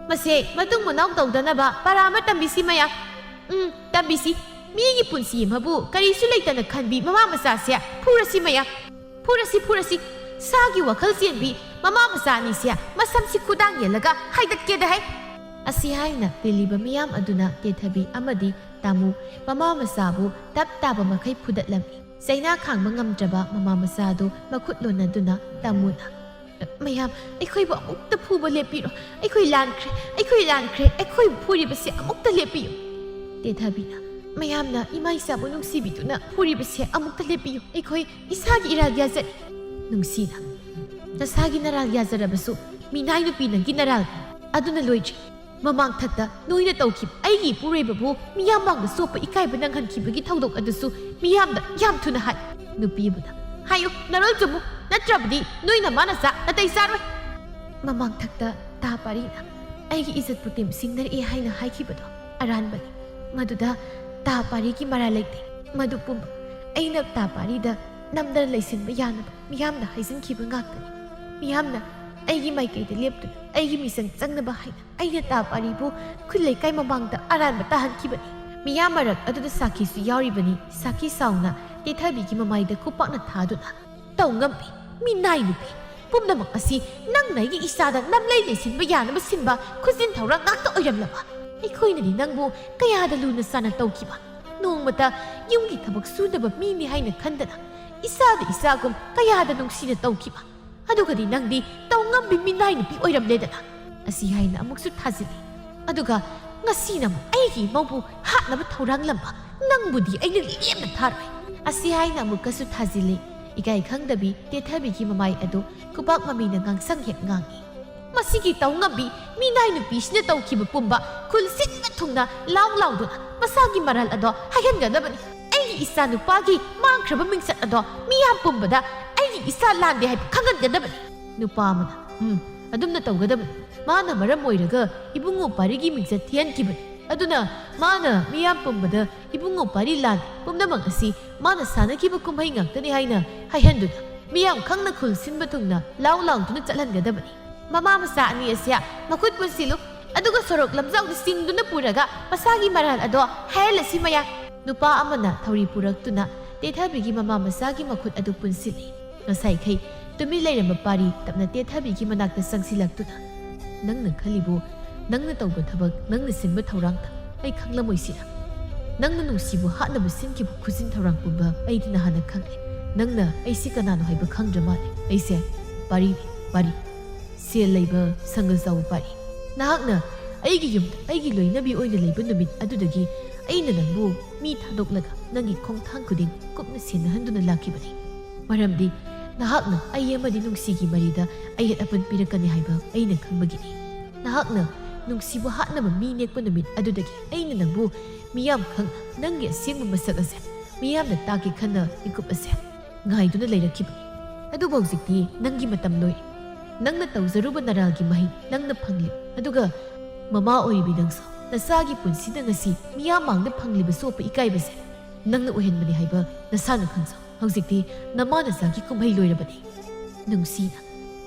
ꯃꯁꯦ ꯃꯇꯨꯡ ꯃꯅꯥꯎ ꯇꯧꯗꯅꯕ ꯄꯔꯥ ꯑꯃ ꯇꯝꯕꯤꯁꯤ ꯃꯌꯥꯝ꯫ ꯎꯝ, ꯇꯝꯕꯤꯁꯤ꯫ ꯃꯤꯒꯤ ꯄꯨꯟꯁꯤ ꯑꯃꯕꯨ ꯀꯔꯤꯁꯨ ꯂꯩꯇꯅ ꯈꯟꯕꯤ ꯃꯃꯥ ꯃꯆꯥꯁꯦ ꯐꯨꯔꯁꯤ ꯃꯌꯥꯝ꯫ ꯐꯨꯔꯁꯤ, ꯐꯨꯔꯁꯤ꯫ ꯁꯥꯒꯤ ꯋꯥꯈꯜ ꯆꯦꯟꯕꯤ ꯃꯃꯥ ꯃꯆꯥ ꯑꯅꯤꯁꯦ ꯃꯁꯝꯁꯤ ꯈꯨꯗꯥꯡ ꯌꯦꯜꯂꯒ ꯍꯥꯏꯗꯠꯀꯦꯗ ꯍꯥꯏ!" ꯑꯁꯤ ꯍꯥꯏꯅ ꯇꯤꯜꯂꯤꯕ ꯃꯤꯌꯥꯝ ꯑꯗꯨꯅ ꯇꯦꯊꯕꯤ ꯑꯃꯗꯤ ꯇꯥꯃꯨ ꯃꯃꯥ ꯃꯆꯥꯕꯨ ꯇꯞ ꯇꯥꯕ ꯃꯈꯩ ꯐꯨꯗꯠꯂꯝꯃꯤ꯫ ꯆꯩꯅꯥ ꯈꯥꯡꯕ ꯉꯝꯗ꯭ꯔꯕ ꯃꯃꯥ ꯃꯆꯥꯗꯨ ꯃꯈꯨꯠ ꯂꯣꯟꯅꯗꯨꯅ ꯇꯥꯃꯨꯅ, "ꯃꯌꯥꯝ, ꯑꯩꯈꯣꯏꯕꯨ ꯑꯃꯨꯛꯇ ꯐꯨꯕ ꯂꯦꯞꯄꯤꯔꯣ꯫ ꯑꯩꯈꯣꯏ ꯂꯥꯟꯈ꯭ꯔꯦ, ꯑꯩꯈꯣꯏ ꯂꯥꯟꯈ꯭ꯔꯦ, ꯑꯩꯈꯣꯏꯕꯨ ꯐꯨꯔꯤꯕꯁꯦ ꯑꯃꯨꯛꯇ ꯂꯦꯞꯄꯤꯌꯨ!" ꯇꯦꯊꯕꯤꯅ, "ꯃꯌꯥꯝꯅ ꯏꯃꯥ ꯏꯆꯥꯕꯨ ꯅꯨꯡꯁꯤꯕꯤꯗꯨꯅ ꯐꯨꯔꯤꯕꯁꯦ ꯑꯃꯨꯛꯇ ꯂꯦꯞꯄꯤꯌꯨ꯫ ꯑꯩꯈꯣꯏ ꯏꯁꯥꯒꯤ ꯏꯔꯥꯜ ꯌꯥꯖꯔꯦ꯫" ꯅꯨꯡꯁꯤꯅ, "ꯅꯁꯥꯒꯤ ꯅꯔꯥꯜ ꯌꯥꯖꯔꯕꯁꯨ ꯃꯤꯅꯥꯏ ꯅꯨꯄꯤ ꯅꯪꯒꯤ ꯅꯔꯥꯜ ꯑꯗꯨꯅ ꯂꯣꯏꯗ꯭ꯔꯤ꯫ ꯃꯃꯥꯡꯊꯛꯇ ꯅꯣꯏꯅ ꯇꯧꯈꯤꯕ ꯑꯩꯒꯤ ꯏꯄꯨꯔꯣꯏꯕꯕꯨ ꯃꯤꯌꯥꯝ ꯃꯥꯡꯗ ꯆꯣꯞꯄ ꯏꯀꯥꯏꯕ ꯅꯪꯍꯟꯈꯤꯕꯒꯤ ꯊꯧꯗꯣꯛ ꯑꯗꯨꯁꯨ ꯃꯤꯌꯥꯝꯗ ꯌꯥꯝ ꯊꯨꯅ ꯍꯥꯏ꯫" ꯅꯨꯄꯤ ꯑꯃꯅ, "ꯍꯥꯏꯌꯨ, ꯅꯔꯣꯜ ꯆꯨꯝꯃꯨ, ꯅꯠꯇ꯭ꯔꯕꯗꯤ ꯅꯣꯏꯅ ꯃꯥꯅ ꯆꯥ ꯅꯥꯇꯩ ꯆꯥꯔꯣꯏ꯫" ꯃꯃꯥꯡꯊꯛꯇ ꯇꯥ ꯄꯥꯔꯤꯅ ꯑꯩꯒꯤ ꯏꯖꯠꯄꯨ ꯇꯦꯝꯁꯤꯡꯅꯔꯛꯑꯦ ꯍꯥꯏꯅ ꯍꯥꯏꯈꯤꯕꯗꯣ ꯑꯔꯥꯟꯕꯅꯤ꯫ ꯃꯗꯨꯗ ꯇꯥ ꯄꯥꯔꯤꯒꯤ ꯃꯔꯥꯜ ꯂꯩꯇꯦ꯫ ꯃꯗꯨ ꯄꯨꯝꯕ ꯑꯩꯅ ꯇꯥ ꯄꯥꯔꯤꯗ ꯅꯝꯗꯅ ꯂꯩꯁꯤꯟꯕ ꯌꯥꯅꯕ ꯃꯤꯌꯥꯝꯅ ꯍꯥꯏꯖꯤꯟꯈꯤꯕ ꯉꯥꯛꯇꯅꯤ꯫ ꯃꯤꯌꯥꯝꯅ ꯑꯩꯒꯤ ꯃꯥꯏꯀꯩꯗ ꯂꯦꯞꯇꯨꯅ ꯑꯩꯒꯤ ꯃꯤꯆꯪ ꯆꯪꯅꯕ ꯍꯥꯏꯅ ꯑꯩꯅ ꯇꯥ ꯄꯥꯔꯤꯕꯨ ꯈꯨꯜ ꯂꯩꯀꯥꯏ ꯃꯃꯥꯡꯗ ꯑꯔꯥꯟꯕ ꯇꯥꯍꯟꯈꯤꯕꯅꯤ꯫ ꯃꯤꯌꯥꯝ ꯃꯔꯛ ꯑꯗꯨꯗ ꯁꯥꯈꯤꯁꯨ ꯌꯥꯎꯔꯤꯕꯅꯤ꯫ ꯁꯥꯈꯤ ꯁꯥꯎꯅ ꯇꯦꯊꯕꯤꯒꯤ ꯃꯃꯥꯏꯗ ꯈꯨꯄꯥꯛꯅ ꯊꯥꯗꯨꯅ, "ꯇꯧ ꯉꯝꯕꯤ ꯃꯤꯅꯥꯏ ꯅꯨꯄꯤ! ꯄꯨꯝꯅꯃꯛ ꯑꯁꯤ ꯅꯪꯅ ꯑꯩꯒꯤ ꯏꯆꯥꯗ ꯅꯝꯂꯩ ꯂꯩꯁꯤꯟꯕ ꯌꯥꯅꯕ ꯁꯤꯟꯕ ꯈꯨꯖꯤꯟ ꯊꯧꯔꯥꯡ ꯉꯥꯛꯇ ꯑꯣꯏꯔꯝꯂꯕ? ꯑꯩꯈꯣꯏꯅꯗꯤ ꯅꯪꯕꯨ ꯀꯌꯥꯗ ꯂꯨꯅ ꯆꯥꯟꯅ ꯇꯧꯈꯤꯕ꯫ ꯅꯣꯡꯃꯇ ꯌꯨꯝꯒꯤ ꯊꯕꯛ ꯁꯨꯗꯕ ꯃꯤꯅꯤ ꯍꯥꯏꯅ ꯈꯟꯗꯅ ꯏꯆꯥꯗ ꯏꯆꯥꯒꯨꯝ ꯀꯌꯥꯗ ꯅꯨꯡꯁꯤꯅ ꯇꯧꯈꯤꯕ꯫ ꯑꯗꯨꯒꯗꯤ ꯅꯪꯗꯤ ꯇꯧ ꯉꯝꯕꯤ ꯃꯤꯅꯥꯏ ꯅꯨꯄꯤ ꯑꯣꯏꯔꯝꯂꯦꯗꯅ꯫" ꯑꯁꯤ ꯍꯥꯏꯅ ꯑꯃꯨꯛꯁꯨ ꯊꯥꯖꯤꯜꯂꯤ꯫ ꯑꯗꯨꯒ ꯉꯁꯤꯅ ꯑꯃꯨꯛ ꯑꯩꯒꯤ ꯏꯃꯧꯕꯨ ꯍꯥꯠꯅꯕ ꯊꯧꯔꯥꯡꯂꯝꯕ ꯅꯪꯕꯨꯗꯤ ꯑꯩꯅ ꯂꯦꯝꯅ ꯊꯥꯔꯣꯏ꯫ ꯑꯁꯤ ꯍꯥꯏꯅ ꯑꯃꯨꯛꯀꯁꯨ ꯊꯥꯖꯤꯜꯂꯤ꯫ ꯏꯀꯥꯏ ꯈꯪꯗꯕꯤ ꯇꯦꯊꯕꯤꯒꯤ ꯃꯃꯥꯏ ꯑꯗꯨ ꯈꯨꯕꯥꯛ ꯃꯃꯤꯅ ꯉꯥꯡꯁꯪ ꯍꯦꯛ ꯉꯥꯡꯏ꯫ "ꯃꯁꯤꯒꯤ ꯇꯧ ꯉꯝꯕꯤ ꯃꯤꯅꯥꯏ ꯅꯨꯄꯤꯁꯤꯅ ꯇꯧꯈꯤꯕ ꯄꯨꯝꯕ ꯈꯨꯜ ꯁꯤꯟꯕ ꯊꯨꯡꯅ ꯂꯥꯎ ꯂꯥꯎꯗꯨꯅ ꯃꯁꯥꯒꯤ ꯃꯔꯥꯜ ꯑꯗꯣ ꯍꯥꯏꯍꯟꯒꯗꯕꯅꯤ꯫ ꯑꯩꯒꯤ ꯏꯆꯥ ꯅꯨꯄꯥꯒꯤ ꯃꯥꯡꯈ꯭ꯔꯕ ꯃꯤꯡꯆꯠ ꯑꯗꯣ ꯃꯤꯌꯥꯝ ꯄꯨꯝꯕꯗ ꯑꯩꯒꯤ ꯏꯆꯥ ꯂꯥꯟꯗꯦ ꯍꯥꯏꯕ ꯈꯪꯍꯟꯒꯗꯕꯅꯤ꯫ ꯅꯨꯄꯥ ꯑꯃꯅ, "ꯎꯝ, ꯑꯗꯨꯝꯅ ꯇꯧꯒꯗꯕꯅꯤ꯫ ꯃꯥꯅ ꯃꯔꯝ ꯑꯣꯏꯔꯒ ꯏꯕꯨꯡꯉꯣ ꯄꯥꯔꯤꯒꯤ ꯃꯤꯡꯆꯠ ꯊꯤꯍꯟꯈꯤꯕꯅꯤ꯫ ꯑꯗꯨꯅ ꯃꯥꯅ ꯃꯤꯌꯥꯝ ꯄꯨꯝꯕꯗ ꯏꯕꯨꯡꯉꯣ ꯄꯥꯔꯤ ꯂꯥꯟ ꯄꯨꯝꯅꯃꯛ ꯑꯁꯤ ꯃꯥꯅ ꯁꯥꯟꯅꯈꯤꯕ ꯀꯨꯝꯍꯩ ꯉꯥꯛꯇꯅꯤ ꯍꯥꯏꯅ ꯍꯥꯏꯍꯟꯗꯨꯅ ꯃꯤꯌꯥꯝ ꯈꯪꯅ ꯈꯨꯜ ꯁꯤꯟꯕ ꯊꯨꯡꯅ ꯂꯥꯎ ꯂꯥꯎꯗꯨꯅ ꯆꯠꯍꯟꯒꯗꯕꯅꯤ꯫ ꯃꯃꯥ ꯃꯆꯥ ꯑꯅꯤ ꯑꯁꯦ ꯃꯈꯨꯠ ꯄꯨꯟꯁꯤꯜꯂꯨ, ꯑꯗꯨꯒ ꯁꯣꯔꯣꯛ ꯂꯝꯖꯥꯎꯗ ꯆꯤꯡꯗꯨꯅ ꯄꯨꯔꯒ ꯃꯁꯥꯒꯤ ꯃꯔꯥꯜ ꯑꯗꯣ ꯍꯥꯏꯍꯜꯂꯁꯤ ꯃꯌꯥꯝ꯫" ꯅꯨꯄꯥ ꯑꯃꯅ ꯊꯧꯔꯤ ꯄꯨꯔꯛꯇꯨꯅ ꯇꯦꯊꯕꯤꯒꯤ ꯃꯃꯥ ꯃꯆꯥꯒꯤ ꯃꯈꯨꯠ ꯑꯗꯨ ꯄꯨꯟꯁꯤꯜꯂꯤ꯫ ꯉꯁꯥꯏꯈꯩ ꯇꯨꯃꯤꯟ ꯂꯩꯔꯝꯕ ꯄꯥꯔꯤ ꯇꯞꯅ ꯇꯦꯊꯕꯤꯒꯤ ꯃꯅꯥꯛꯇ ꯆꯪꯁꯤꯜꯂꯛꯇꯨꯅ, "ꯅꯪꯅ ꯈꯜꯂꯤꯕꯨ, ꯅꯪꯅ ꯇꯧꯕ ꯊꯕꯛ, ꯅꯪꯅ ꯁꯤꯟꯕ ꯊꯧꯔꯥꯡꯗ ꯑꯩ ꯈꯪꯂꯝꯃꯣꯏꯁꯤꯔ? ꯅꯪꯅ ꯅꯨꯡꯁꯤꯕꯨ ꯍꯥꯠꯅꯕ ꯁꯤꯟꯈꯤꯕ ꯈꯨꯖꯤꯟ ꯊꯧꯔꯥꯡ ꯄꯨꯝꯕ ꯑꯩꯗꯤ ꯅꯍꯥꯟꯅ ꯈꯪꯂꯦ꯫ ꯅꯪꯅ ꯑꯩꯁꯤ ꯀꯅꯥꯅꯣ ꯍꯥꯏꯕ ꯈꯪꯗ꯭ꯔ ꯃꯥꯜꯂꯦ꯫ ꯑꯩꯁꯦ ꯄꯥꯔꯤꯅꯤ, ꯄꯥꯔꯤ꯫ ꯁꯦꯜ ꯂꯩꯕ, ꯁꯪꯒ ꯆꯥꯎꯕ ꯄꯥꯔꯤ꯫ ꯅꯍꯥꯛꯅ ꯑꯩꯒꯤ ꯌꯨꯝꯗ ꯑꯩꯒꯤ ꯂꯣꯏꯅꯕꯤ ꯑꯣꯏꯅ ꯂꯩꯕ ꯅꯨꯃꯤꯠ ꯑꯗꯨꯗꯒꯤ ꯑꯩꯅ ꯅꯪꯕꯨ ꯃꯤ ꯊꯥꯗꯣꯛꯂꯒ ꯅꯪꯒꯤ ꯈꯣꯡꯊꯥꯡ ꯈꯨꯗꯤꯡ ꯀꯨꯞꯅ ꯁꯦꯟꯅꯍꯟꯗꯨꯅ ꯂꯥꯛꯈꯤꯕꯅꯤ꯫ ꯃꯔꯝꯗꯤ ꯅꯍꯥꯛꯅ ꯑꯩ ꯑꯃꯗꯤ ꯅꯨꯡꯁꯤꯒꯤ ꯃꯔꯤꯗ ꯑꯌꯦꯠ ꯑꯄꯟ ꯄꯤꯔꯛꯀꯅꯤ ꯍꯥꯏꯕ ꯑꯩꯅ ꯈꯪꯕꯒꯤꯅꯤ꯫ ꯅꯍꯥꯛꯅ ꯅꯨꯡꯁꯤꯕꯨ ꯍꯥꯠꯅꯕ ꯃꯤ ꯅꯦꯛꯄ ꯅꯨꯃꯤꯠ ꯑꯗꯨꯗꯒꯤ ꯑꯩꯅ ꯅꯪꯕꯨ ꯃꯤꯌꯥꯝ ꯈꯪꯅ ꯅꯪꯒꯤ ꯑꯁꯦꯡꯕ ꯃꯁꯛ ꯑꯁꯦ ꯃꯤꯌꯥꯝꯅ ꯇꯥꯛꯀꯦ ꯈꯟꯅ ꯃꯤꯀꯨꯞ ꯑꯁꯦ ꯉꯥꯏꯗꯨꯅ ꯂꯩꯔꯛꯈꯤꯕꯅꯤ꯫ ꯑꯗꯨꯕꯨ ꯍꯧꯖꯤꯛꯇꯤ ꯅꯪꯒꯤ ꯃꯇꯝ ꯂꯣꯏꯔꯦ꯫ ꯅꯪꯅ ꯇꯧꯖꯔꯨꯕ ꯅꯔꯥꯜꯒꯤ ꯃꯍꯩ ꯅꯪꯅ ꯐꯪꯂꯤ꯫ ꯑꯗꯨꯒ ꯃꯃꯥ ꯑꯣꯏꯔꯤꯕꯤ ꯅꯪꯁꯨ ꯅꯆꯥꯒꯤ ꯄꯨꯟꯁꯤꯗ ꯉꯁꯤ ꯃꯤꯌꯥꯝ ꯃꯥꯡꯗ ꯐꯪꯂꯤꯕ ꯆꯣꯞꯄ ꯏꯀꯥꯏꯕꯁꯦ ꯅꯪꯅ ꯑꯣꯏꯍꯟꯕꯅꯤ ꯍꯥꯏꯕ ꯅꯁꯥꯅ ꯈꯪꯖꯧ꯫ ꯍꯧꯖꯤꯛꯇꯤ ꯅꯃꯥ ꯅꯆꯥꯒꯤ ꯀꯨꯝꯍꯩ ꯂꯣꯏꯔꯕꯅꯤ꯫ ꯅꯨꯡꯁꯤꯅ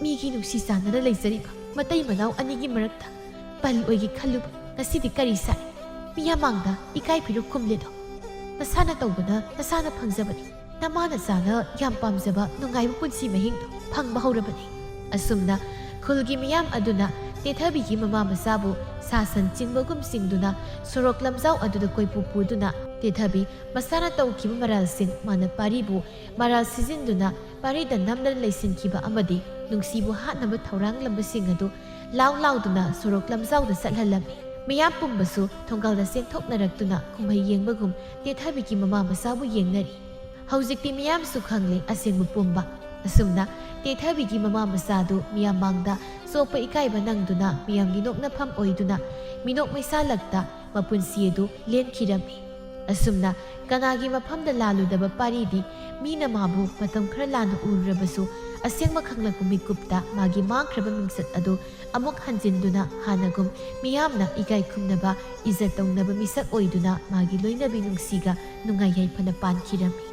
ꯃꯤꯒꯤ ꯅꯨꯡꯁꯤ ꯆꯥꯟꯅꯅ ꯂꯩꯖꯔꯤꯕ ꯃꯇꯩ ꯃꯅꯥꯎ ꯑꯅꯤꯒꯤ ꯃꯔꯛꯇ ꯄꯜ ꯑꯣꯏꯒꯦ ꯈꯜꯂꯨꯕ ꯉꯁꯤꯗꯤ ꯀꯔꯤ ꯁꯥꯏ? ꯃꯤꯌꯥꯝ ꯃꯥꯡꯗ ꯏꯀꯥꯏ ꯐꯤꯔꯨꯛ ꯈꯨꯝꯂꯦꯗꯣ꯫ ꯅꯁꯥꯅ ꯇꯧꯕꯅ ꯅꯁꯥꯅ ꯐꯪꯖꯕꯅꯤ꯫ ꯅꯃꯥ ꯅꯆꯥꯅ ꯌꯥꯝ ꯄꯥꯝꯖꯕ ꯅꯨꯡꯉꯥꯏꯕ ꯄꯨꯟꯁꯤ ꯃꯍꯤꯡꯗꯣ ꯐꯪꯕ ꯍꯧꯔꯕꯅꯤ꯫ ꯑꯁꯨꯝꯅ ꯈꯨꯜꯒꯤ ꯃꯤꯌꯥꯝ ꯑꯗꯨꯅ ꯇꯦꯊꯕꯤꯒꯤ ꯃꯃꯥ ꯃꯆꯥꯕꯨ ꯁꯥ ꯁꯟ ꯆꯤꯡꯕꯒꯨꯝ ꯆꯤꯡꯗꯨꯅ ꯁꯣꯔꯣꯛ ꯂꯝꯖꯥꯎ ꯑꯗꯨꯗ ꯀꯣꯏꯄꯨ ꯄꯨꯗꯨꯅ ꯇꯦꯊꯕꯤ ꯃꯁꯥꯅ ꯇꯧꯈꯤꯕ ꯃꯔꯥꯜꯁꯤꯡ ꯃꯥꯅ ꯄꯥꯔꯤꯕꯨ ꯃꯔꯥꯜ ꯁꯤꯖꯤꯟꯗꯨꯅ ꯄꯥꯔꯤꯗ ꯅꯝꯗꯅ ꯂꯩꯁꯤꯟꯈꯤꯕ ꯑꯃꯗꯤ ꯅꯨꯡꯁꯤꯕꯨ ꯍꯥꯠꯅꯕ ꯊꯧꯔꯥꯡꯂꯝꯕꯁꯤꯡ ꯑꯗꯨ ꯂꯥꯎ ꯂꯥꯎꯗꯨꯅ ꯁꯣꯔꯣꯛ ꯂꯝꯖꯥꯎꯗ ꯆꯠꯍꯜꯂꯝꯃꯤ꯫ ꯃꯤꯌꯥꯝ ꯄꯨꯝꯕꯁꯨ ꯊꯣꯡꯒꯥꯜꯗ ꯆꯦꯟꯊꯣꯛꯅꯔꯛꯇꯨꯅ ꯀꯨꯝꯍꯩ ꯌꯦꯡꯕꯒꯨꯝ ꯇꯦꯊꯕꯤꯒꯤ ꯃꯃꯥ ꯃꯆꯥꯕꯨ ꯌꯦꯡꯅꯔꯤ꯫ ꯍꯧꯖꯤꯛꯇꯤ ꯃꯤꯌꯥꯝꯁꯨ ꯈꯪꯂꯦ ꯑꯁꯦꯡꯕ ꯄꯨꯝꯕ꯫ ꯑꯁꯨꯝꯅ ꯇꯦꯊꯕꯤꯒꯤ ꯃꯃꯥ ꯃꯆꯥꯗꯨ ꯃꯤꯌꯥꯝ ꯃꯥꯡꯗ ꯆꯣꯞꯄ ꯏꯀꯥꯏꯕ ꯅꯪꯗꯨꯅ ꯃꯤꯌꯥꯝꯒꯤ ꯅꯣꯛꯅꯐꯝ ꯑꯣꯏꯗꯨꯅ ꯃꯤꯅꯣꯛ ꯃꯩꯁꯥ ꯂꯛꯇ ꯃꯄꯨꯟꯁꯤ ꯑꯗꯨ ꯂꯦꯟꯈꯤꯔꯝꯃꯤ꯫ ꯑꯁꯨꯝꯅ ꯀꯅꯥꯒꯤ ꯃꯐꯝꯗ ꯂꯥꯜꯂꯨꯗꯕ ꯄꯥꯔꯤꯗꯤ ꯃꯤꯅ ꯃꯥꯕꯨ ꯃꯇꯝ ꯈꯔ ꯂꯥꯟꯅ ꯎꯔꯨꯔꯕꯁꯨ, ꯑꯁꯦꯡꯕ ꯈꯪꯂꯛꯄ ꯃꯤꯀꯨꯞꯇ ꯃꯥꯒꯤ ꯃꯥꯡꯈ꯭ꯔꯕ ꯃꯤꯡꯆꯠ ꯑꯗꯨ ꯑꯃꯨꯛ ꯍꯟꯖꯤꯟꯗꯨꯅ ꯍꯥꯟꯅꯒꯨꯝ ꯃꯤꯌꯥꯝꯅ ꯏꯀꯥꯏ ꯈꯨꯝꯅꯕ, ꯏꯖꯠ ꯇꯧꯅꯕ ꯃꯤꯁꯛ ꯑꯣꯏꯗꯨꯅ ꯃꯥꯒꯤ ꯂꯣꯏꯅꯕꯤ ꯅꯨꯡꯁꯤꯒ ꯅꯨꯡꯉꯥꯏ ꯌꯥꯏꯐꯅ ꯄꯥꯟꯈꯤꯔꯝꯃꯤ꯫